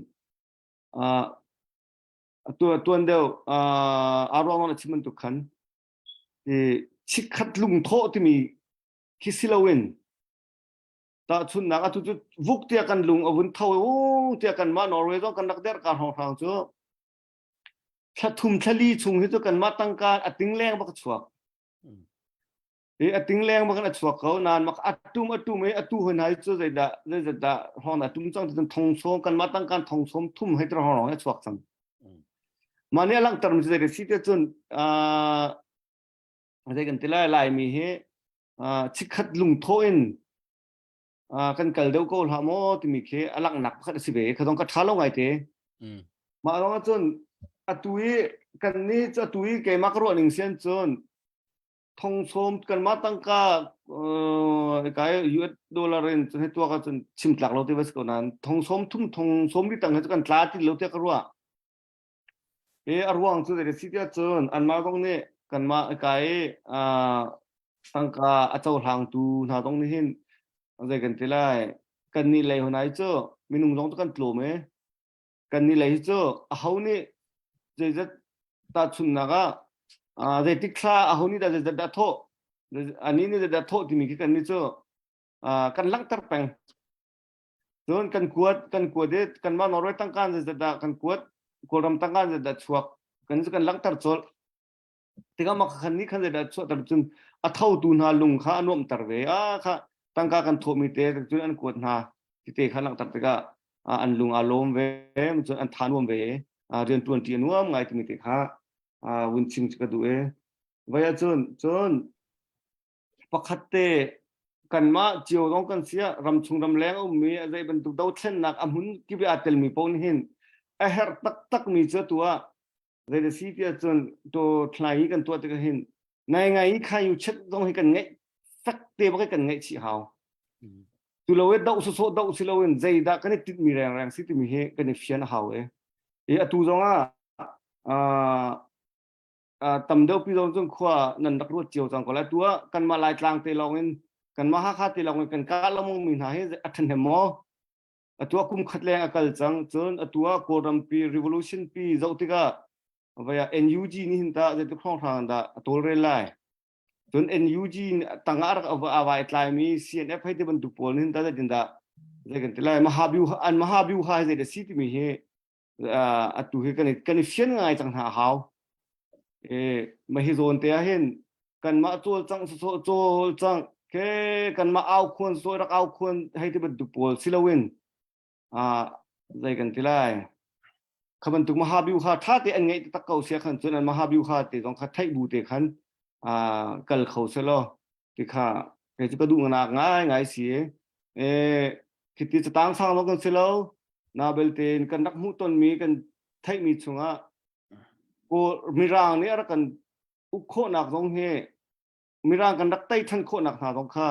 atu tuan deuh aa ruang a chim bantuk khan i chikkhat lungthawh timi khi si loin tahchunhnak atu cu vuk tiah kan lung a vun tho i tiah kanmah Norway zong kan rak der ka hrawnghrang cu thla thum thla li chung hi cu kanmah tangka a ting leng bak a chuak. I a ting leng bak in a chuak ko nain mak a tum a tum i atu hoi hna cu zeidah zeizat dah hrawng dah tum cang ti thong sawm kanmah tangkan thong sawm thum hei tir hrawng a chuak cang. Mah nih a langhter mi cu zei si te cun zei kan ti lai Laimi hi chikkhat lungthawh in kan kal deuh ko hlah maw timi khi a langhnak pakhat a si ve kha zong ka ṭha lo ngai te. Mah ruang ah cun atu i kan nih cu atu i keimah ka ruah ning sian cun thong sawm kanmah tangka kai US dollar in cun hei tuak ahcun chim tlak lo ti va si ko nain thong sawm thum thong sawm li tang he cu kan tla ti lo tiah ka ruah. E a ruang cu zei si tiah cun anmah zong nih kanmah kai tangka a cohlangtu hna zong nih hin zei kan ti lai kan nih lei honai cu minung zong cu kan tlawm e kan nih lei hi cu aho nih zeizat tahchunhnak ah zeitik thla aho nih dah zeizat dah thawh ani nih zeizat dah thawh timi khi kan nih cu kan langhter peng Cun kan kuat kan kuat i kanmah Norway tangka zeizat dah kan kuat Kawlram tangka zeizat dah chuak kan cu kan langhter colh. Tikah mah khan nih khan zeidah chuahter cun a thotu hna lung kha a nuamhter ve. Ah kha tangka kan thawhmi te cun an kuat hna ti te kha langhter tikah an lung aa lawm ve cun an tha nuam ve rian ṭuan ṭi a nuam ngai timi te kha vun chim cu ka duh i vai ahcun cun pakhat te kanmah cio zong kan si ah ramchung ramleng a ummi a zei bantuk dothlennak a hmun kip i aa telmi paoh nih hin a herh taktakmi cu atu ah zei da si tiah cun to thlai hi kan tuah tikah hin ngai ngai i khai yu chet zong hi kan ngeih fek te bak kan ngeih chih hau tu lo e doh sawsawh doh si loin zeidah kan i tinhmi rengreng si timi hi kan i fian a hau e i atu zong ah. Tam deuh pi zong cun khua nan rak ruat cio cang ko lai. Tu ah kanmah Laitlang te lawng in kanmah Hakha te lawng in kan kah lengmang mi hna hi a ṭhahnem maw? Atu ah kum khat leng a kal cang. Cun atu ah Kawlram pi revolution pi zoh tikah vai ah NUG nih hin tah zeitik hrawnghrang dah a tawlrel lai? Cun NUG tangah rak a vai tlaimi CNF hei ti bantuk pawl nih hin tah zeitindah zei kan ti lai? Mahabyu an Mahabyu ha hi zei dah si timi hi atu hi kan i kan i fian ngai cang hna a hau. E ma hi zawn te ah hin kanmah cawlcangh sawsawh cawlcangh ke kanmah au khuan sawi rak au khuan hei ti bantuk pawl si loin a zei kan ti lai kha bantuk mahabiu kha tha te an ngeih tak ko sia khan cun an mahabiu kha te zong kha theih bu te khan a kal kho selaw ti kha kei cu ka duh nak ngai ngai si e khiti catang sang lo kan si lo na belte kan rak hmuh tonmi kan theihmi chungah Kawl Mirang nih a rak kan uk khawhnak zong hi Mirang kan rak tei than khawhnak hna zong kha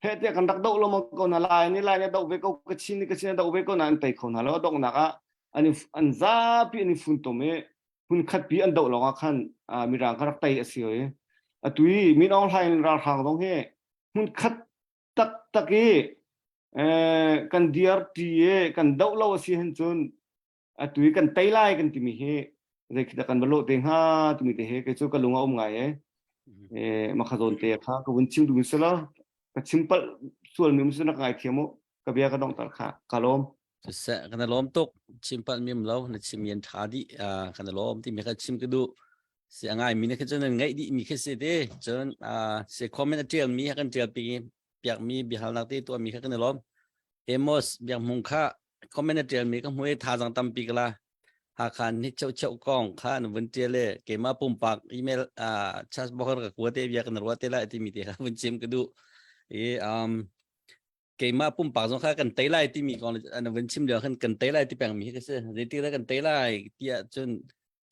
heh tiah kan rak doh lengmang ko hna lai ni lai nih doh ve ko Kachin nih Kachin doh ve ko na an tei kho hna lo donghnak ah an an zapi an i funtom i hmunkhat pi an doh lawngah khan Mirang kha rak tei a si i atu i Min Aung Hlaing ralhrang zong hi hmunkhat taktak i kan diar ṭi i kan doh lo a si hin cun atu i kan tei lai kan timi hi zei khi dah kan va lawh te hnga timi te he kei cu ka lung a um ngai e eh makha zawn te kha ka vun chim duh mi sila ka chim palh sual mi um si na ka ngai thiam u ka bia ka dongh tar kha ka lawm. Siseh, kan i lawm tuk. Chim palh mi um lo, na chim yen ṭha dih. Kan i lawm timi kha chim ka duh. Si a ngai mi na kha cun nan ngaih dih mi khi si te. Cun si comment a ṭial mi kan ṭial pi piak mi biahalnak te tuah mi kha kan i lawm. Amos Biak Hmung kha comment a ṭial mi ka hmu i thazang tampi ka la. Hakha ni cheu cheu kong kha na vun ṭial i keimah pumpak email chat box ka kua te bia kan ruah te lai timi te kha vun chim ka duh. I um keimah pumpak zong kha kan tei lai timi kong na vun chim lio khan kan tei lai ti peng mi hi ka si. Zeiti dah kan tei lai tiah cun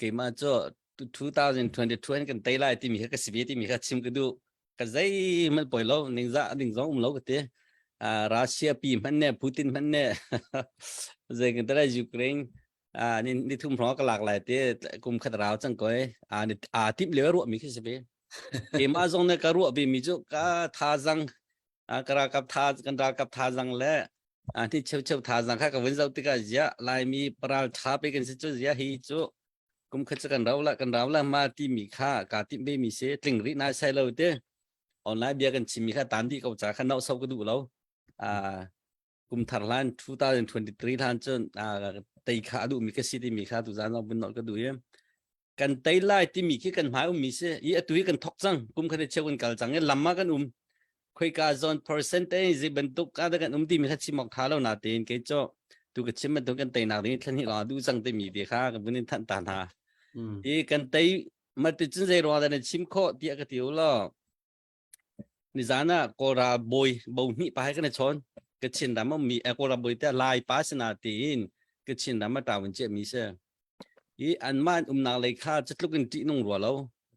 keimah cu 2022 in kan tei lai timi kha ka si ve timi kha chim ka duh. Ka zeihmanh poi lo ningzah ding zong um lo ka ti. Russia pi hmanh ne Putin hmanh ne zei kan tei lai Ukraine ni ni thum hrawng ka lak lai ti kum khat rau cang koi ni a timh lio ruah mi khi si ve. Keimah zong ne ka ruah ve mi cu ka thazang ka ralkap tha kan ralkap thazang le ti cheu cheu thazang kha ka vun zoh tikah ziah Laimi paral tha pe kan si cu ziah hi cu kum khat cu kan rau la kan rau la ma ti mi kha ka timh ve mi si tling rih nai sai lo te online bia kan chim mi kha tan dih ko ca kha nau so ka duh lo kum thar hlan 2023 hlan cun tei kha a duh mi ka si ti mi kha tu zan zong vun nolh ka duh i kan tei lai timi khi kan hmai ummi si i atu hi kan thok cang kum khat cheu kan kal cang i lam ah kan um khoika zone percentage zi bantuk ka da kan um timi kha chim awk tha lo na tein kei cho tu ka chim bantuk kan tei nak ding thlan hi long du cang timi te kha kan vun in thanh ta hna i kan tei ma ti cun zei ruang dah na chim khawh tiah ka ti u law Nizan ah Kawlra bawi bo hnih pa he kan i chawn. Kachin ram a ummi eh, Kawlra bawi te Lai pa sina tiin Kachin ram a ṭau in ciahmi si. I anmah an umnak lei kha cutluk in ṭihnung rua lo.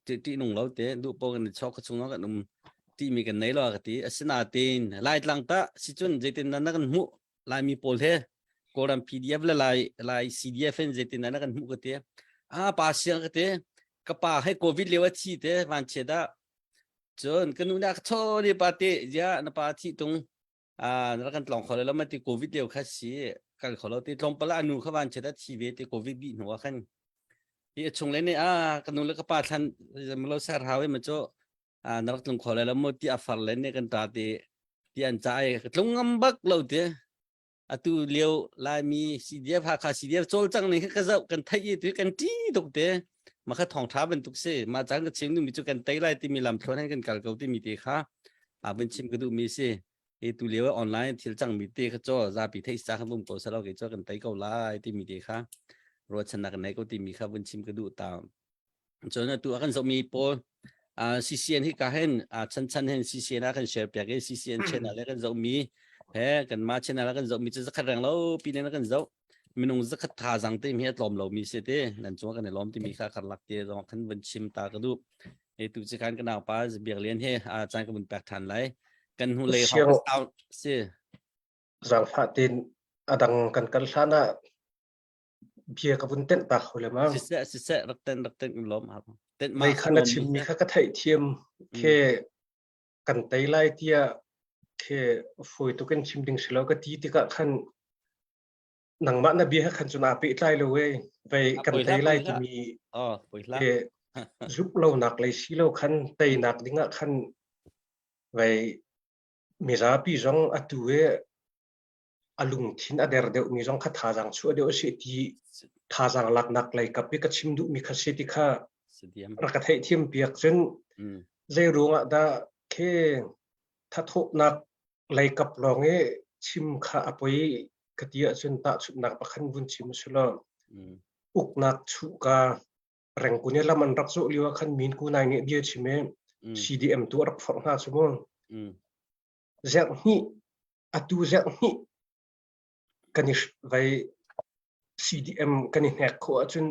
Ṭihnung lo te duh paoh kan i chawk ka chung ah kan um ṭihmi kan nei lo ka ti. Asinain Laitlang tah sicun zeitin dah na kan hmuh Laimi pawl he Kawlram PDF le Lai Lai CDF in zeitin dah na kan hmuh ka ti. Ah pa siang ka ti. Ka pa he COVID lio a thi te vanchiat ah Cun ka nu nih a ka chawn i pate ziah na pa thih tung ah na rak kan tlawng kho lo ma ti covid lio kha si kal kho lo ti tlawmpal ah a nu kha van chet a thi ve ti covid dih hnu ah khan hi a chung le nih ah ka nu le ka pa thlan lo ser hau i ma cu ah na rak tlung kho lo mo ti a far le nih kan ta ti ti an ca i ka tlung ngam bak lo ti Atu lio Laimi CDF Hakha CDF cawlcang ning ka zoh kan theih i tu kan ṭi tuk te. Ma kha thawngṭha bantuk si. Ma caan ka chim duhmi cu kan tei lai timi lamthluan hin kan kal ko timi te kha a vun chim ka duhmi si. Hi tu lio online thil cangmi te kha caw zapi theih sa kha vum ko salo ke caw kan tei ko lai timi te kha ruahchannak kan nei ko timi kha vun chim ka duh ta. Cun atu a kan zohmi pawl CCN hi ka hin chan chan hin CCN a kan share piak i CCN channel le kan zohmi he kan ma channel a kan zohmi cu zakhat reng lo pi nen kan zoh minung zakhat tha zang te mi a tlawm lo mi se te nan chung kan i lawm timi kha karlak te zong khan vun chim ta ka duh e tu chi khan ka nau pa biak lian he a chan ka vun pek than lai kan hnu lei si Zangfah tin adang kan kal hlan ah bia ka vun tenh ta kho le ma. Siseh siseh rak ten rak ten lawm ha. Mei kha na chimmi kha ka theihthiam khe kan tei lai tiah khe fawi tuk in chim ding si lo ka ti tikah khan nangmah na bia khan cun aa pehtlai lo e vei kan tei lai timi ke zumh lonak lei si lo khan teinak dingah khan vei mizapi zong atu e a lungthin a der deuhmi zong kha thazaang chuah deuh a si ti thazaang laknak lei kap i ka chim duhmi kha si ti kha rak ka theihthiam piak cun zei ruangah dah khe thathawhnak lei kap lawng i chim kha a poi ka ti ahcun tahchunhnak pakhat vun chim usulaw uknak chuhka rengkun i lam an rak zawh lio ah khan Min Ku Naing nih bia chim i CDM tu a rak forh hna cu mu. Zerh hnih atu zerh hnih kan i vai CDM kan i hnek khawh ahcun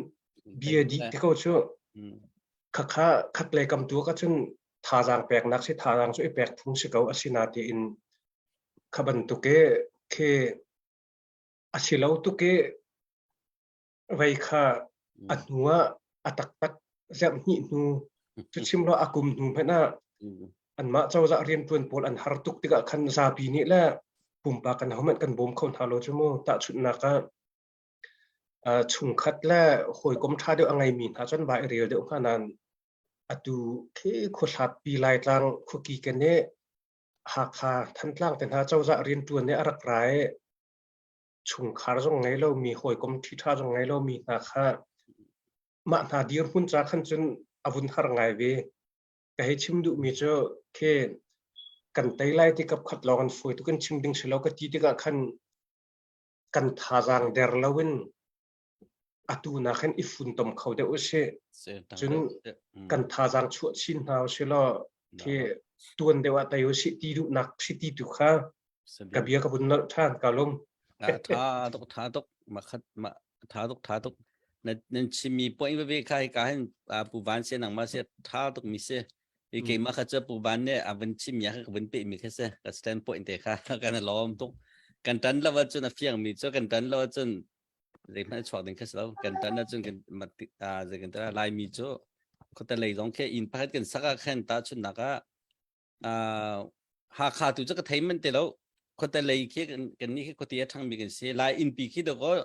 bia dih ti ko cu. Khakha khat le kam tu ka cun thazaang peknak si thazaang cu i pek phung si ko asinatein kha bantuk i khi a si lo tuk i vei kha a hnu ah a taktak zerh hnih hnu cu chim lo a kum hnu hmanh ah anmah cozah rianṭuan pawl an har tuk tikah khan zapi nih le pumpak kan hohmanh kan bawm kho hna lo cu mu tahchunhnak ah chungkhat le hawikom ṭha deuh a ngeimi hna cun va i rel deuh hnga nain atu khi khuahlatpi Laitlang khuaki ke nih Hakha Thantlang te hna cozah rianṭuan nih a rak ra i chungkhar zong ngei lomi hawikom ṭhiṭha zong ngei lomi hna kha mah hna dirhmun ca khan cun a vun har ngai ve. Ka hei chim duhmi cu khi kan tei lai ti kap khat lawng an fawi tuk in chim ding si lo ka ti tikah khan kan thazaang der loin atu nak hin i funtom kho deuh usih. Cun kan thazaang chuah chin hna usih law khi tuan deuh ah tei usih ti duhnak si ti tu kha ka bia ka vun nolh ṭhan ka lung. Tha tuk tha tuk ma khat ma tha tuk tha tuk na nan chimmi point veve kha hi ka hin pu van se nang ma se tha tuk mi se i keimah kha cu pu van nih a vun chim ya ka vun pe mi kha se ka stand point te kha kan lawm tuk kan tan lo ahcun a fiang mi cu kan tan lo ahcun zeihmanh chuak ding kha si lo kan tan ahcun kan zei kan tara laimi cu khuate lei zong khi inn pakhat kan sak ah khan ta chunnak ah Hakha tu cu ka thei man te lo khuate lei khi kan ni khi khuate a ṭhangmi kan si lai innpi khi dakaw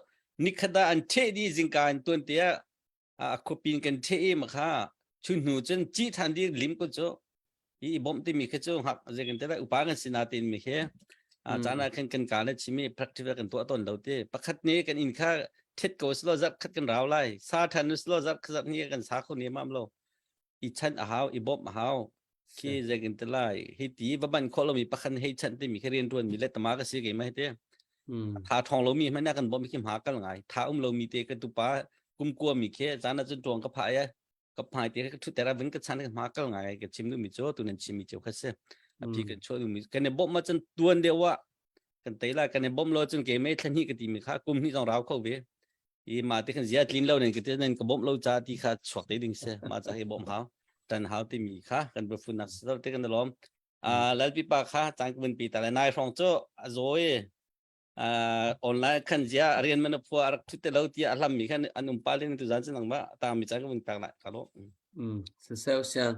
nikhat ah an ṭheh dih zingka in tuan te ah a khuapin kan ṭheh i makha chun hnu cun ci ṭhan dih lim ko cu i bawmh timi khi cu hngak zei kan te lai upa kan si natin mi khi a caan ah khan kan ka le chimi practical kan tuah tawn lo ti pakhat nih kan inn kha thet ko silo zarh khat kan rau lai sa than silo zarh khat ni kan sa kho ni mam lo i chan a hau i bawmh a hau khi zei kan ti lai hi ti va ban khawh lomi pakhat hei chanh timi khi rian ṭuan mi le tama ka si keimah hi te tha ṭhawng lomi hmanh ah kan bawmh khi hma kal ngai tha um lomi te ka tupa kumkua mi khi caan ah cun ṭuang ka phah ya ka phai te ka ṭhut tera vin ka chan ka hma kal ngai ka chim duhmi cu tu nan chim mi cu kha si a phi kan chuah duhmi kan i bawmh ma cun tuan deuh ah kan tei la kan i bawmh lo cun ke mei thla hnih ka ti mi kha kum hnih zong rau kho ve i ma te khan zia tlin lo nen ka nan ka bawmh lo cha ti kha chuak te ding se ma cha hi bawmh hau tan hau ti mi kha kan bafun nak se te kan lom a lalpi pa kha chang kun pi ta le nai hrong chu a zoi a online khan zia rian man phua rak thu te lo ti a hlam mi khan an um pa len tu zan chin ba ta mi chang kun tak la ka lo um se se sian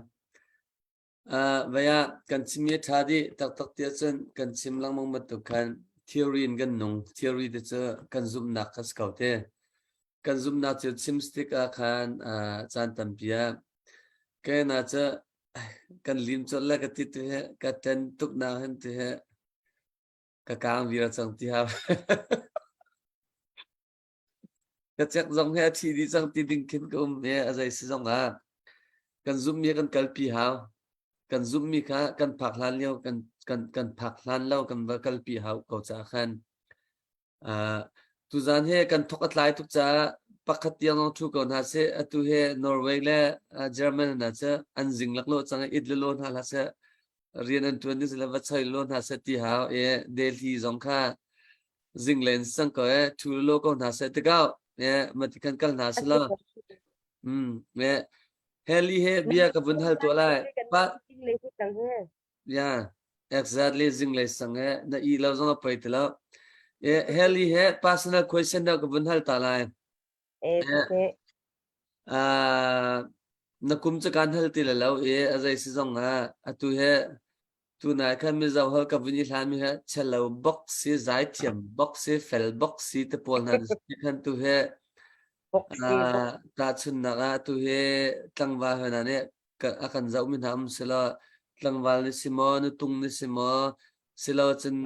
Vei ah kan chimmi a ṭha dih taktak ti ahcun kan chim lengmang bantuk khan theory in kan nung. Theory te cu kan zumhnak kha si ko te. Kan zumhnak cu chim tik ah khan caan tampi ah kei na cu kan lim colh le ka ti tu hi ka ṭen tuk na hin ti hi ka kaang viar cang ti hau. Ka cek zong hi a thi dih cang ti ding khin ka um i a zei si zong ah kan zumhmi kan kalpi hau. Kan zumhmi kha kan phak hlan lio kan kan kan phak hlan lo kan va kalpi hau ko caah khan uh, tuzan he kan thok a tlai tuk caah pakhat tiang zong thu ko hna seh atu he Norway le uh, German hna cu an zing laklawh cang i it lelaw hna hlah seh rian an tuan ding le va choi lo hna seh ti hau i Delhi zong kha zinglei in sang ko e thu lo ko hna seh tikau e mati kan kal hna sila um e heli he bia ka vun hal to lai pa ya exactly zinglei sang e na i lo zong a poi ti lo e heli he personal question da ka vun hal ta lai Eh, Ah. Na kum cu kaan hal ti le lo i a zei si zong ah atu he tunai khan Mizo hol ka vun i hlan mi he chelo bok si zaithiam bok si fel bok si te pawl hna si khan tu he tahchunnak ah tu hi tlangval hna nih a kan zoh mi hna um selaw tlangval ni si maw nutung ni si maw silo cun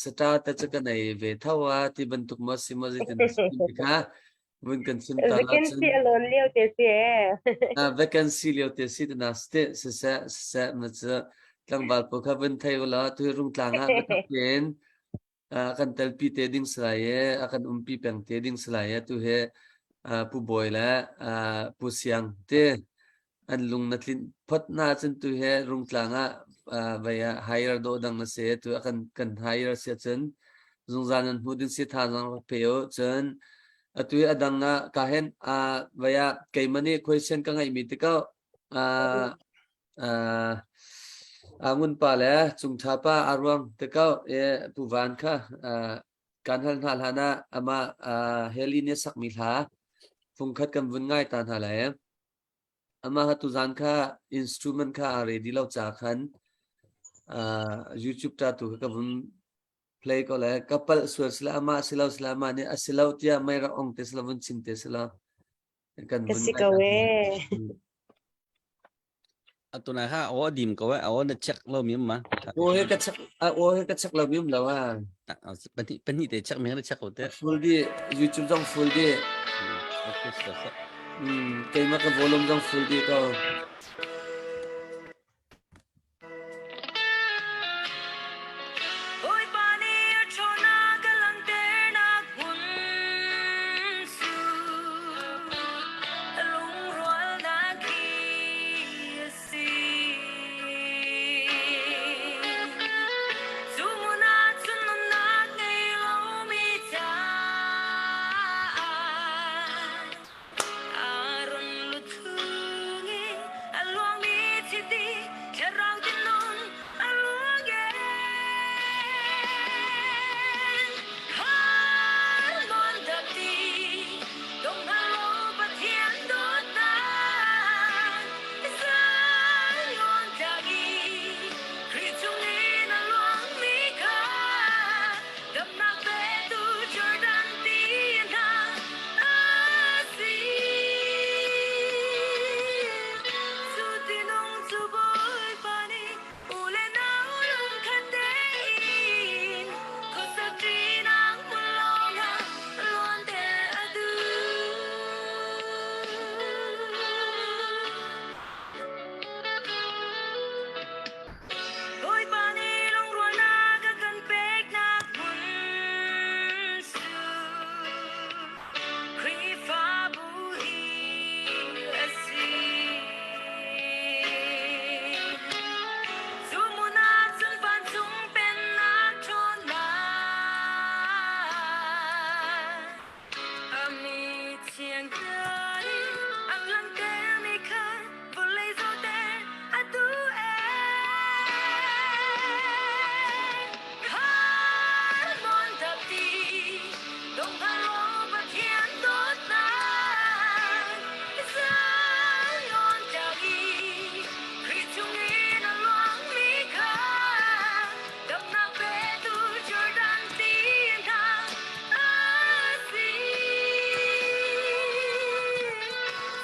sata te cu ka nei ve tho a ti bantuk maw si maw zeitin kha vun kan chim ta la cun Vacancy alone lio te si e. Vacancy lio te si na ste se se se ma chu tlangval po kha vun thei ula tu rung tlang ah biatak kan telpi te ding salai e a kan umpi peng te ding salai e tu he pu bawi le pu siang te an lung na tlinh phot na cun tu he rungtlang ah vai ah hire dawh dang na se tu a kan kan hire sia cun zungzal nan hmu ding si tha zang rak pe u. Cun atu hi adang ah ka hen vai ah keimah nih question ka ngeih mi te ko ngun pa le cung tha pa aruang te ko e pu van kha kan hal hna hlan ah amah heli nih sakmi hla fungkhat kan vun ngai ta hna lai. Amah tuzaan kha instrument kha aa ready lo ca khan YouTube ta tu kha ka vun play ko le ka palh sual sila amah silo sila amah nih a silo tiah mei rak ong te sila vun chim te sila kan Ka vun si ko ee. Atu na ha aw dim ko eh aw na check lo mi ma. Aw he ka check aw he ka check lo mi um lo ah. Pahnih pahnih te check mi na check ko te. Full di YouTube zong full di. Okay so so. Keimah ka volume zong full di ko. Bawipa nih a ṭhawnnak a langhternak hmun cu a lungrualnak hi a si. Cu hmun ah cun nunnak ngei lomi caah Aaron luthung i a luangmi chiti thlarau tinung a luang Khan dati dong hna lo Pathian dawtnak Zion tlak i Khrih chungin a luangmi kha Damnak petu Jordan ti hna a si. Cu tinung cu Bawipa nih u le nau lungkhat tein khuasak ṭinak hmun lawngah luanter a duh. Bawipa nih lungrualnak a kan peknak hmun cu Khrihfabu hi a si. Cu hmun ah cun vancung pennak ṭhawnnak A mi thiang hna nih an langhtermi kha vawlei zohter a duh ee. Khan nawn dapti donghngal law Pathian dawtnak Zion tlak i Khrih chungin a luangmi kha damnak petu Jordan ti hna a si.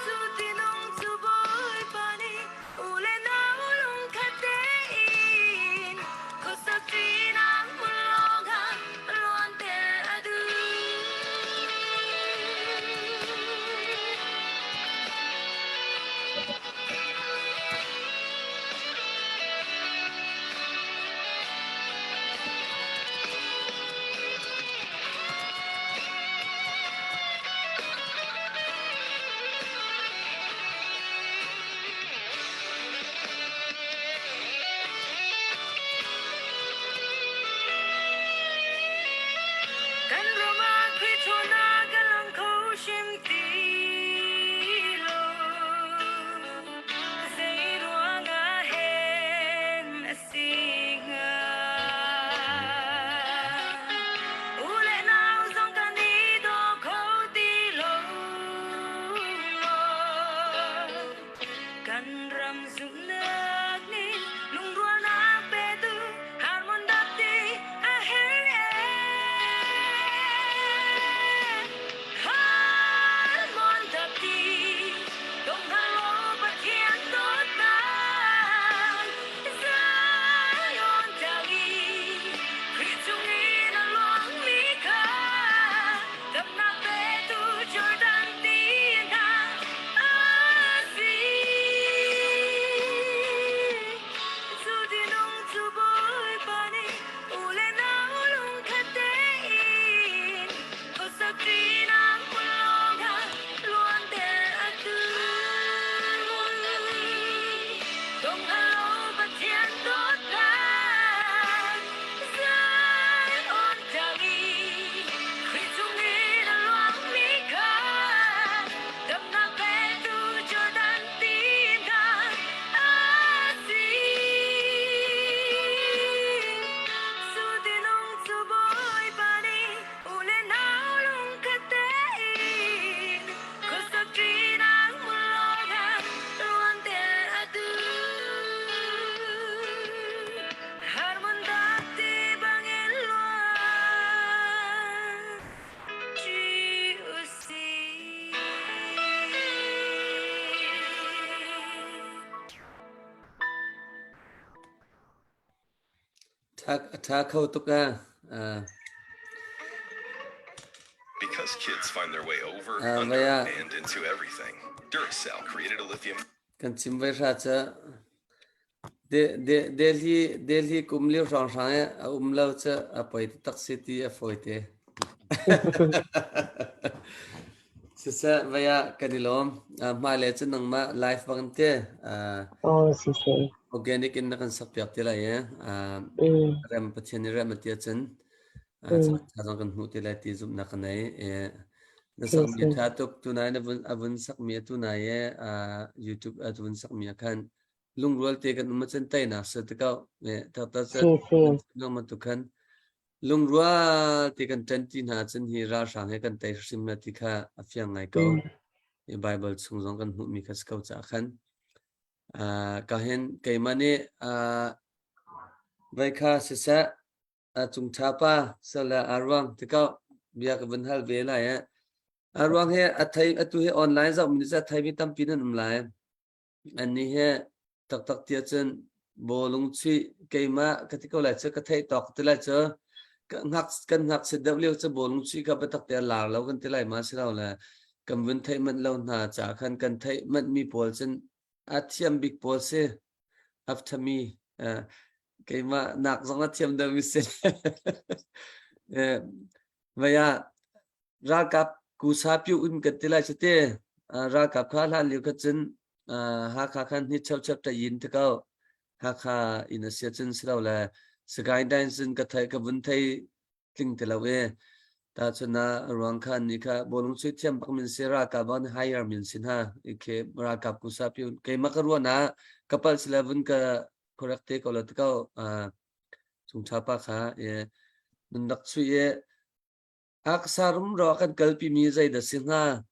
Cu tinung cu Bawipa nih u le nau lungkhat tein khuasak ṭinak hmun lawngah luanter a duh. Kan ram ah Khrih ṭhawnnak a lang kho hrim ti lo. Zeiruang ah hen a si hnga? U le nau zong kan i daw kho ti lo maw? A ṭha kho tuk ah. Because kids find their way over, Uh, under, vaya. and into everything. Duracell created a lithium Kan chim ve hra ca. De, de, Delhi, Delhi kum lio hrawnghrang i a um lo cu a poi taktak si ti a fawi te. Siseh, vei ah kan i lawm. Uh, hmailei cu nangmah live bang te uh, Oh, siseh. organic in na kan sakpiak te lai i uh, Mm. rem Pathian nih rem a ti ahcun uh, Mm. tha zong kan hmuh te lai ti zumhnak ka nei. Eh, na sakmi Siseh. tha tuk tunai na vun a vun sakmi tunai e uh, YouTube a vun sakmi ah khan lungrual te kan um ahcun teinak si te ko. Eh, taktak cu Siseh. lengmang tu khan Lungrual ti kan ṭanṭi hna ahcun hi ralhrang he kan tei hrim la ti kha a fiang ngai ko. Mm. Hi Baibal chung zong kan hmuhmi kha si ko caah khan. Uh, ka hin keimah nih uh, vai kha siseh uh, cungṭha pa sale aruang ti ko bia ka vun hal ve lai eh. Aruang he a thei atu hi online zoh mi cu a theimi tampi nan um lai. Annih he taktak ti ahcun bawlung chuih keimah ka ti ko lai cu ka theih tawk ti lai cu ka ngak kan ngakchia deuh lio cu bawlung chuih kha biatak te a lar lo kan ti lai ma si lo le kan vun theih manh lo hna caah khan kan theih manh mi pawl cun a thiam bik pawl si after me uh, keimah nak zong a thiam deuh mi si eh vaya Ralkap kusapyu um kan ti lai cu ti. Ralkap kha hlan lio kha cun Hakha khan hni cheuchep ta yin te ko. Hakha in a sia cun si lo le Sagaing Dain cun ka thei ka vun thei tling ti lo e. Ta chun ah ruang khan ni kha bawlung sui thiam bak min si ralkap bang hire min sin ha. Ikhe ralkap kusapyu keimah ka ruan ah kapal sila vun ka correct te ko lo te ko. Chung tha pa kha e nun rak chui e Aksa rumro a kan kalpimi zeidah si hnga?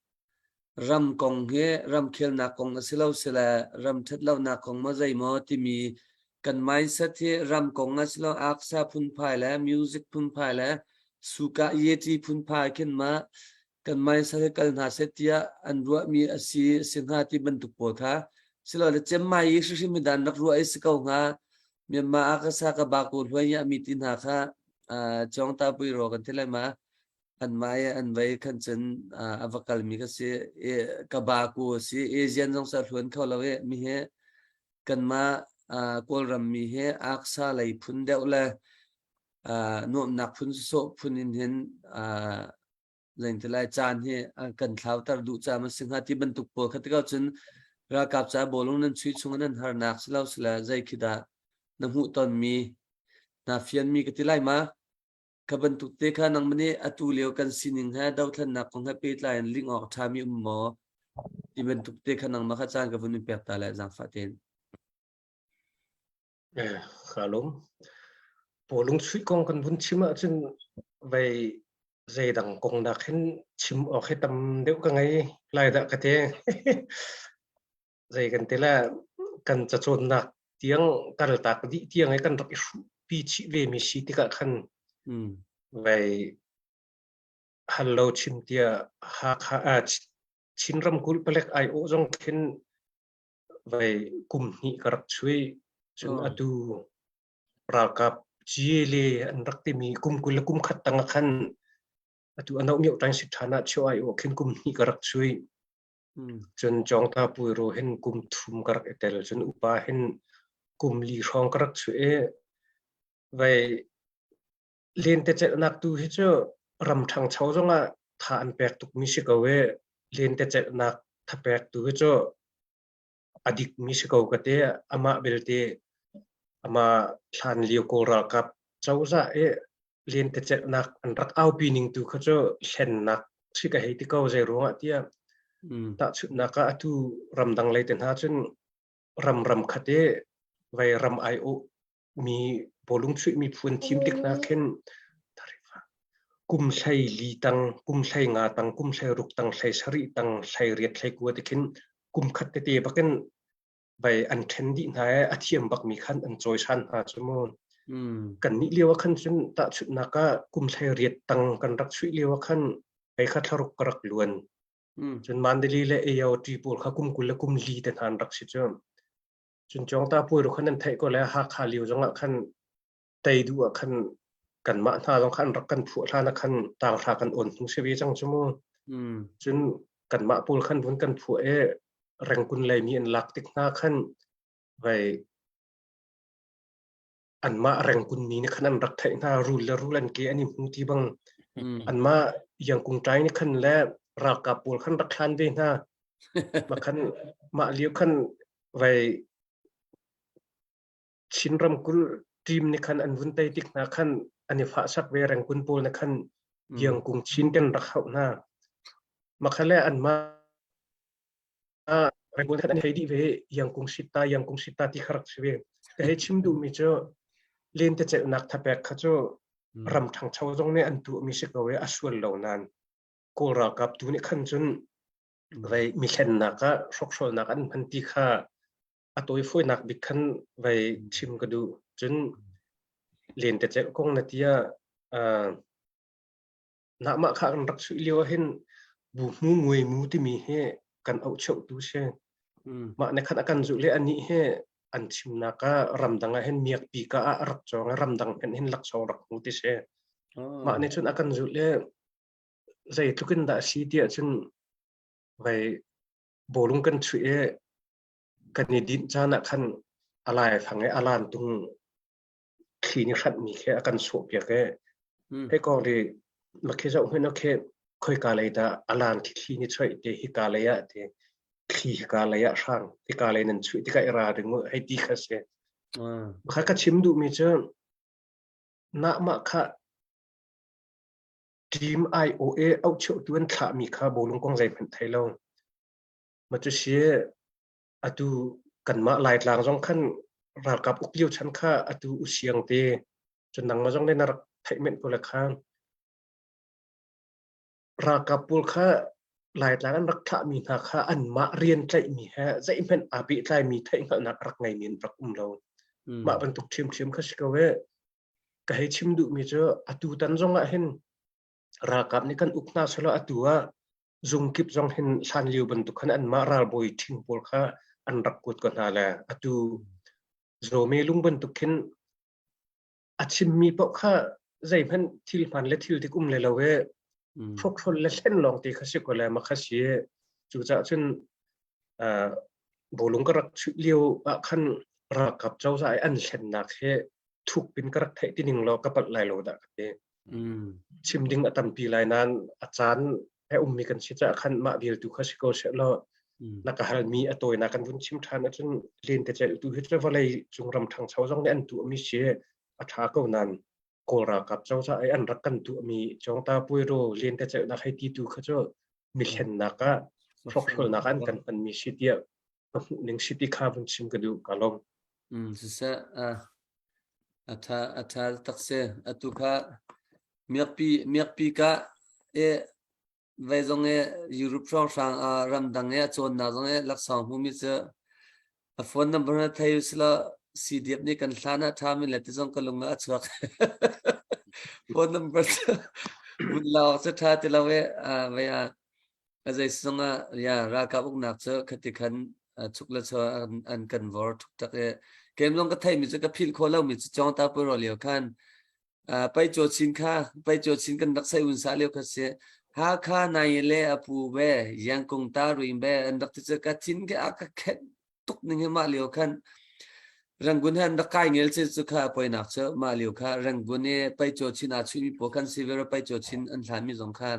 Ram kong hi ramkhelnak kong a si lo sile ram ṭhatlonak kong maw zeimaw timi kan mindset hi ram kong a si lo aksa phunphai le music phunphai le suka yeti phunphai khin ma kan mindset hi kal hna seh tiah an ruahmi a si si hnga ti bantuk pawl kha silole cemmai i hrihrim hi dan rak ruah i si ko hnga Myanmar akasa ka baku hluai mi ti hna kha Chawngta Puiro kan ti lai ma an mai an vei khan cun a va kalmi ka si ka ba ku si Asian zong sa hluan kho lo i mi he kanmah Kawlram mi he aksa lei phun deuh le nuamnak phun sawh phun in hin lai caan hi kan thlauter duh caam a si hnga ti bantuk pawl kha tikah cun ralkap ca bawlung nan chuih chung nan harnak si lo sile zei khi dah na hmuh tonmi na fianmi ka ti lai ma kha bantuk te kha nangmah nih atu lio kan sining he dothlennak kong he pehtlai in ling awk ṭhami um maw ti bantuk te kha nangmah kha caan ka vun in pek ta le zaangfah tein Eh, ka lawm. Bawlung chuih kong kan vun chim ahcun vei zeidang kong nak hin chim awk hi tam deuh ka ngei lai dah ka ti. Zei kan ti le kan cacawnnak tiang kaltak dih tiang i kan rak i hruhpi chih ve mi si tikah khan Mm. vei hal lo chim tiah Hakha ah Chin ramkulh palek aiawh zong khin vai kum hnih ka rak chuih. Cun Oh. atu ralkap GLA an rak timi kum 20 le kum khat tang ah khan atu ano mio tang si ṭhan ah chio ai aw khin kum hnih ka rak chuih. Mm. Cun Chawngta Puiro hin kum thum ka rak i tel. Cun upa hin kum li hrawng ka rak chuih i vai lentecelhnak tu hi cu ram ṭhangcho zongah tha an pek tukmi si ko i lentecelhnak thapek tu hi cu a dikmi si ko ka ti. Amah belte amah hlan lio Kawl ralkap cozah i lentecelhnak an rak aupi ning tu kha cu hlennak si ka hei ti ko zei ruangah tiah Mm. tahchunhnak ah atu ramdang lei te hna cun ram ram khat i vai ram aiawh mi bawlung chuihmi phu an thim tik hna khin kum hlei li tang, kum hlei nga tang, kum hlei ruk tang, hlei sarih tang, hlei riat, hlei kua ti khin kum khat tete bakin vai an ṭhen dih hna i a thiam bakmi khan an cawisan hna cu mu. Mm. Kan nih lio ah khan cun tahchunhnak ah kum hlei riat tang kan rak chuih lio ah khan hei kha thlaruk ka rak luan. Mm. Cun Mandalay le AOT pawl kha kum 20 le kum li te hna an rak si cu. Cun Chawngta puai ru khan nan theih ko le Hakha lio zongah khan. Tei duh ah khan kanmah hna zong kha an rak kan phuah hlan ah khan tanghra kan awn hnu si ve cang cu mu. Cun kanmah pawl khan vun kan phuah i Rengkun lei mi an lak tik hna khan vai anmah Rengkun mi nih khan an rak theih hna rul le rul an ke an i hmu ti bang anmah Yangkung ṭai nih khan le ralkap pawl khan rak hlan ve hna. Mah khan mah lio khan vai Chin ramkulh team nih khan an vun tei tik hna khan an i fahsak ve Rengkun pawl nih khan Yangkung Chin kan rak hauh hna. Mah kha le anmah Rengkun khan an hei dih ve Yangkung Sitta Yangkung Sitta ti kha rak si ve. Ka hei chim duhmi cu lentecelhnak thapek kha cu ram ṭhangcho zong nih an tuahmi si ko i a sual lo nain Kawl ralkap tu nih khan cun vei mi hlennak ah hrokhrawlnak an hman ti kha a tawifawinak bik khan vei chim ka duh. Cun lentecelh kong na ti ah uh, nahmah kha kan rak chuih lio ah hin bu hmu nguai mu timi hi kan auh cheuhtu si. Mah ne khan a kan zulh le anih hi an chimnak ah ramdang ah hin miakpi ka ah a rak cawng i ramdang hmenh hin laksawng rak hmu ti si. Mah nih cun a kan zulh le zeitluk in dah si tiah cun vai bawlung kan chuih i kan i dinh caan ah khan a laifang i a lan tung thli nih hranhmi khi a kan sawhpiak i hei kong ri makhi zoh hmanh okay khoika lei dah a lan khi thli nih choih te hika lei ah te thli hika lei ah hrang hika lei nan chuih tikah i ra ding u hei ti kha si kha ka chim duhmi cu nah mah kha team IOA auhcheuhtu an thlahmi kha bawlung kong zeihmanh thei lo ma cu si atu kanmah Laitlang zong khan ralkap uk lio chan kha atu usiang te cun nangmah zong nih na rak theih men ko le kha ralkap pawl kha Laitlang an rak thlahmi hna kha anmah rian tlaihmi he zeihmanh aa pehtlaimi theihhngalhnak rak ngeimi an rak um lo. Mah bantuk ṭhiamṭhiam kha si ko e. Ka hei chim duhmi cu atu tan zong ah hin ralkap nih kan uk hna selaw atu ah zungkip zong hin hlan lio bantuk khan anmah ralbawi ṭhing pawl kha an rak kuat ko hna le atu Zawme lung bantuk khin a chimmi paoh kha zeihmanh thil hmaan le thil dik um le lo e hrokhrol le hlen lawng te kha si ko le ma kha si cucaah cun bawlung ka rak chuih lio ah khan ralkap cozah i an hlennak hi thuk pin ka rak theih ti ning law ka palh lai lo dah ka ti. Chim ding a tampi lai nain a caan he ummi kan si caah khan mah vial tu kha si ko seh law na ka halmi a tawinak kan vun chim ṭhan ahcun lentecelh tu hi cu vawlei cung ram ṭhangcho zong nih an tuahmi si a ṭha ko nain Kawl ralkap cozah i an rak kan tuahmi Cawngta Puairaw lentecelhnak hei ti tu kha cu mihlennak ah hrokhrolnak ah an kan hmanmi si tiah ka hmuh ning si ti kha vun chim ka duh ka lawm. Siseh a ṭha a ṭha tak si atu kha miakpi miakpi ka e vei zong e Europe hrawnghrang ah ramdang e a cawnnak zong e laksawng hmumi cu a phone number na thei usila CDF nih kan hlan ah ṭha min le ti zong ka lung ah a chuak phone number cu vun lawk cu ṭha ti lo e vei ah A zeizong ah ya ralkap uknak cu khati khan chuk le chaw an, an kan vor thuk tak i kem zong ka theimi cu ka philh khawh lomi cu Chawng Ta Pui lio khan pai chaw chin kha pai chaw chin kan rak sai un sa lio kha si Hakha nai le apu be Yangkung ta ruin be an rak ti cu ka thin ke a ka khet tuk ning hi mah lio khan Rangoon han rak kai ngel che cu kha poinak cu mah lio kha Rangoon i pai chaw chin a chuimi pawl khan si ve pai chaw chin an hlan mi zong kha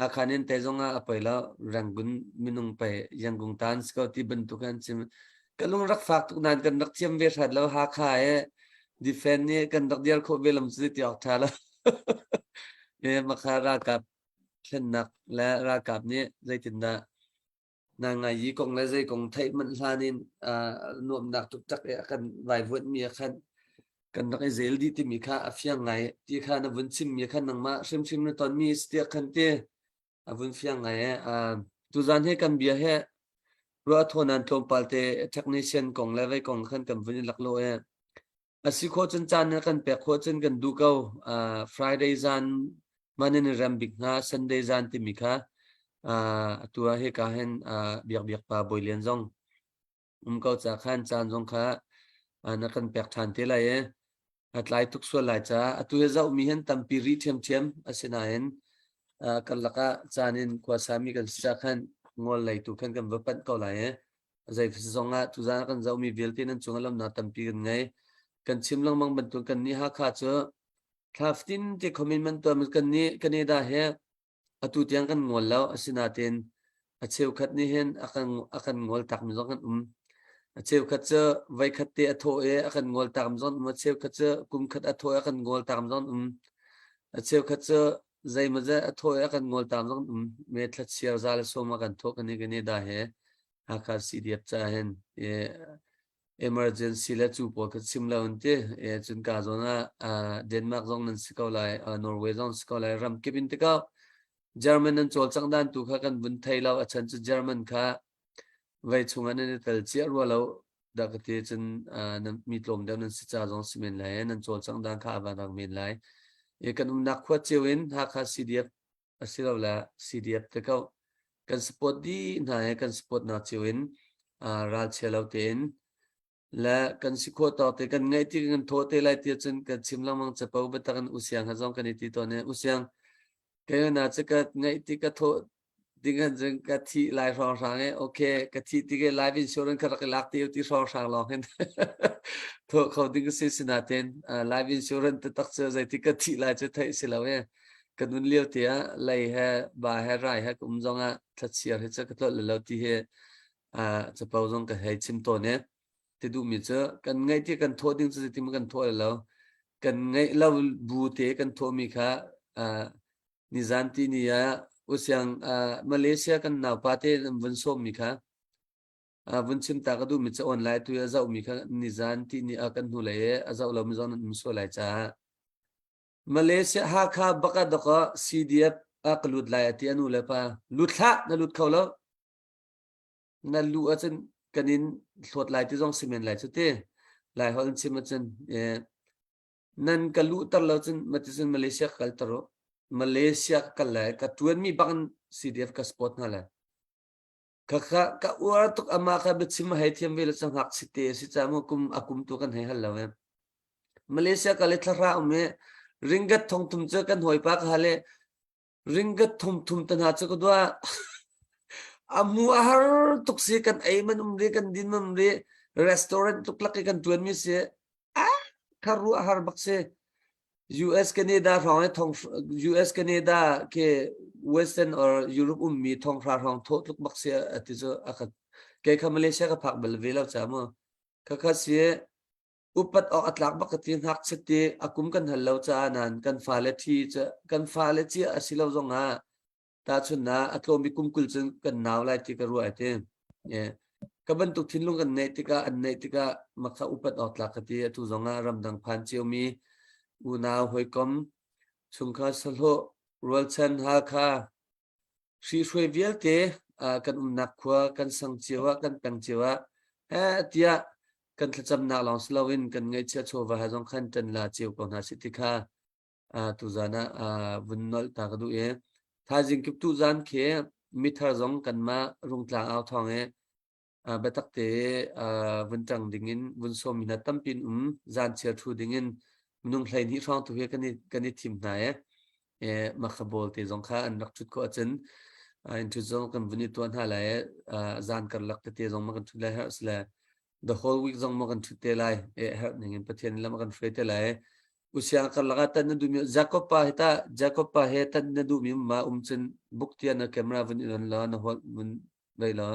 Hakha nin te zong ah a poi lo Rangoon minung pei Yangon tan si ko ti bantuk an chim ka lung rak fak tuk nain kan rak thiam ve hrat lo Hakha e defend nih kan rak diar khawh ve lam cu ti awk tha lo e makha ralkap thlennak le ralkap nih zeitindah na ngai yi kong le zei kong theih manh hlan in nuamnak tuktak i a kan vaivuanh mi ah khan kan rak i zel dih timi kha a fiang ngai ti kha na vun chim mi khan nangmah hrimhrim na ton mi si tiah khan ti a vun fiang ngai e tuzan he kan bia he ruah thaw nan tlawmpal te technician kong le vei kong khan kan vun i lak lo e A si khawh cun caan na kan pek khawh cun kan duh ko. Uh, Friday zan man in rem bik hnga Sunday zan timi kha uh, atu ah hika hin uh, biak biak pa Bawi Lian zong um ko ca khan caan zong kha uh, na kan pek ṭhan te lai e. A tlai tuk sual lai caah atu hi zohmi hin tampi rih ṭhiamṭhiam asinain kan lakah caan in khuasami kan si cah khan ngol lei tu khan kan va panh ko lai i zei zong ah tuzaan ah kan zohmi vialte nan cungah lawmhnak tampi kan ngei. Kan chim lengmang bantuk kan nih Hakha cu thla fatin te commitment tuah kan nih Canada he Atu tiang kan ngol lo. Asinain a cheukhat nih hin a kan, a kan ngol takmi zong kan um. A cheukhat cu voikhat te a thawh i a kan ngol takmi zong an um. A cheukhat cu kumkhat a thawh i a kan ngol takmi zong an um. A cheukhat cu zeimawzat a thawh i a kan ngol takmi zong an um. Me thlachiar za le sawm a kan thawh kan i kan i da he Hakha CDF ca hin emergency le cu pawl kha chim lo an ti. E, cun ka zawn ah Denmark zong nan si ko lai, Norway zong si ko lai, ram kip in tikah German nan cawlcangh dan tu kha kan vun thei lo. A chan cu German kha vei chungah nan i tel cia rua lo dah ka ti cun nan mi tlawm deuh nan si ca zong si men lai, nan cawlcangh dan kha a van rang men lai. E, kan umnak khua cio in Hakha CDF asilole CDF te ko kan support dih hna i kan support nak cio in ralchia lo tein le kan si khawh tawk te kan ngaih ti kan thaw te lai ti cun kan chim lengmang capo biatak in usiang ha zong kan i ti tawn i usiang kei na cu ka ngaih ti ka thaw ding han cun ka thi lai hrawng hrang e okay ka thi ti ke life insurance ka rak i lak ti ti hrawng hrang lawng hin thaw kho ding si sinaten life insurance te tak cu zeiti ka thi lai cu theih si lo e Ka nun lio te ah lei he ba he rai he ka um zongah thlachiar hi cu ka tlolh lo ti hi capo zong ka hei chim tawn i ti duhmi cu kan ngaih ti kan thawh ding cu zeitin kan thawh lo kan ngaih lo bu te kan thawhmi kha nizan ti ni ah usiang Malaysia kan naupa te vun sawmmi kha vun chim ta ka duhmi cu online tu i a zohmi kha nizan ti ni ah kan hnulei i a zoh lomi zong nan um sual lai caah Malaysia Hakha baka dok ah CDF ah ka lut lai a ti a nu le pa lut hlah na lut kho lo na lu ahcun kan in hlawt lai ti zong si men lai cu ti lai holh in chim ahcun nan ka luhter lo cun maticun Malaysia ka kalter u Malaysia ka kal lai ka tuanmi bak in CDF ka support hna lai ka ka ka uar tuk ama kha biachim a hei thiam ve le cu ngakchia te a si ca mu kum a kum tu kan hei hal lo e Malaysia kal i thlarah um i ringgit thongthum cu kan hawipa ka hal i ringgit thongthum te hna cu ka dua a mu a har tuk si kan ei man um ri kan din man um ri restaurant tuk lak i kan tuan mi si ah kha ruah har bak si US Canada hrawng i thong US Canada ke Western or Europe ummi thonghra hrawng thawh tluk bak si ati cu a ka kei kha Malaysia ka phak bal ve lo cha mu kha kha si upat awk a tlak bak ka ti ngakchia ti a kum kan hal lo caah nan kan fale thi kan fale cia a si lo zong ah tahchun ah a tlawm i kum 20 cun kan nau lai ti ka ruah ti ka bantuk thinlung kan neih tikah an neih tikah makha upat awk tlak ka ti atu zong ah ramdang phan ciomi unau hawikom chungkhar sahlawh rualchan Hakha Hrihhruai vialte kan umnak khua kan sang cio ah kan peng cio ah eh tiah kan thlacamnak lawng si loin kan ngaihchiah chawva he zong khan ṭan la cio ko hna sih ti kha tuzan ah vun nolh ta ka duh i thaizing kip tu zan khi mithar zong kanmah Rungtlang au thawng i biatak te vun ṭang dingin vun sawmmi hna tampi in um zan chiar ṭhu dingin minung 12 hrawng tu hi kan i kan i thim hna i e makha bawl te zong kha an rak ṭhut khawh ahcun in ṭhut zong kan vun i tuah hna lai zan karlak tete zong ma kan ṭhut lai herh sile the whole week zong ma kan ṭhut te lai e herh ning in Pathian lam kan hruai te lai usiang karlak ah tan na duhmi Jacob pa hi ta Jacob pa he tan na duhmi ma um cun buk tia na camera vun i on la na hol vun Nei la.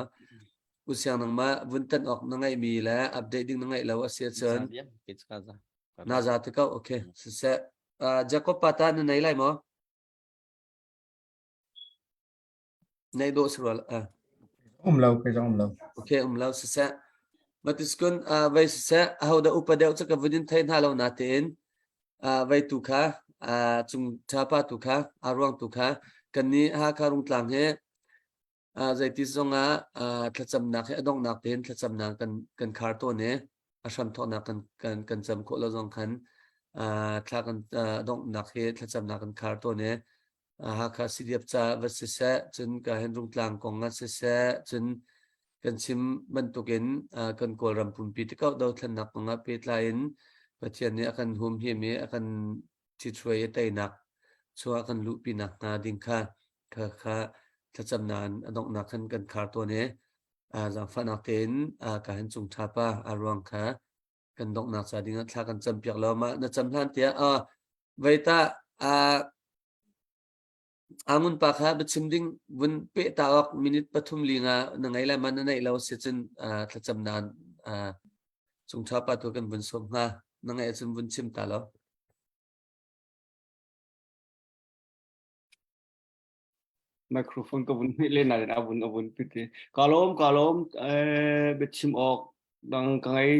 Usiang nangmah vun tan awk na ngeihmi le update ding na ngeih lo a si ahcun na za te ko. Okay. Siseh. Uh, Jacob pa ta na nei lai maw? Nei dawh si rua. Uh. Um lo, kei zong um lo. Okay, um lo siseh. Matiskun uh, vei siseh, aho dah upa deuh cu ka vun in thei hna lo na tein uh, vei tu kha uh, cung ṭha pa tu kha a ruang tu kha kan nih Hakha Rungtlang he Zeiti zongah thlacamnak hi a donghnak tein thlacamnak kan kan khar tawn i a hramthawknak kan kan kan cam khawh lo zong khan thla kan donghnak hi thlacamnak kan khar tawn i Hakha CDF ca va siseh cun ka hen Rungtlang kong ah siseh cun kan chim bantukin kan Kawlram pumpi tikauh dothlennak kong ah pehtlai in. Pathian nih a kan humhim i a kan ṭhithruai i teinak chung ah kan luhpi nakhnga ding kha kha kha thlacamnak in a donghnak khan kan khar tawn i zaangfahnak tein ka hin cung ṭha pa a ruang kha kan donghnak ca dingah thla kan campiak lo mah na cam hlan tiah vei ta Angun pa kha biachim ding vun peh ta awk minute pathum li nga na ngei lai ma na neih lo si cun thlacam nan cung ṭha pa tu kan vun sawm hnga na ngeih ahcun vun chim ta lo. Microphone ka vun hmeh len nain a vun a vun pit i ka lawm ka lawm biachim awk dang ka ngei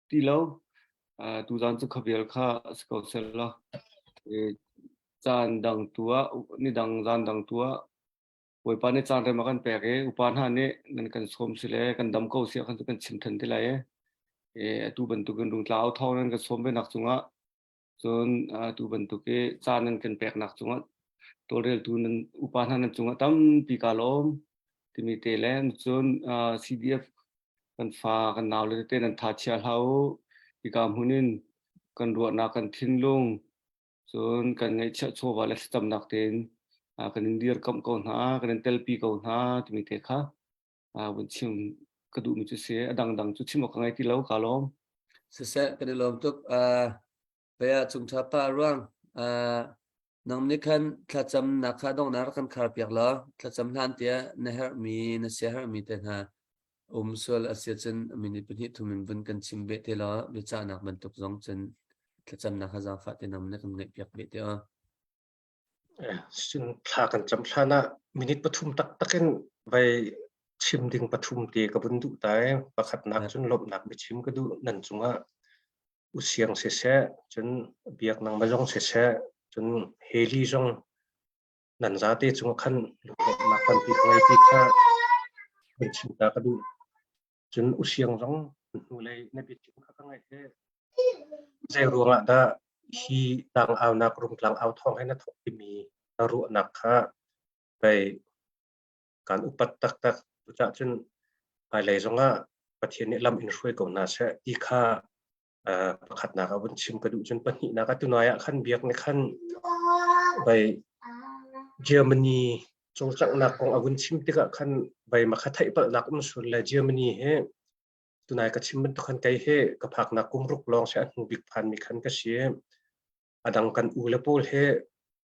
ti lo. Tuzaan cu khavial kha si ko seh law caan dang tu ah ni dang zaan dang tu ah Bawipa nih caan rem a kan pek i upa hna nih nan kan sawm si le kan dam ko si ah khan cu kan chim than te lai i atu bantukin rungtla au thawng nan kan sawm ve nak cungah cun atu bantuk i caan nan kan peknak cungah tawlreltu nan upa hna nan cungah tampi kaa lawm timi te le cun CDF kan fa kan nau le tete nan tha chia hlah u hika hmun in kan ruahnak kan thinlung cun kan ngaihchiah chawva le thlacamnak tein kan in dirkamh ko hna kan in telpi ko hna timi te kha vun chim ka duhmi cu si a dangdang cu chim awk ka ngei ti lo ka lawm Siseh kan i lawm tuk. Baya cung ṭha pa ruang nang nih khan thlacam nak kha donghnak rak kan khar piak law thlacam hlan tiah na herhmi na siaherhmi te hna um sual a si cun minute pahnih thum in vun kan chim beh te law biacahnak bantuk zong cun thlacamnak kha zaangfah te nang nih kan ngaih piak beh te aw. Cun thla kan cam hlan ah minute pathum taktak in vai chim ding pathum te ka vun duh ta i pakhatnak cun lawmhnak biachim ka duh nan cungah usiang siseh cun biak nangmah zong siseh cun Heli zong nan zate cungah khan lunglawmhnak tampi ka ngei ti kha vun chim ta ka duh. Cun usiang zong hnulei na biachim kha ka ngaih i zei ruangah dah hi tlang aunak rungtlang au thawng he na thawk timi na ruahnak kha pei kan upat taktak. Cucaah cun hmailei zongah Pathian nih lam in hruai ko hna seh ti kha pakhatnak ah vun chim ka duh. Cun pahnihnak ah tunai ah khan biak nih khan vai Germany cawlcanghnak kong a vun chim tikah khan vai makha theih palhnak um sul le Germany he tunai ka chim bantuk khan kei he ka phaknak kum ruk lawng si a hnu bik phanmi khan ka si. A dang kan u le pawl he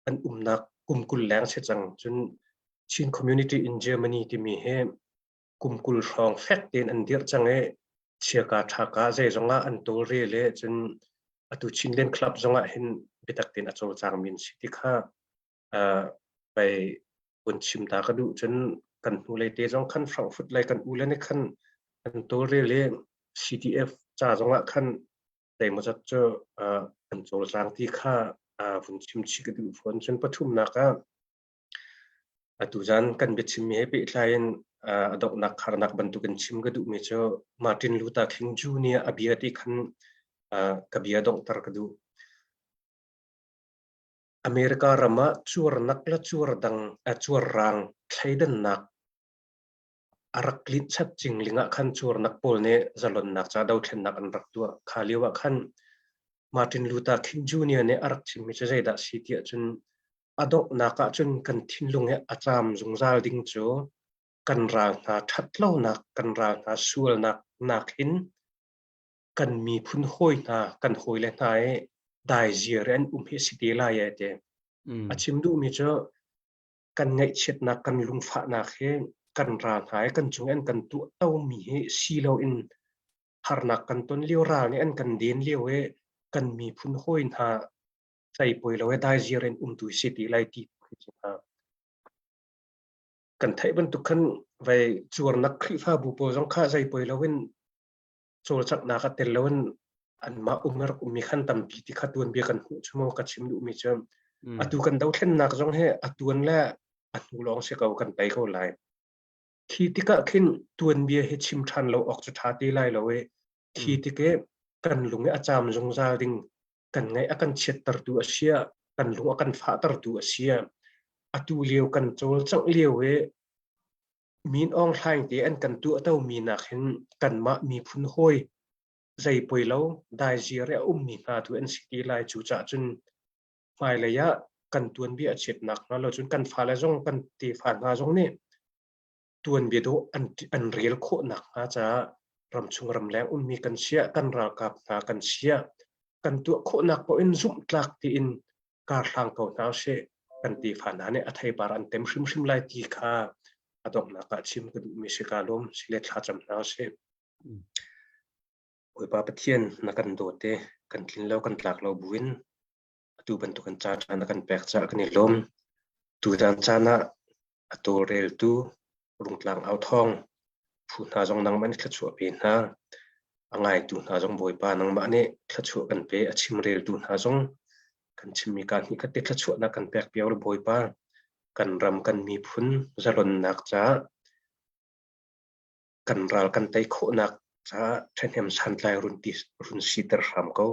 an umnak kum 20 leng si cang. Cun Chin Community in Germany timi he kum 20 hrawng fek tein an dirh cang i chiaka ṭhaka zeizong ah an tawlrel i cun atu Chinland Club zongah hin biatak tein a cawlcangmi an si ti kha pei vun chim ta ka duh. Cun kan hnulei te zong khan Frankfurt lei kan u le nih khan an tawlrel i CDF ca zongah khan zeimawzat cu an cawlcang ti kha vun chim chih ka duh fawn. Cun pathumnak ah atu zan kan biachimmi he pehtlai in a donghnak kharnak bantukin chim ka duhmi cu Martin Luther King Jr. a bia ti khan ka bia donghter ka duh. America ram ah cuarnak le cuardang cuarrang thleidannak a rak linhchat cingling ah khan cuarnak pawl nih zalonnak ca dothlennak an rak tuah. Kha lio ah khan Martin Luther King Jr. nih a rak chimmi cu zeidah si tiah cun a donghnak ah cun kan thinlung hi a caam zungzal ding cu kan ral hna ṭhatlonak, kan ral hna sualnak nakin kan miphun hawi hna, kan hawile hna i daiziar an um hi si te lai ai ti. A chim duhmi cu kan ngaihchiatnak, kan lungfahnak hi kan ral hna i kan cung i an kan tuahtomi hi si loin harnak kan ton lio ral nih an kan den lio i kan miphun hawi hna ceipoi lo i daiziar in um tu si ti lai ti khi cu hna. Kan theih bantuk khan vai cuarnak Khrihfabu pawl zong kha zeipoi loin cawlcanghnak ah tel loin anmah um rak ummi khan tampi ti kha tuanbia kan hmuh cu maw ka chim duhmi cu atu kan dothlennak zong hi a tuan le a hnu lawng si ko kan tei ko lai khi tikah khin tuanbia hi chim ṭhan lo awk cu ṭha ti lai lo i khi tik i kan lung i a caam zungzal ding kan ngaih a kan chiattertu a sia kan lung a kan fahtertu a sia atu lio kan cawlcangh lio i Min Aung Hlaing te an kan tuahtomi nak hin kanmah miphun hawi. Zei poi lo daiziar i a ummi hna tu an si ti lai. Cucaah cun hmailei ah kan tuanbia a chiatnak hnga lo cun kan fale zong kan tefa hna zong nih tuanbia dawh an, an rel khawh nakhnga caah ramchung ramleng ummi kan siah kan ralkap hna kan siah kan tuah khawhnak paoh in zumhtlak tiin karhlang ko hna usih kan tefa hna nih a theipar an tem hrimhrim lai ti kha a donghnak ah chim ka duhmi si ka lawm sile thlacam hna usih. Bawipa Pathian na kan dawt i kan tlin lo kan tlak lo buin atu bantukin caan ṭha na kan pek caah kan i lawm. Tuzaan caan ah a tawlreltu Rungtlang Authawng phu hna zong nangmah nih thluachuah pe hna. A ngaitu hna zong Bawipa nangmah nih thluachuah kan pe. A chimreltu hna zong kan chimmi kaa hnih khat te thluachuahnak kan pek piak law Bawipa kan ram kan miphun zalonnak caah kan ral kan tei khawhnak caah ṭhahnem santlai run ti run siter hram ko.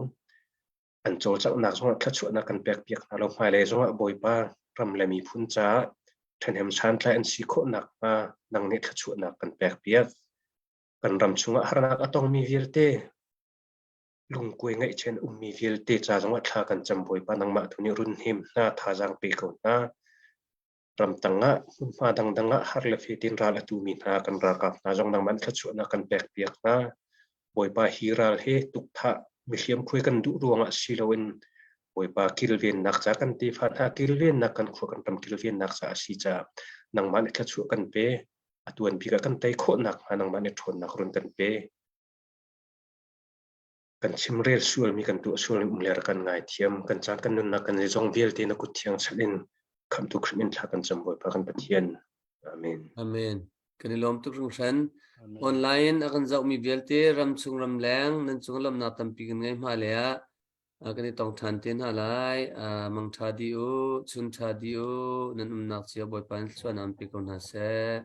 An cawlcanghnak zongah thluachuahnak kan pekpiak hna lo hmailei zongah Bawipa ram le miphun caah ṭhahnem santlai an si khawh nakhnga nang nih thluachuahnak kan pekpiak. Kan ram chungah harnak a tongmi vialte lungkuai ngaihchian ummi vialte ca zongah thla kan cam Bawipa nangmah tu nih run hnem hna thazaang pe ko hna. Ramtang ah hmunhma dangdang ah har le fe tein ral a tumi hna kan ralkap hna zong nangmah in thluachuahnak kan pekpiak hna. Bawipa hi ral hi tukthah mihliamkhuai kan duh ruangah si loin Bawipa kilvennak ca kan tefa hna kilvennak kan khua kan ram kilvennak ca a si caah nangmah nih thluachuah kan pe. A tuan bik ah kan tei khawh nakhnga nangmah nih ṭhawnnak run kan pe. Kan chimrel sualmi kan tuah sualmi um le rak kan ngaithiam. Kan caan kan nunnak kan zeizong vialte na kut thiang chalh in khamhtu Khrih min thla kan cam Bawipa kan Pathian. Amen. Amen. Kan i lawm tuk hringhran. Online a kan zohmi vialte ramchung ramleng nan cung lawmhnak tampi kan ngei hma le ah kan i tong ṭhan te hna lai. Mang ṭha di u, chun ṭha di u, nan umnak cio Bawipa in thluachuahnak an pe ko hna seh.